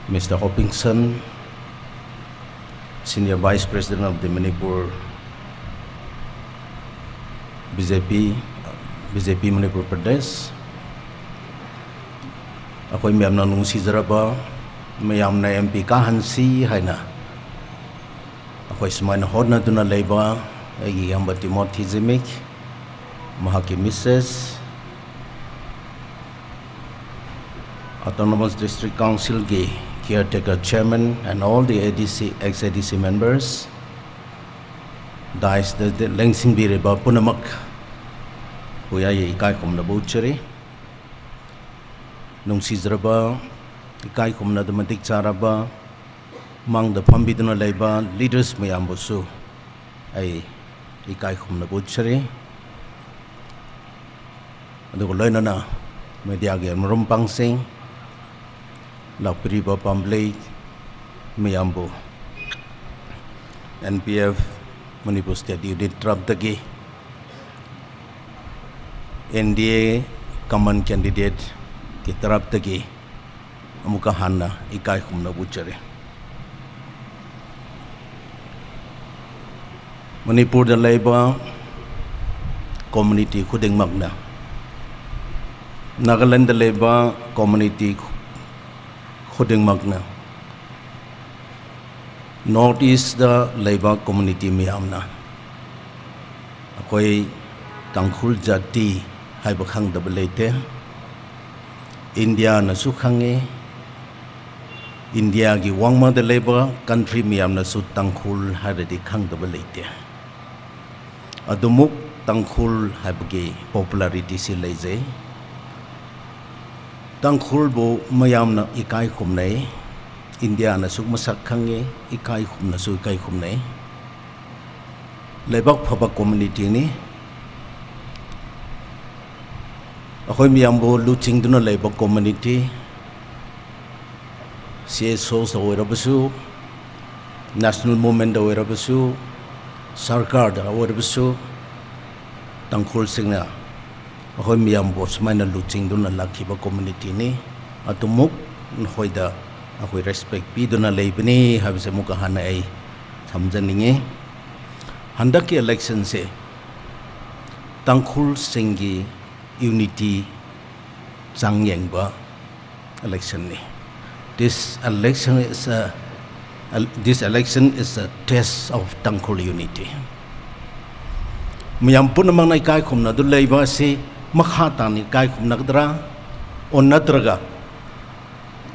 Mister Hopingson, Senior Vice President of the Manipur B J P, B J P Manipur Pradesh, ꯑꯩꯈꯣꯏ ꯃꯌꯥꯝꯅ ꯅꯨꯡꯁꯤꯖꯔꯕ, ꯃꯌꯥꯝꯅ M P ꯀꯥꯍꯟꯁꯤ ꯍꯥꯏꯅ ꯑꯩꯈꯣꯏ ꯁꯨꯃꯥꯏꯅ ꯍꯣꯠꯅꯗꯨꯅ ꯂꯩꯕ ꯑꯩꯒꯤ ꯏꯌꯥꯝꯕ Timothy Zimik, ꯃꯍꯥꯛꯀꯤ Missus, Autonomous District Council ꯒꯤ caretaker chairman and all the A D C, ex-A D C members, dais ꯗ ꯂꯦꯡꯁꯤꯟꯕꯤꯔꯤꯕ ꯄꯨꯝꯅꯃꯛꯄꯨ ꯑꯩ ꯏꯀꯥꯏ ꯈꯨꯝꯅꯕ ꯎꯠꯆꯔꯤ꯫ ꯅꯨꯡꯁꯤꯖꯔꯕ, ꯏꯀꯥꯏ ꯈꯨꯝꯅꯗ ꯃꯇꯤꯛ ꯆꯥꯔꯕ, ꯃꯥꯡꯗ ꯐꯝꯕꯤꯗꯨꯅ ꯂꯩꯕ leaders ꯃꯌꯥꯝꯕꯨꯁꯨ ꯑꯩ ꯏꯀꯥꯏ ꯈꯨꯝꯅꯕ ꯎꯠꯆꯔꯤ꯫ ꯑꯗꯨꯒ ꯂꯣꯏꯅꯅ media ꯒꯤ ꯃꯔꯨꯞ ꯃꯄꯥꯡꯁꯤꯡ, ꯂꯥꯛꯄꯤꯔꯤꯕ public ꯃꯌꯥꯝꯕꯨ N P F Manipur State Unit ꯇꯔꯞꯇꯒꯤ, N D A common candidate ꯀꯤ ꯇꯔꯞꯇꯒꯤ ꯑꯃꯨꯛꯀ ꯍꯟꯅ ꯏꯀꯥꯏ ꯈꯨꯝꯅꯕ ꯎꯠꯆꯔꯤ꯫ ꯃꯅꯤꯄꯨꯔꯗ ꯂꯩꯕ community ꯈꯨꯗꯤꯡꯃꯛꯅ, ꯅꯥꯒꯥꯂꯦꯟꯗ ꯂꯩꯕ community ꯈꯨꯗꯤꯡꯃꯛꯅ, North East ꯇ ꯂꯩꯕ community ꯃꯌꯥꯝꯅ ꯑꯩꯈꯣꯏ ꯇꯥꯡꯈꯨꯜ ꯖꯥꯇꯤ ꯍꯥꯏꯕ ꯈꯪꯗꯕ ꯂꯩꯇꯦ꯫ ꯏꯟꯗꯤꯌꯥꯅꯁꯨ ꯈꯪꯉꯤ, ꯏꯟꯗꯤꯌꯥꯒꯤ ꯋꯥꯡꯃꯗ ꯂꯩꯕ country ꯃꯌꯥꯝꯅꯁꯨ ꯇꯥꯡꯈꯨꯜ ꯍꯥꯏꯔꯗꯤ ꯈꯪꯗꯕ ꯂꯩꯇꯦ꯫ ꯑꯗꯨꯃꯨꯛ ꯇꯥꯡꯈꯨꯜ ꯍꯥꯏꯕꯒꯤ popularity ꯁꯤ ꯂꯩꯖꯩ꯫ Tangkhulbu mayamna ikai khumnei, Indiana suk masak khange, ikai khumna suk ikai khumnei. Leibak phaba community ni, akhoi mayambu luchingduna leiba community, C S Os da oirabasu, National Movement da oirabasu, Sarkar da oirabasu, Tangkhul singna akhoi mayambu sumaina luchingduna lakkhiba community ni, athumuk nahoida akhoi respect piduna leibani haibase muka hana ei samjaninge. Handakki election se Tangkhul singgi unity changyengba election ni. This election is a, a, this election is a test of Tangkhul unity. Mayam punamang na ikai khumna du leiba si makha tani ikai khumna kadra, o natraga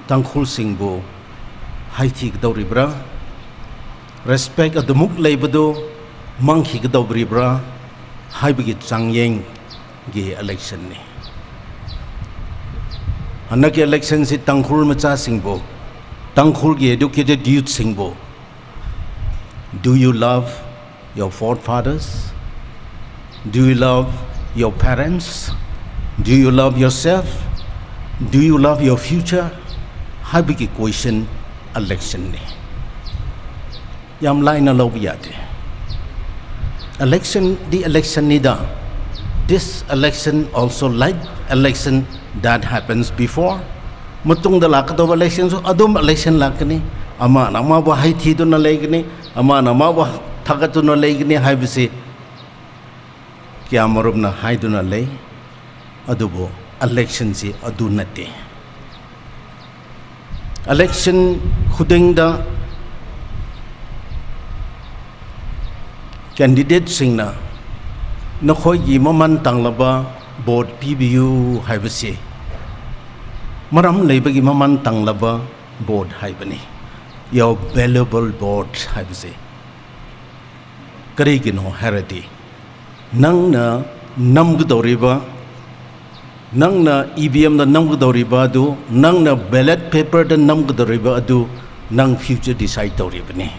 Tangkhul singbu haithi kadauribra, respect athumuk leibadu mangkhi kadauribra, haibagi changyeng gi election ni. Hanakki election si Tangkhul macha singbu, Tangkhul gi educated youth singbu, do you love your forefathers? Do you love your parents? Do you love yourself? Do you love your future? Haibagi question election ni. Yam laina louba yade. Election di election ni da. This election also like election that happens before. Matungda lākadau election so athum election lākani. Amana amabu haithiduna leikani. Amana amabu thakatduna leikani haibase kayāmarumna haiduna lei. Adubu election si adu nate. Election khudingda candidate singna nakhoigi maman tanglaba vote pibiyu haibase, maram leibagi maman tanglaba vote haibani. Your valuable vote haibase. Karigino hairati, nangna namkadauriba, nangna E V M da namkadauriba adu, nangna ballot paper da namkadauriba adu, nang future decide tauribani.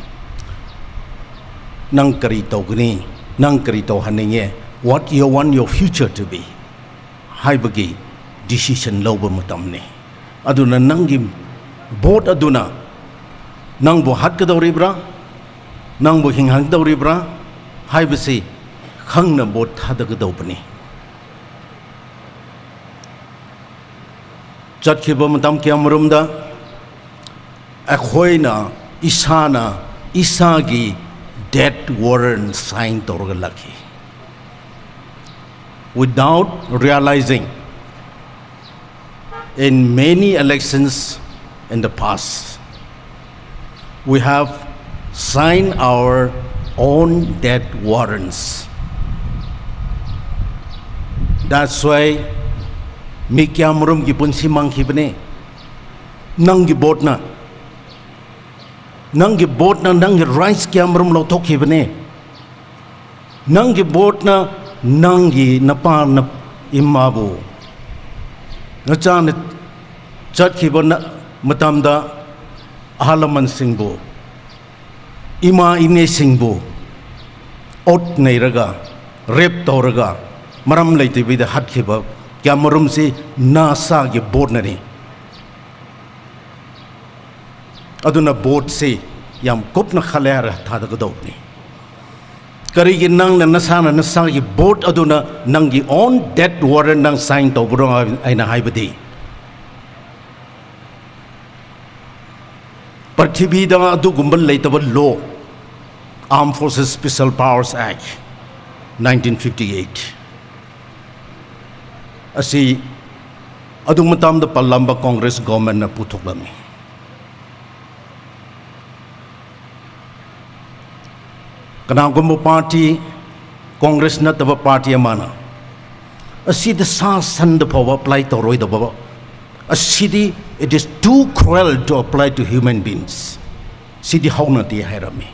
Nang kari taukani, nang kari tauhaninge, what you want your future to be. Haibagi decision louba matamni. Aduna nanggi vote aduna nangbu hatkadauribra, nangbu hinghangdauribra, haibase khangna vote thāda kadaubani. Chatkhiba matam kayāmarumda, akhoina, isāna, isāgi death warrant sign tauraga lakhi. Without realizing, in many elections in the past, we have signed our own death warrants. That's why mi kayāmarumgi punsi mangkhibane. Nanggi vote na, nanggi vote na, nanggi rights kayāmarum lothokhibane. Nanggi vote na, nanggi napa na imabu, nachana chatkhiba na matamda ahalaman singbu, ima ine singbu, ot neiraga, rape tauraga, maram leitibida hatkhiba kayāmarumsi nasāgi vote nani. Aduna vote si yamkupna khaler thāda kadaubani. Karigi nangna nasāna nasāgi vote aduna nanggi own death warrant nang sign taubaro eina haibadi. Parthibida adugumba leitaba law, Armed Forces Special Powers Act, nineteen fifty-eight. Asi adu matamda palamba Congress government na puthoklami. Kanagumba party, Congress nattaba party amana, asida sāsanda phawa apply tauroidaba. Asidi, it is too cruel to apply to human beings. Sidi haonati hairami.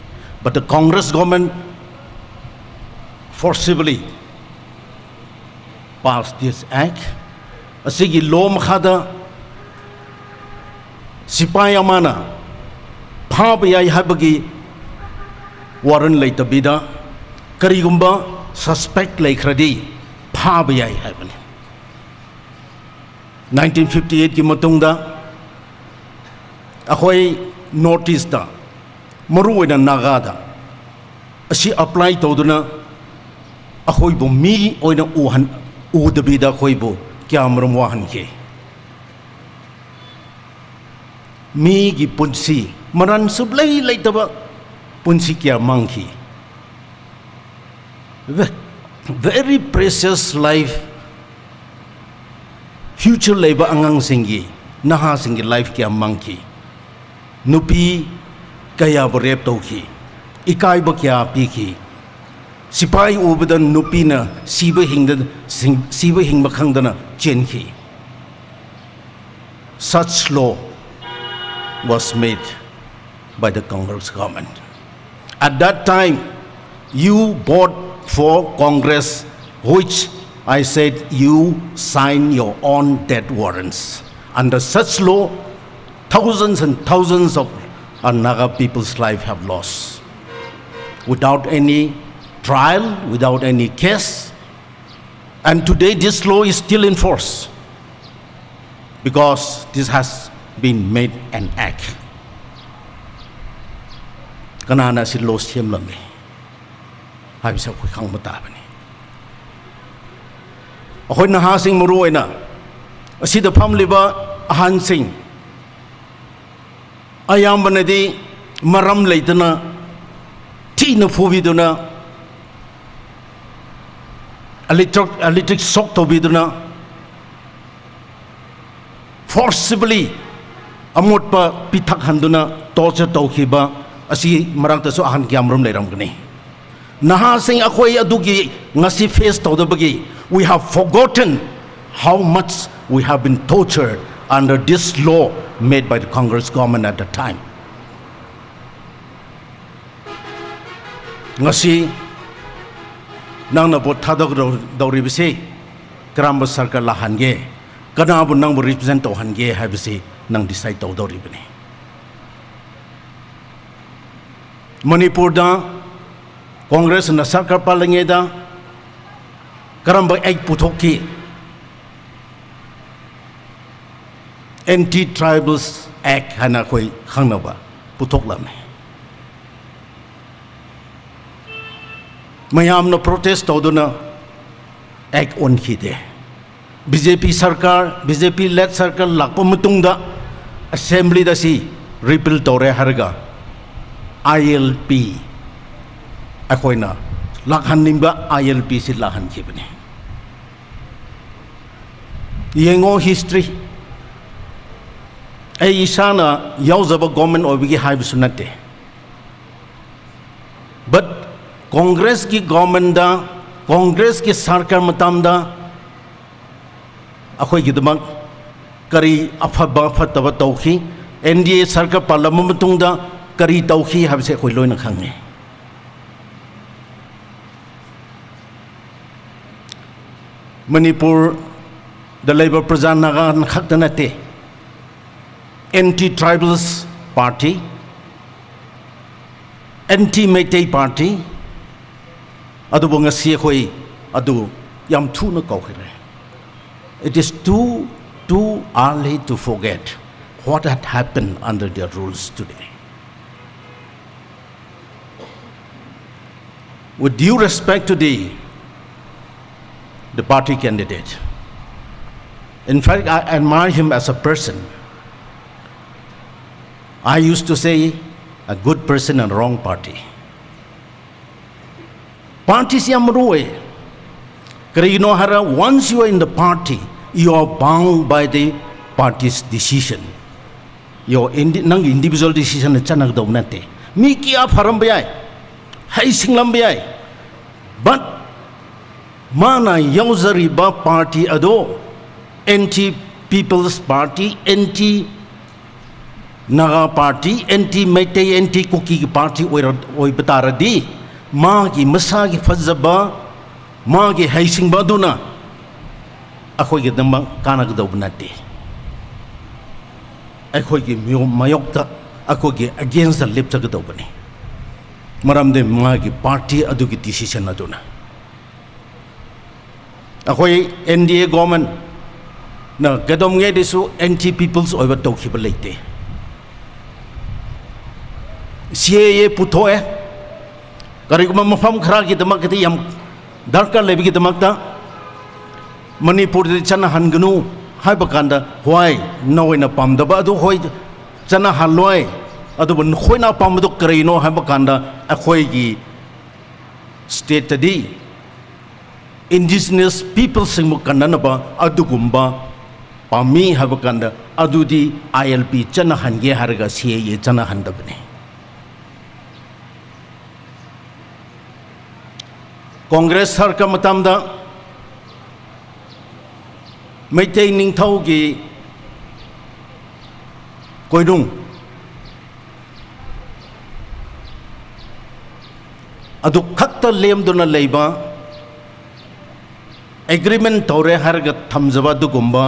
But the Congress government forcibly passed this act. Asigi law makhada Sipai amana phāpa yai haibagi warrant leitapida, karigumba suspect leikharadi phāpa yai haibani. Nineteen fifty-eight ki matungda, akhoi North East da, maruoina Naga da, ashi apply toduna, akhoibu mi oina uhān, udabida akhoibu kayāmaram vāhānki. Miki punsi, maran suplei leitaba punsi kayā mangki. Ve-, very precious life, future leiba angangsingki, nahasingki life kayā mangki. Nupi kayāva rape toki, ikaiva kayā piki. Sipai ubada nupina siva hingda, sing-, siva hing makhangdana chenki. Such law was made by the Congress government. At that time, you vote for Congress, which I said you sign your own death warrants. Under such law, thousands and thousands of our Naga people's life have lost. Without any trial, without any case, and today this law is still in force because this has been made an act. Kanana si law semlame haibisa khui khangmatabani. Akhoi nahasing maruoina, asida phamliba ahānsing, ayāmbanadi maram leitana, thina phubiduna, electric, electric shock tobiduna, forcibly amotpa pithak hānduna, torture tokhiba, ashi maraktasu ahān kayāmaram leiramkani. Nahasing akhoi aduki ngasi face todabagi, we have forgotten how much we have been tortured under this law made by the Congress government at the time. Ngasi nangna vote thādok dau-, dauribasi, karamba sarkar lāhānge, kanabu nangbu represent tohānge haibasi nang decide todauribani. Manipur da Congress na sarkar pālangeda, karamba act puthokki, Anti-Tribals Act haina akhoi khangnava puthoklame. Mayamna protest toduna act onkhide. B J P sarkar, B J P led sarkar lākpa matungda assembly da si repeal tore harga I L P, akhoina lākhānningba I L P si lākhānkhibani. Yengo history. Ei ishāna yaozaba government oibagi haibasu nate. But Congress ki government da, Congress ki sarkar matamda, akhoigidamak kari aphaba phataba tokhi, N D A sarkar pālama matungda kari tokhi haibase akhoi loina khange. Manipur da leiba praja Naga khakta nate. Anti-Tribals Party, Anti-Meitei Party, adubu ngasi akhoi adu yāmthuna kaokhire. It is too, too early to forget what had happened under their rules today. With due respect to the, the party candidate, in fact, I admire him as a person. I used to say, "A good person and wrong party." Party si yāmruwe. Karigino hara, once you are in the party, you are bound by the party's decision. Your indi-, nang individual decision na chānakdau nate. Mi kayā pharamba yai, heisinglam yai. But mana yaozariba party ado, Anti-People's Party, Anti-Naga Party, Anti-Meitei, Anti-Kuki Party oira-, oiba tāradi, maki masāki phazaba, maki heisingba duna, akhoigidamma kanakdau nate. ꯑꯩꯈꯣꯏꯒꯤ ꯃꯤꯌꯣ-, ꯃꯥꯌꯣꯛꯇ ꯑꯩꯈꯣꯏꯒꯤ against ꯗ ꯂꯦꯞꯆꯒꯗꯧꯕꯅꯤ꯫ ꯃꯔꯝꯗꯤ ꯃꯥꯒꯤ party ꯑꯗꯨꯒꯤ decision ꯑꯗꯨꯅ꯫ ꯑꯩꯈꯣꯏ N D A government ꯅ ꯀꯩꯗꯧꯉꯩꯗꯁꯨ anti peoples ꯑꯣꯏꯕ ꯇꯧꯈꯤꯕ ꯂꯩꯇꯦ꯫ C A A ꯄꯨꯊꯣꯛꯑꯦ꯫ ꯀꯔꯤꯒꯨꯝꯕ ꯃꯐꯝ ꯈꯔꯒꯤꯗꯃꯛꯇꯗꯤ ꯌꯥꯝ ꯗꯔꯀꯥꯔ ꯂꯩꯕꯒꯤꯗꯃꯛꯇ ꯃꯅꯤꯄꯨꯔꯗꯗꯤ ꯆꯠꯅꯍꯟꯒꯅꯨ ꯍꯥꯏꯕ ꯀꯥꯟꯗ, ꯍꯣꯏ, ꯅꯈꯣꯏꯅ ꯄꯥꯝꯗꯕ ꯑꯗꯨ ꯍꯣꯏ ꯆꯠꯅꯍꯜꯂꯣꯏ, ꯑꯗꯨꯕꯨ ꯅꯈꯣꯏꯅ ꯑꯄꯥꯝꯕꯗꯨ ꯀꯔꯤꯅꯣ ꯍꯥꯏꯕ ꯀꯥꯟꯗ, ꯑꯩꯈꯣꯏꯒꯤ state ꯇꯗꯤ indigenous peoples ꯁꯤꯡꯕꯨ ꯀꯟꯅꯅꯕ ꯑꯗꯨꯒꯨꯝꯕ ꯄꯥꯝꯃꯤ ꯍꯥꯏꯕ ꯀꯥꯟꯗ, ꯑꯗꯨꯗꯤ I L P ꯆꯠꯅꯍꯟꯒꯦ ꯍꯥꯏꯔꯒ C A A ꯆꯠꯅꯍꯟꯗꯕꯅꯤ꯫ Congress ꯁꯔꯀꯥꯔ ꯃꯇꯝꯗ ꯃꯩꯇꯩ ꯅꯤꯡꯊꯧꯒꯤ ꯀꯣꯅꯨꯡ ꯑꯗꯨ ꯈꯛꯇ ꯂꯦꯝꯗꯨꯅ ꯂꯩꯕ, agreement ꯇꯧꯔꯦ ꯍꯥꯏꯔꯒ ꯊꯝꯖꯕ ꯑꯗꯨꯒꯨꯝꯕ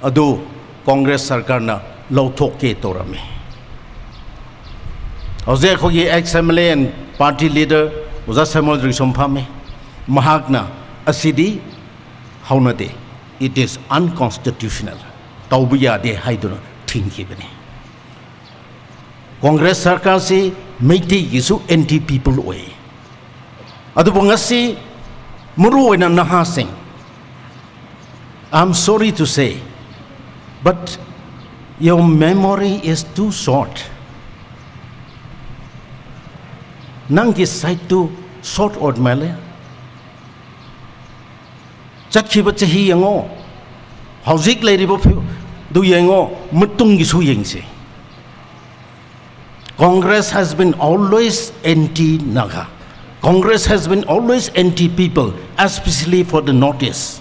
ꯑꯗꯨ Congress ꯁꯔꯀꯥꯔꯅ ꯂꯧꯊꯣꯛꯀꯦ ꯇꯧꯔꯝꯃꯤ꯫ ꯍꯧꯖꯤꯛ ꯑꯩꯈꯣꯏꯒꯤ ex M L A and party leader ꯑꯣꯖꯥ ꯁꯥꯃꯨꯔꯥꯏ ꯔꯤꯡꯁꯝ ꯐꯝꯃꯤ꯫ ꯃꯍꯥꯛꯅ ꯑꯁꯤꯗꯤ ꯍꯧꯅꯗꯦ, it is unconstitutional, ꯇꯧꯕ ꯌꯥꯗꯦ ꯍꯥꯏꯗꯨꯅ ꯊꯤꯡꯈꯤꯕꯅꯤ꯫ Congress ꯁꯔꯀꯥꯔꯁꯤ ꯃꯩꯇꯩꯒꯤꯁꯨ anti people ꯑꯣꯏ꯫ ꯑꯗꯨꯕꯨ ꯉꯁꯤ ꯃꯔꯨꯑꯣꯏꯅ ꯅꯍꯥꯁꯤꯡ, I'm sorry to say, but your memory is too short. ꯅꯪꯒꯤ sight ꯇꯨ short ꯑꯣꯏꯃꯜꯂꯦ꯫ ꯆꯠꯈꯤꯕ ꯆꯍꯤ ꯌꯦꯡꯉꯣ, ꯍꯧꯖꯤꯛ ꯂꯩꯔꯤꯕ ꯐꯤ-, ꯗꯨ ꯌꯦꯡꯉꯣ, ꯃꯇꯨꯡꯒꯤꯁꯨ ꯌꯦꯡꯁꯦ꯫ Congress has been always anti-Naga. Congress has been always anti-people, especially for the Northeast.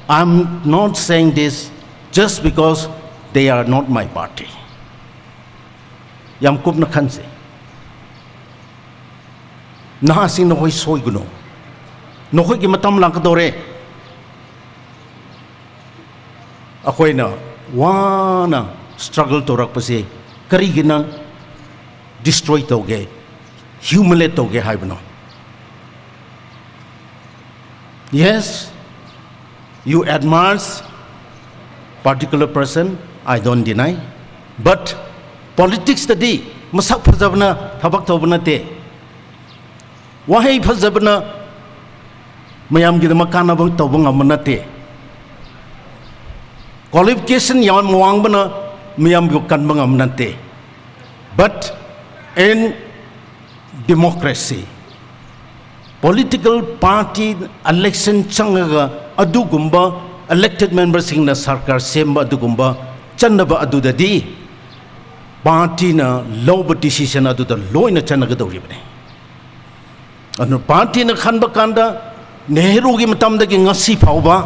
I'm not saying this just because they are not my party. ꯌꯥꯝ ꯀꯨꯞꯅ ꯈꯟꯁꯦ꯫ ꯅꯍꯥꯁꯤꯡ, ꯅꯈꯣꯏ ꯁꯣꯏꯒꯅꯨ꯫ ꯅꯈꯣꯏꯒꯤ ꯃꯇꯝ ꯂꯥꯛꯀꯗꯧꯔꯦ꯫ ꯑꯩꯈꯣꯏꯅ ꯋꯥꯅ struggle ꯇꯧꯔꯛꯄꯁꯦ ꯀꯔꯤꯒꯤꯅ destroy ꯇꯧꯒꯦ, humiliate ꯇꯧꯒꯦ ꯍꯥꯏꯕꯅꯣ? Yes, you admire particular person, I don't deny. But politics ꯇꯗꯤ ꯃꯁꯛ ꯐꯖꯕꯅ ꯊꯕꯛ ꯇꯧꯕ ꯅꯠꯇꯦ꯫ ꯋꯥꯍꯩ ꯐꯖꯕꯅ ꯃꯌꯥꯝꯒꯤꯗꯃꯛ ꯀꯥꯟꯅꯕ ꯇꯧꯕ ꯉꯝꯕ ꯅꯠꯇꯦ꯫ Qualification ꯌꯥꯝ ꯋꯥꯡꯕꯅ ꯃꯌꯥꯝꯕꯨ ꯀꯟꯕ ꯉꯝꯕ ꯅꯠꯇꯦ꯫ But in democracy, political party election ꯆꯪꯉꯒ ꯑꯗꯨꯒꯨꯝꯕ elected member ꯁꯤꯡꯅ ꯁꯔꯀꯥꯔ ꯁꯦꯝꯕ ꯑꯗꯨꯒꯨꯝꯕ ꯆꯠꯅꯕ ꯑꯗꯨꯗꯗꯤ party ꯅ ꯂꯧꯕ decision ꯑꯗꯨꯗ ꯂꯣꯏꯅ ꯆꯠꯅꯒꯗꯧꯔꯤꯕꯅꯤ꯫ ꯑꯗꯨꯅ party ꯅ ꯈꯟꯕ ꯀꯥꯟꯗ ꯅꯦꯍꯔꯨꯒꯤ ꯃꯇꯝꯗꯒꯤ ꯉꯁꯤ ꯐꯥꯎꯕ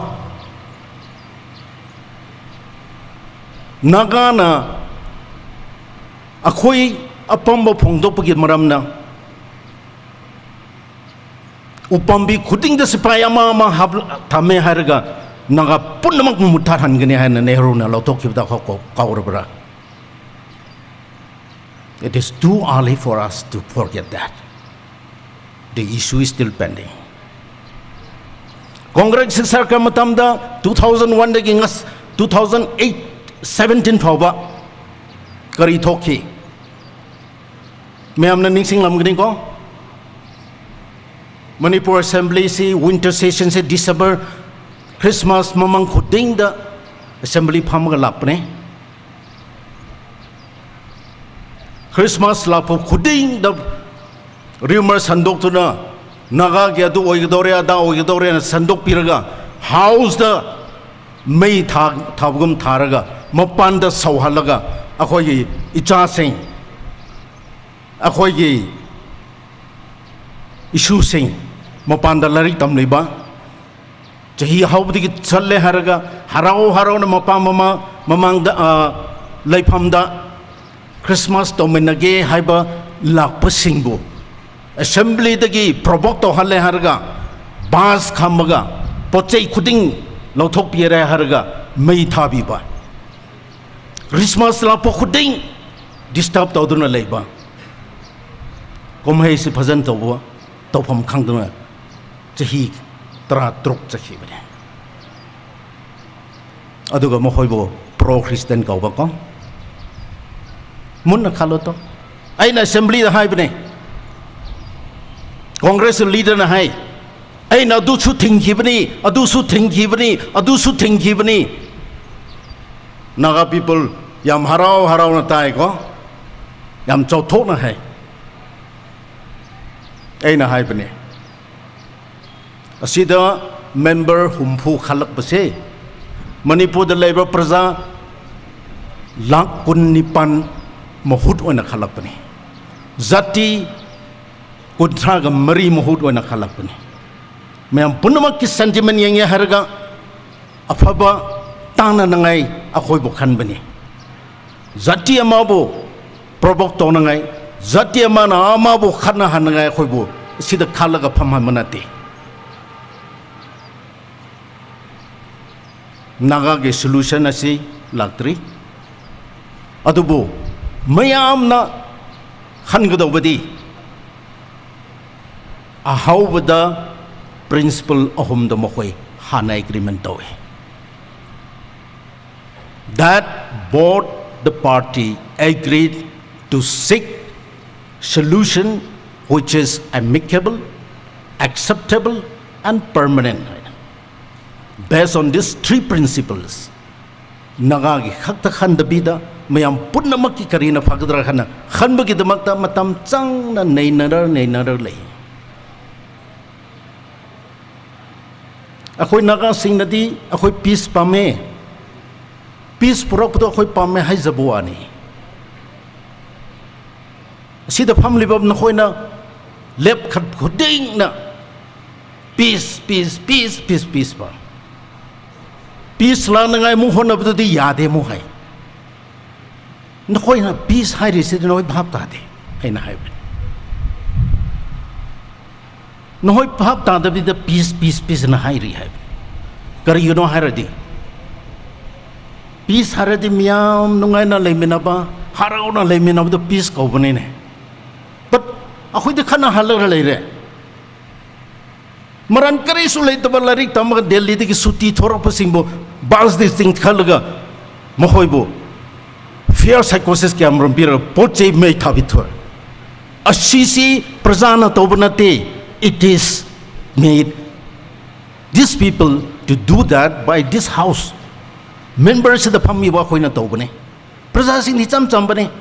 ꯅꯥꯒꯥꯅ ꯑꯩꯈꯣꯏ ꯑꯄꯥꯝꯕ ꯐꯣꯡꯗꯣꯛꯄꯒꯤ ꯃꯔꯝꯅ ꯎꯄꯥꯝꯕꯤ ꯈꯨꯗꯤꯡꯗ ꯁꯤꯐꯥꯏ ꯑꯃ ꯑꯃ ꯍꯥꯞ-, ꯊꯝꯃꯦ ꯍꯥꯏꯔꯒ ꯅꯥꯒꯥ ꯄꯨꯝꯅꯃꯛ ꯃꯨꯠꯊꯠꯍꯟꯒꯅꯤ ꯍꯥꯏꯅ ꯅꯦꯍꯔꯨꯅ ꯂꯧꯊꯣꯛꯈꯤꯕꯗ ꯀꯥꯎ-, ꯀꯥꯎ-, ꯀꯥꯎꯔꯕ꯭ꯔꯥ? It is too early for us to forget that. The issue is still pending. Congress ꯁꯔꯀꯥꯔ ꯃꯇꯝꯗ two thousand one ꯗꯒꯤ ꯉꯁ-, two thousand eight, seventeen ꯐꯥꯎꯕ ꯀꯔꯤ ꯊꯣꯛꯈꯤ? ꯃꯌꯥꯝꯅ ꯅꯤꯡꯁꯤꯡꯂꯝꯒꯅꯤꯀꯣ? ꯃꯅꯤꯄꯨꯔ Assembly ꯁꯤ winter session ꯁꯤ December, Christmas ꯃꯃꯥꯡ ꯈꯨꯗꯤꯡꯗ Assembly ꯐꯝꯃꯒ ꯂꯥꯛꯄꯅꯦ꯫ Christmas ꯂꯥꯛꯄ ꯈꯨꯗꯤꯡꯗ rumor ꯁꯟꯗꯣꯛꯇꯨꯅ ꯅꯥꯒꯥꯒꯤ ꯑꯗꯨ ꯑꯣꯏꯒꯗꯧꯔꯦ, ꯑꯗꯥ ꯑꯣꯏꯒꯗꯧꯔꯦꯅ ꯁꯟꯗꯣꯛꯄꯤꯔꯒ House ꯇ ꯃꯩ ꯊꯥ-, ꯊꯥꯕꯒꯨꯝ ꯊꯥꯔꯒ ꯃꯄꯥꯟꯗ ꯁꯧꯍꯜꯂꯒ ꯑꯩꯈꯣꯏꯒꯤ ꯏꯆꯥꯁꯤꯡ, ꯑꯩꯈꯣꯏꯒꯤ ꯏꯁꯨꯁꯤꯡ ꯃꯄꯥꯟꯗ ꯂꯥꯏꯔꯤꯛ ꯇꯝꯂꯤꯕ, ꯆꯍꯤ ꯍꯧꯕꯗꯒꯤ ꯆꯠꯂꯦ ꯍꯥꯏꯔꯒ ꯍꯔꯥꯎ ꯍꯔꯥꯎꯅ ꯃꯄꯥ ꯃꯃꯥ ꯃꯃꯥꯡꯗ, ꯑ, ꯂꯩꯐꯝꯗ Christmas ꯇꯧꯃꯤꯟꯅꯒꯦ ꯍꯥꯏꯕ ꯂꯥꯛꯄꯁꯤꯡꯕꯨ Assembly ꯗꯒꯤ provoke ꯇꯧꯍꯜꯂꯦ ꯍꯥꯏꯔꯒ bus ꯈꯥꯝꯃꯒ ꯄꯣꯠ ꯆꯩ ꯈꯨꯗꯤꯡ ꯂꯧꯊꯣꯛꯄꯤꯔꯦ ꯍꯥꯏꯔꯒ ꯃꯩ ꯊꯥꯕꯤꯕ꯫ Christmas lākpa khuding disturb tāduna leiva. Kumhei si phazan tauva, taupham khangduna chahi taratruk chakhivane. Aduga mahoiva pro-Christian kaova ko. Munna khalo to. Eina assembly da haivane. Congress leader na hai. Eina adu shuthingkhivane, adu shuthingkhivane, adu shuthingkhivane. Naga people yam harau harauna tai ko. Yam chauthokna hai. Eina haivane. Asida member humphu khalakpase, Manipur da leiva praja lakh kun nipan mahut oina khalakpane. Jati kunthra ga mari mahut oina khalakpane. Mayam punamakki sentiment yangya haraga, aphava tānanangai ahoiva khanbane. Jati amava provoke taunangai, jati amana amava khanahannangai ahoiva sida khalaga phamhan manate. Naga ki solution asi lāktri. Aduva mayamna khankateovadi ahaovada principle ahumda mahoi hānna agreement taowe. That both the party agreed to seek solution which is amicable, acceptable and permanent. Based on these three principles, Naga ki khakta khandabida, mayam punamakki karina phākadra khanna khanbagi damakta matam changna neinarar, neinarar lei. Akhoi Naga singnadi, akhoi peace pame. Peace purakpado akhoi pame haizabu ani. Sida phamliva nakhoina lep khat khudingna peace, peace, peace, peace, peace pa. Peace lānangai mu honabdudi yade mu hai. Nakhoina peace hairi sida nahoi bhap tāde. Eina haive. Nahoi bhap tādabida peace, peace, peace na hairi haive. Karigino hairadi. Peace hairadi mayam nungaina leiminaba, harauna leiminabada peace kaobanine. But akhoida khanahalaga leire. Maran karisu leitaba lairik tamaga Delhi dagi suti thorakpasingva bus da zingkhalaga mahoiva fear psychosis kayākha marumpira potchei mei thāvithor. Ashisi prajana taoba nate, it is made these people to do that by this house. Member sida phammiva akhoina taobane. Prajasingdi cham chambane.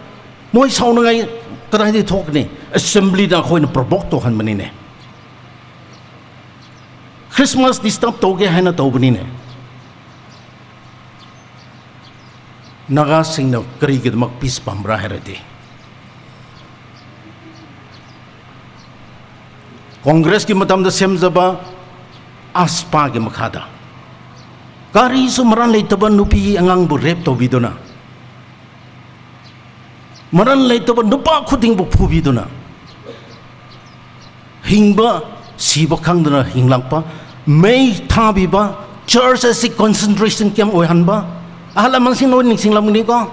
Moi saonangai kadaidi thokne. Assembly da akhoina provoke tohanbanine. Christmas disturb toge haina taobanine. Nagasingna karigidamāk peace pamra hairadi. Congress ki matamda semzaba AFSPA ki makhada. Karisu maran leitaba nupi angangva rape tobidona. Maran leitaba nupa khudingva phubidona. Hingva, siva khangdana hinglākpa, mei thābiva, church asi concentration camp oihanva, ahala mansingna ningsinglākmani ko.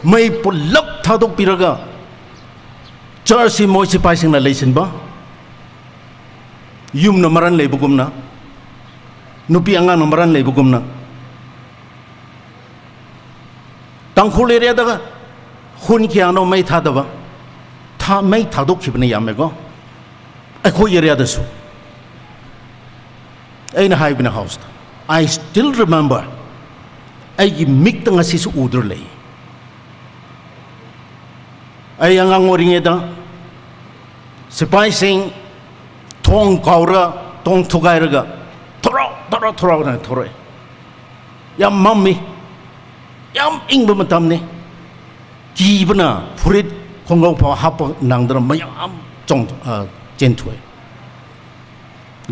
Mei pulap thādokpiraga, church si moi sipaisingna leisinva, yumna maran leivakumna, nupi angangna maran leivakumna. Tangkhul area da hun kayākha mei thādava. Thā, mei thādokkhipana yāmeko. Akhoi area dasu. Eina haibina house da. I still remember. Aigi mikta ngasisu udur lei. Ai angang oringeda. Sipaising thong kaora, thong thukairaga. Thorao, thorao, thorao na thorao. Yam mammi, yam ingva matamne. Kibana furit khongao pha happa nangdara mayam chong, ah, chenthuwe.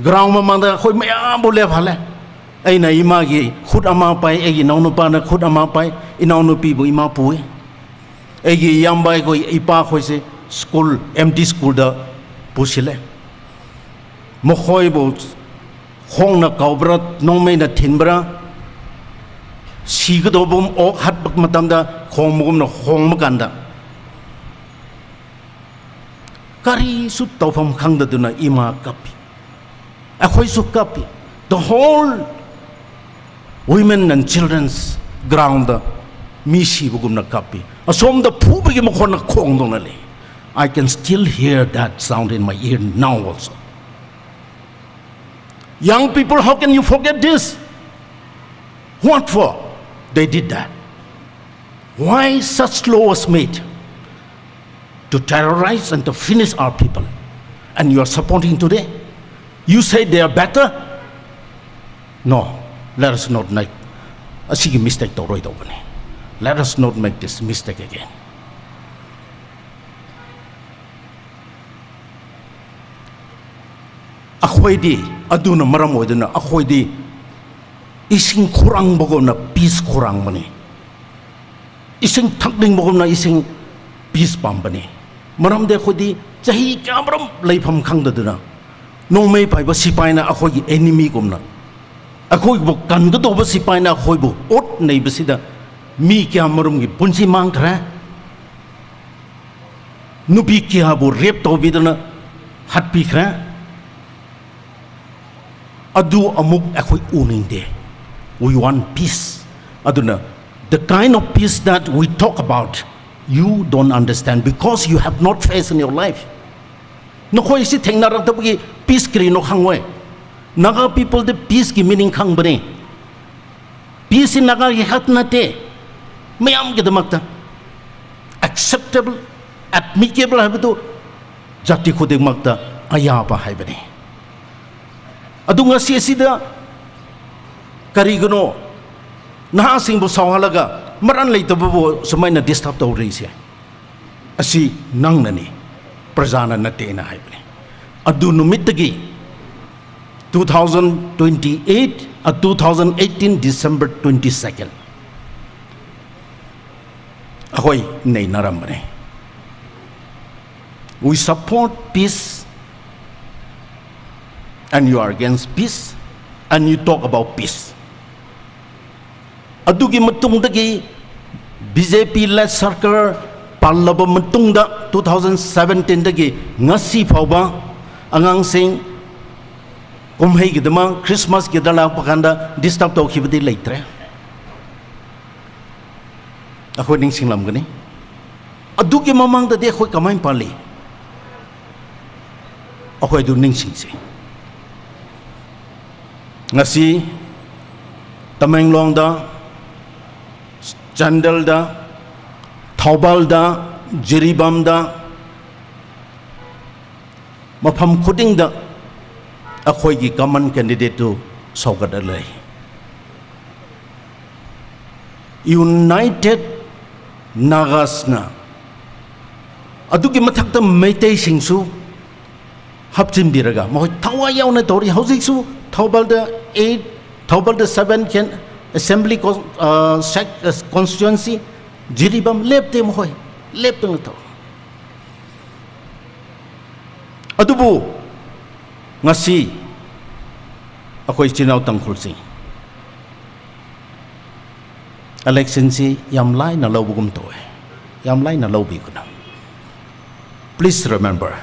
Ground mamangda khoi mayamva lephale. Eina imagi khut ama pai, einaonupana khut ama pai, inaonupiva ima pui. Eiyambai khoi, ipa khoise school, empty school da pusile. Makhoiva khongna kaobra, nongmeina thinbra, Shikadobum ok hatpak matamda khong makumna khong makanda. Karisu taupham khangda tuna ima kapi. Akhoisu kapi. The whole women and children's ground da mi shibakumna kapi. Asomda phubagi makhona khongdona le. I can still hear that sound in my ear now also. Young people, how can you forget this? What for? They did that. Why such law was made? To terrorize and to finish our people. And you are supporting today? You say they are better? No, let us not make a sigi mistake to roi to bani. Let us not make this mistake again. Akhoidi, aduna maram oiduna, akhoidi, ising khurang bagona peace khurang bani. Ising thakding bagona ising peace pam bani. Maram de akhoidi, chahi kya maram leipam khangda tuna. Nongmei paiba sipaina akhoigi enemy kumna. Akhoibu kan katoba sipaina akhoibu ot nei basida. Mi kya maram ki punsi mang khara. Nupi kyabu rape tobidana hatpi khara. Adu amuk akhoi uningde. We want peace. Aduna, the kind of peace that we talk about, you don't understand because you have not faced in your life. Nakhoi si thengna raktabagi peace karino khangwai. Naga people the peace ki meaning khang bane. Peace in Naga hi hat nate, mayam kidamakta acceptable, admissible haibatu jati khudingmakta ayaba haibane. Adunga si sida kari gano nahasingbu sawalaga maran leitabubu sumaina disturb tau reise. Asi nangnani, prajana natena haibane. Adu numittagi two thousand twenty-eight, a two thousand eighteen December twenty-second. Akoi nei naram bane. We support peace and you are against peace and you talk about peace. Adugi matungdagi B J P led sarkar pallaba matungda two thousand seventeen dagi ngasi phauba angangsing kumhei gidama Christmas gidala pakanda disturb tau khibadi leitre. Akhoi ningsinglam gani. Adugi mamangda de akhoi kamai pali. Akhoi du ningsingse. Ngasi Tamenglongda, Chandelda, Thoubalda, Jiribamda, mafam khudingda akhoigi common candidate tu saukada lei. United Nagasna adugi mathakta Meiteisingsu hapchinbiraga, mahoi thawa yauna tori haujisu Thoubalda eight, Thoubalda seven can assembly cons-, uh, sec-, uh, constituency, Jiribam lepte mahoi, lepte ngato. Adubu ngasi akhoi chinao Tangkhulsi election si yamlaina laubugum towe. Yamlaina laubiguna. Please remember,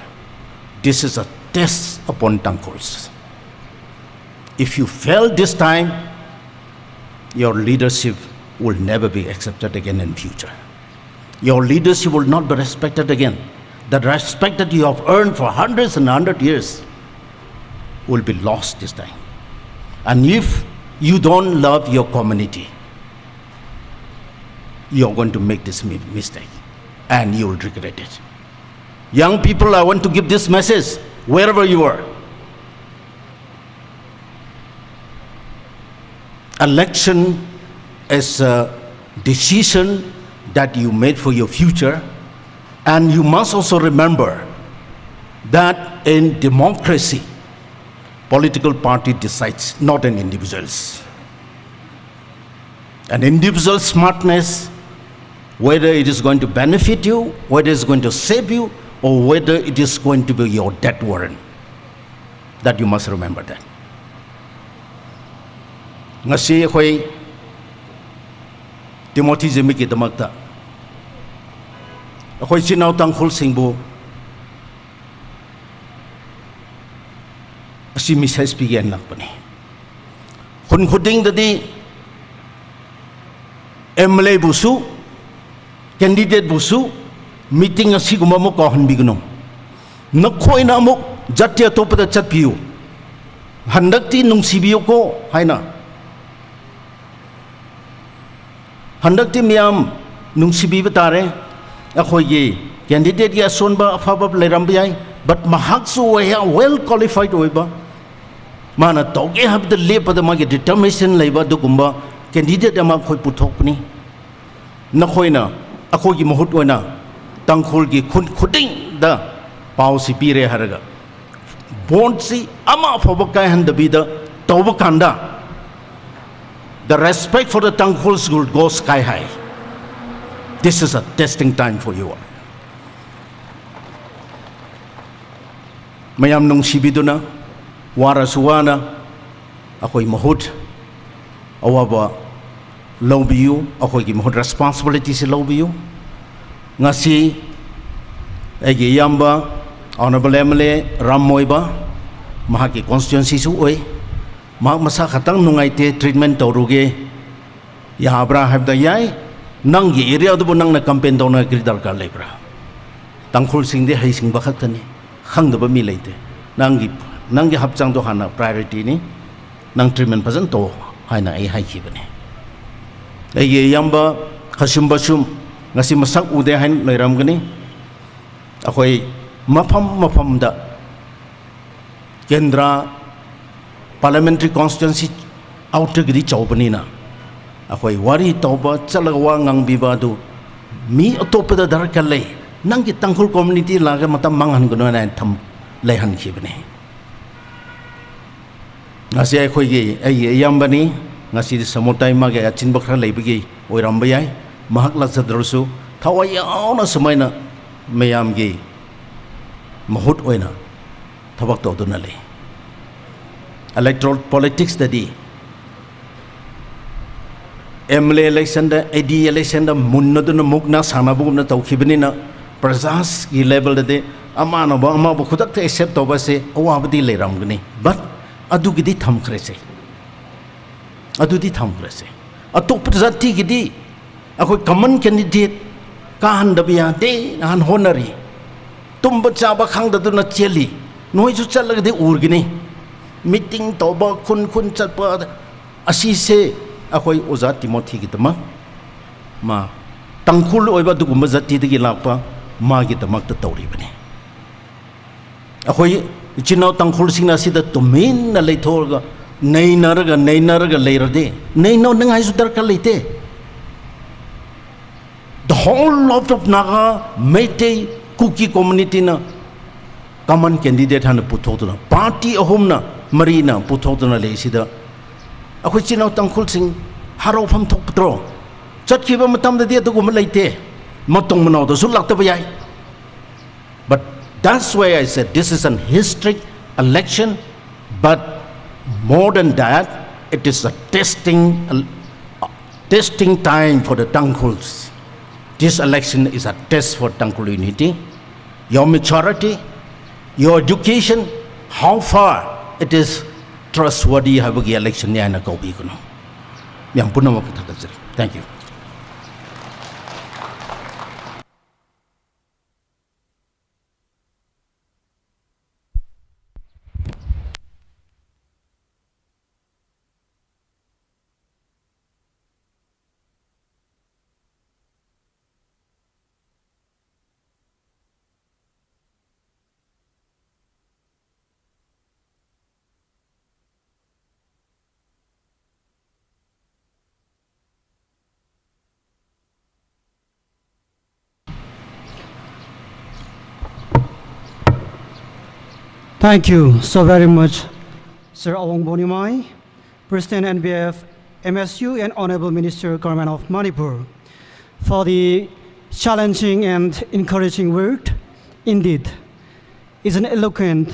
this is a test upon Tangkhuls. If you fail this time, your leadership will never be accepted again in future. Your leadership will not be respected again. That respect that you have earned for hundreds and hundred years will be lost this time. And if you don't love your community, you are going to make this mi-, mistake and you will regret it. Young people, I want to give this message wherever you are. Election is a decision that you made for your future, and you must also remember that in democracy, political party decides, not an individuals. An individual smartness, whether it is going to benefit you, whether it's going to save you, or whether it is going to be your death warrant. That you must remember that. Ngasi akhoi Timothy Zimikdamakta, akhoi ichinao Tangkhulsingbu ashi message pigānlākpani. Khun khudingdadi M L A busu, candidate busu, meeting asiguma makaohonbiganu. Nakhoina amuk jati atopada chatpiyu. Handakti nungshibiyu ko, haina. Handakti miyam nungshibiba tare. Akhoigi candidate ya sonba afaba leiramba yai, but mahaksu waya well qualified oiba. Mana tauge habda lepada magi determination leiba dugumba candidate ama khoi puthokpani. Nakhoina, akhoigi mahut oina, Tangkhulgi khun khudingda pao si pire haraga. Vote si ama phaba kaihandabida, tauba kanda. The respect for the Tangkhuls will go sky high. This is a testing time for you all. Mayam nungshibi duna, wara suwana, akhoi mahut, awaba laobiyu, akhoigi mahut responsibility si laobiyu. Ngasi, aigi iyamba, Honorable M L A Ram Moiba, mahaki constituency su oi, mahak masā khatang nungaite treatment tauruge, yabra habda yai, nanggi area dubu nangna campaign tauna kri darkar leibra. Tangkhulsingdi heisingba khattani, khangdaba mi leite. Nanggi, nanggi hapchang do hana priority ni, nang treatment pazan to, haina ai haikhibani. Aigi iyamba, khashumba shum, ngasi masak ude hain leiramgani. Akhoi mafam mafamda, Kendra Parliamentary Constituency outer gidi chaubanina. Akhoi wari tauba, chalaga wa ngangbiba du, mi atopada darkar lei, nanggi Tangkhul community laga matam manghanganu na tham leihankhibani. Ngasi akhoigi, ai, iyambani, ngasi samotai magi achinba khara leibagi, oiramba yai, mahak la zadrasu, thawai yaona sumaina, mayamgi, mahut oina, thabak tauduna lei. Electoral politics dadi, M L A election da, A D election da, munna duna mukna sana bugumna taukhibani na, prajas gi level dadi, amana ba, ama ba khudak te accept tauba se, awabadi leiramgani. But, adugidi thamkre se. Adudi thamkre se. Atokpa jati gidi, akhoi common candidate, kahandaba yade, han honari. Tumba chaba khangda duna cheli. Noisu chalagadi urgini. Meeting tauba, khun khun chatba, asise, akhoi Oja Timothy gidama. Ma, Tangkhul oiba dugumba jati dagi lakpa, magidamakta tauribani. Akhoi, ichinao Tangkhulsingna sida tuminna leithorga, neinaraga, neinaraga leirade, neinao nangaisu darkar leite. The whole lot of Naga, Meitei, Kuki community na common candidate hana puthokduna, party ahumna, marina puthokduna leisida. Akhoi ichinao Tangkhulsing harau pham thokpatro. Chatkhiba matamdadi aduguma leite. Matong manaoda su laktaba yai. But that's why I said this is an historic election, but more than that, it is a testing, a testing time for the Tangkhuls. This election is a test for Tangkhul unity, your maturity, your education, how far it is trustworthy habagi election ni eina kaobiganu. Mayam punamak thakazari. Thank you. Thank you so very much, Sir Awang Bonimai, President N B F M S U and Honorable Minister Government of Manipur, for the challenging and encouraging word. Indeed, it's an eloquent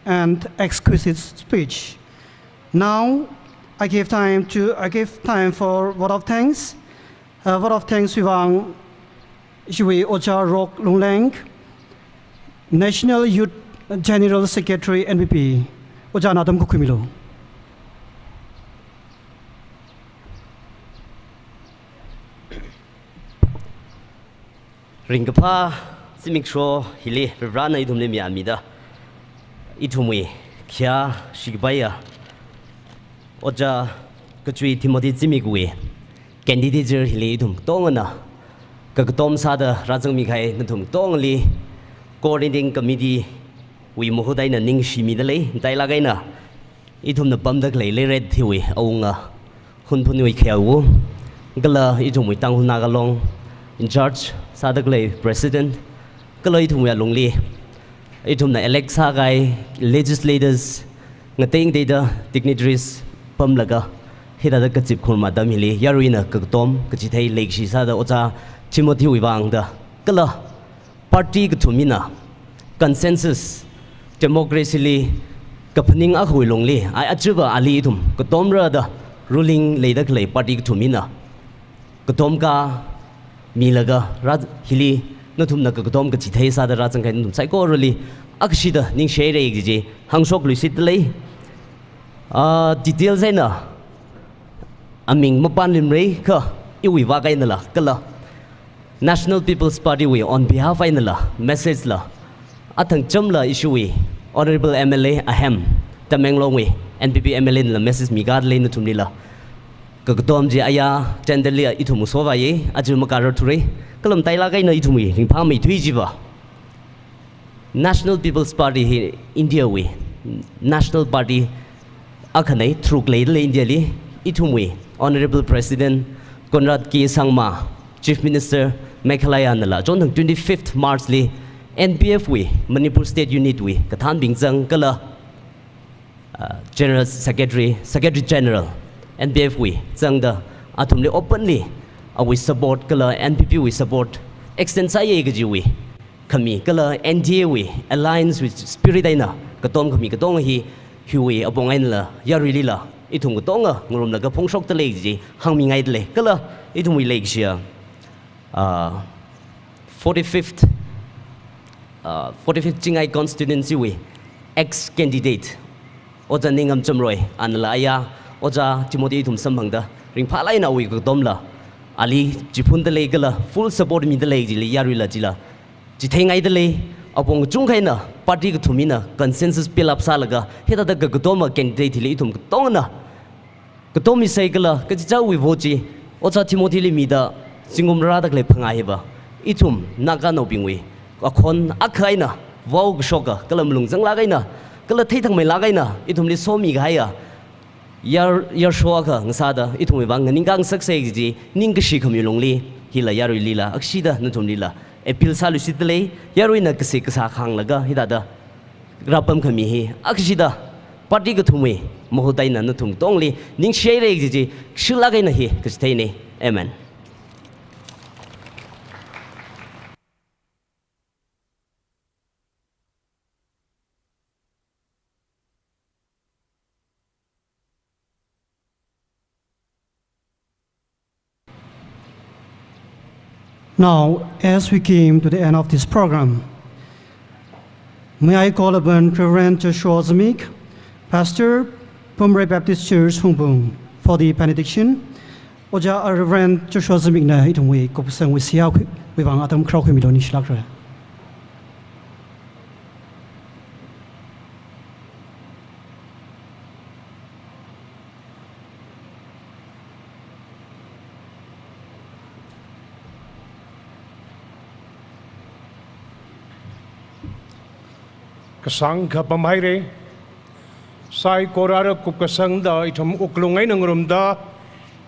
and exquisite speech. Now, I give time to, I give time for vote of thanks. A vote of thanks wui vang, ishiwui Ojā Rock Lungleng, National Youth General Secretary, N P P. Ojāna atam kakhuimilu. Ringkaphā zimiksho hili Varivarāna ithumli mayāmida, ithumwui khayāshi kapaiya Ojā Kachui Timothy Zimikwui candidature hili ithum katongana kakatom sāda rāzangmi kahai nathum katongali Coordinating Committee wui mahut eina ningshimida lei. Matailāk eina ithumna pamda khalei Leiret hiwui awunga Hunphunwui Khayao, kala ithumwui Tangkhul Naga Long in charge sāda khalei President, kala ithumwui alungli ithumna elect sākahai legislators, ngatei ngateida dignitaries pamlaga, hithāda kazip kharum atam hili yaruina kakatom kachithei leikashi sāda Ojā Timothy wui vang da, kala party kathum eina consensus, democracy li kaphaning akhawui lungli, ai achiva ali ithum katomra da ruling leida khalei party kathum eina katomkā milaga rā, hili nathumna kakatom kachithei sāda rāzang kahai nathum saikorali akhashida ningshihaira kaji hāngshokluishitda lei. Ah, details eina aming mapānluimara kha, iwui vak einala kala National People's Party wui on behalf einala message la athangchamla ishiwui Honourable M L A ahem, Tamenglong wui N P P M L A nala message mikāda lei nathumlila. Kakatom chi aya tender li ithum sovāya, aja makārarthura, kala matailāk eina ithumwui ringphāmeithui chiva National People's Party hi India wui national party akhana, tharuk leida lei India li. Ithumwui Honourable President Conrad K Sangma, Chief Minister Meghalaya nala, chonthang twenty-fifth March li N P F wui Manipur State Unit wui kathānbing zang kala, ah, General Secretary, Secretary General N P F wui zangda athumli openly awui support kala N P P wui support extend sāya kajiwui khami kala N D A wui alliance wui spirit eina katom khami katonga hi, hiwui apong einala yaruilila ithum katonga ngarumlaga phongshokda lei kaji hāngmingaida lei. Kala ithumwui leikashiya, ah, forty-fifth, ah, forty-fifth Chingai constituency wui ex candidate Ojā Ningam Chamroi anala aya Ojā Timothy ithum samphangda ringphālāk eina awui kakatomla ali chiphunda lei kala full support mida lei chili yaruila chila chitheingaida lei. Apong kachungkha eina party kathum eina consensus build up sālaga hithāda kakatoma candidate hili ithum katongana katom misai kala kachichāwui vote chi Ojā Timothy li mida zingkum rāda khalei phangā hiva ithum Naganaobingwui akhon akha eina vao kashoka kala malung zanglāk eina kala theithangmeilāk eina ithumli somi kahaiya yar, yarsho akha ngasāda ithumwui vang nganingkā ngasaksa kaji ningkashi khami lungli hila yaruilila akhashida nathumlila appeal sāluishitda lei. Yaruina kasik kasā khānglaga hithāda rāpam khami hi akhashida party kathumwui mahut eina nathum katongli ningshihaira kaji kashilāk eina hi kachitheina. Amen. Now, as we came to the end of this program, may I call upon Reverend Joshua Zimik, Pastor, Pumrei Baptist Church, Hungpung, for the benediction. Ojā Reverend Joshua Zimikna ithumwui kupsangwui seihāwui vang atam kharā khuimilu, ningshilākra. Kasāng kapam haira. Saikora kupkasangda ithum wuklung eina ngarumda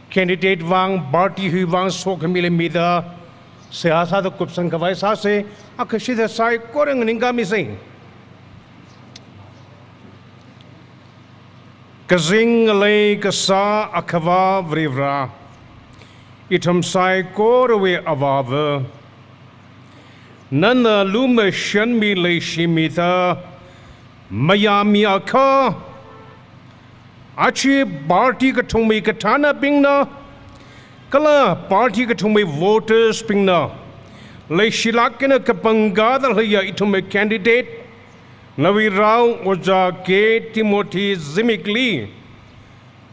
candidate vang, party hi vang sokhamili mida seihā sāda kupsang khavai sāsa. Akhashida saikora nganingkā misa. Kazing ngalei kasā Akhava Varivara, ithum saikorawui Avāva, nana lumashanmi leishimida mayāmi akha, achi party kathumwui kathānabingna Kala party kathumwui voters bingna leishilāk eina kapangkāda leiya ithumwui candidate, nawui rao Ojā K Timothy Zimikli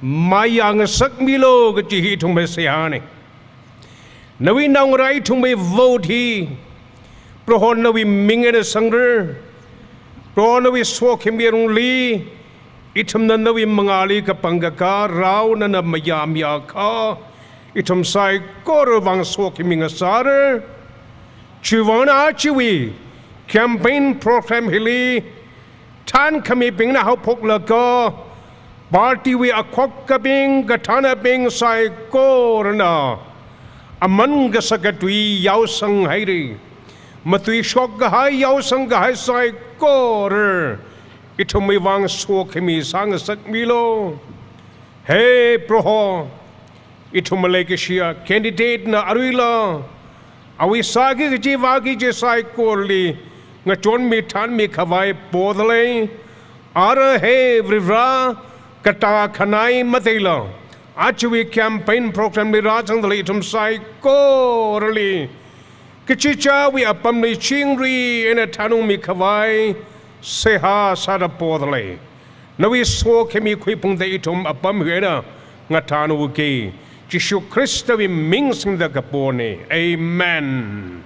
mayā ngasakmilu kaji hi ithumwui seihāna. Nawui naongarā ithumwui vote hi, Proho nawui ming eina sangra. Proho nawui sokhami lungli, ithumna nawui mangāli kapangkakā rao nana mayāmi akha, ithum saikora vang sokhami ngasāra. Chiwuivang eina ajawui campaign program hili, thānkhamibingna haophoklaga, party wui akhokkabing, kathānabing saikorana aman kasaka tui yaosanghaira. Matuishok kahai, yaosang kahai saikora ithumwui vang sokhami sāngasakmilu. He Proho, ithumwui leikashiya candidate na aruila awui sāki kaji vāki kaji saikorali ngachonmi thānmi khavai poda lei. Ara he Varivara, katā khanai mateila, ajawui campaign program li rāzangda lei ithum saikorali kachichāwui apamli chingri eina thanungmi khavai seihā sāda poda lei. Nawui sokhami khuiphungda ithum apam hi eina ngathānuki. Jishu Khristawui ming singda kapona. Amen.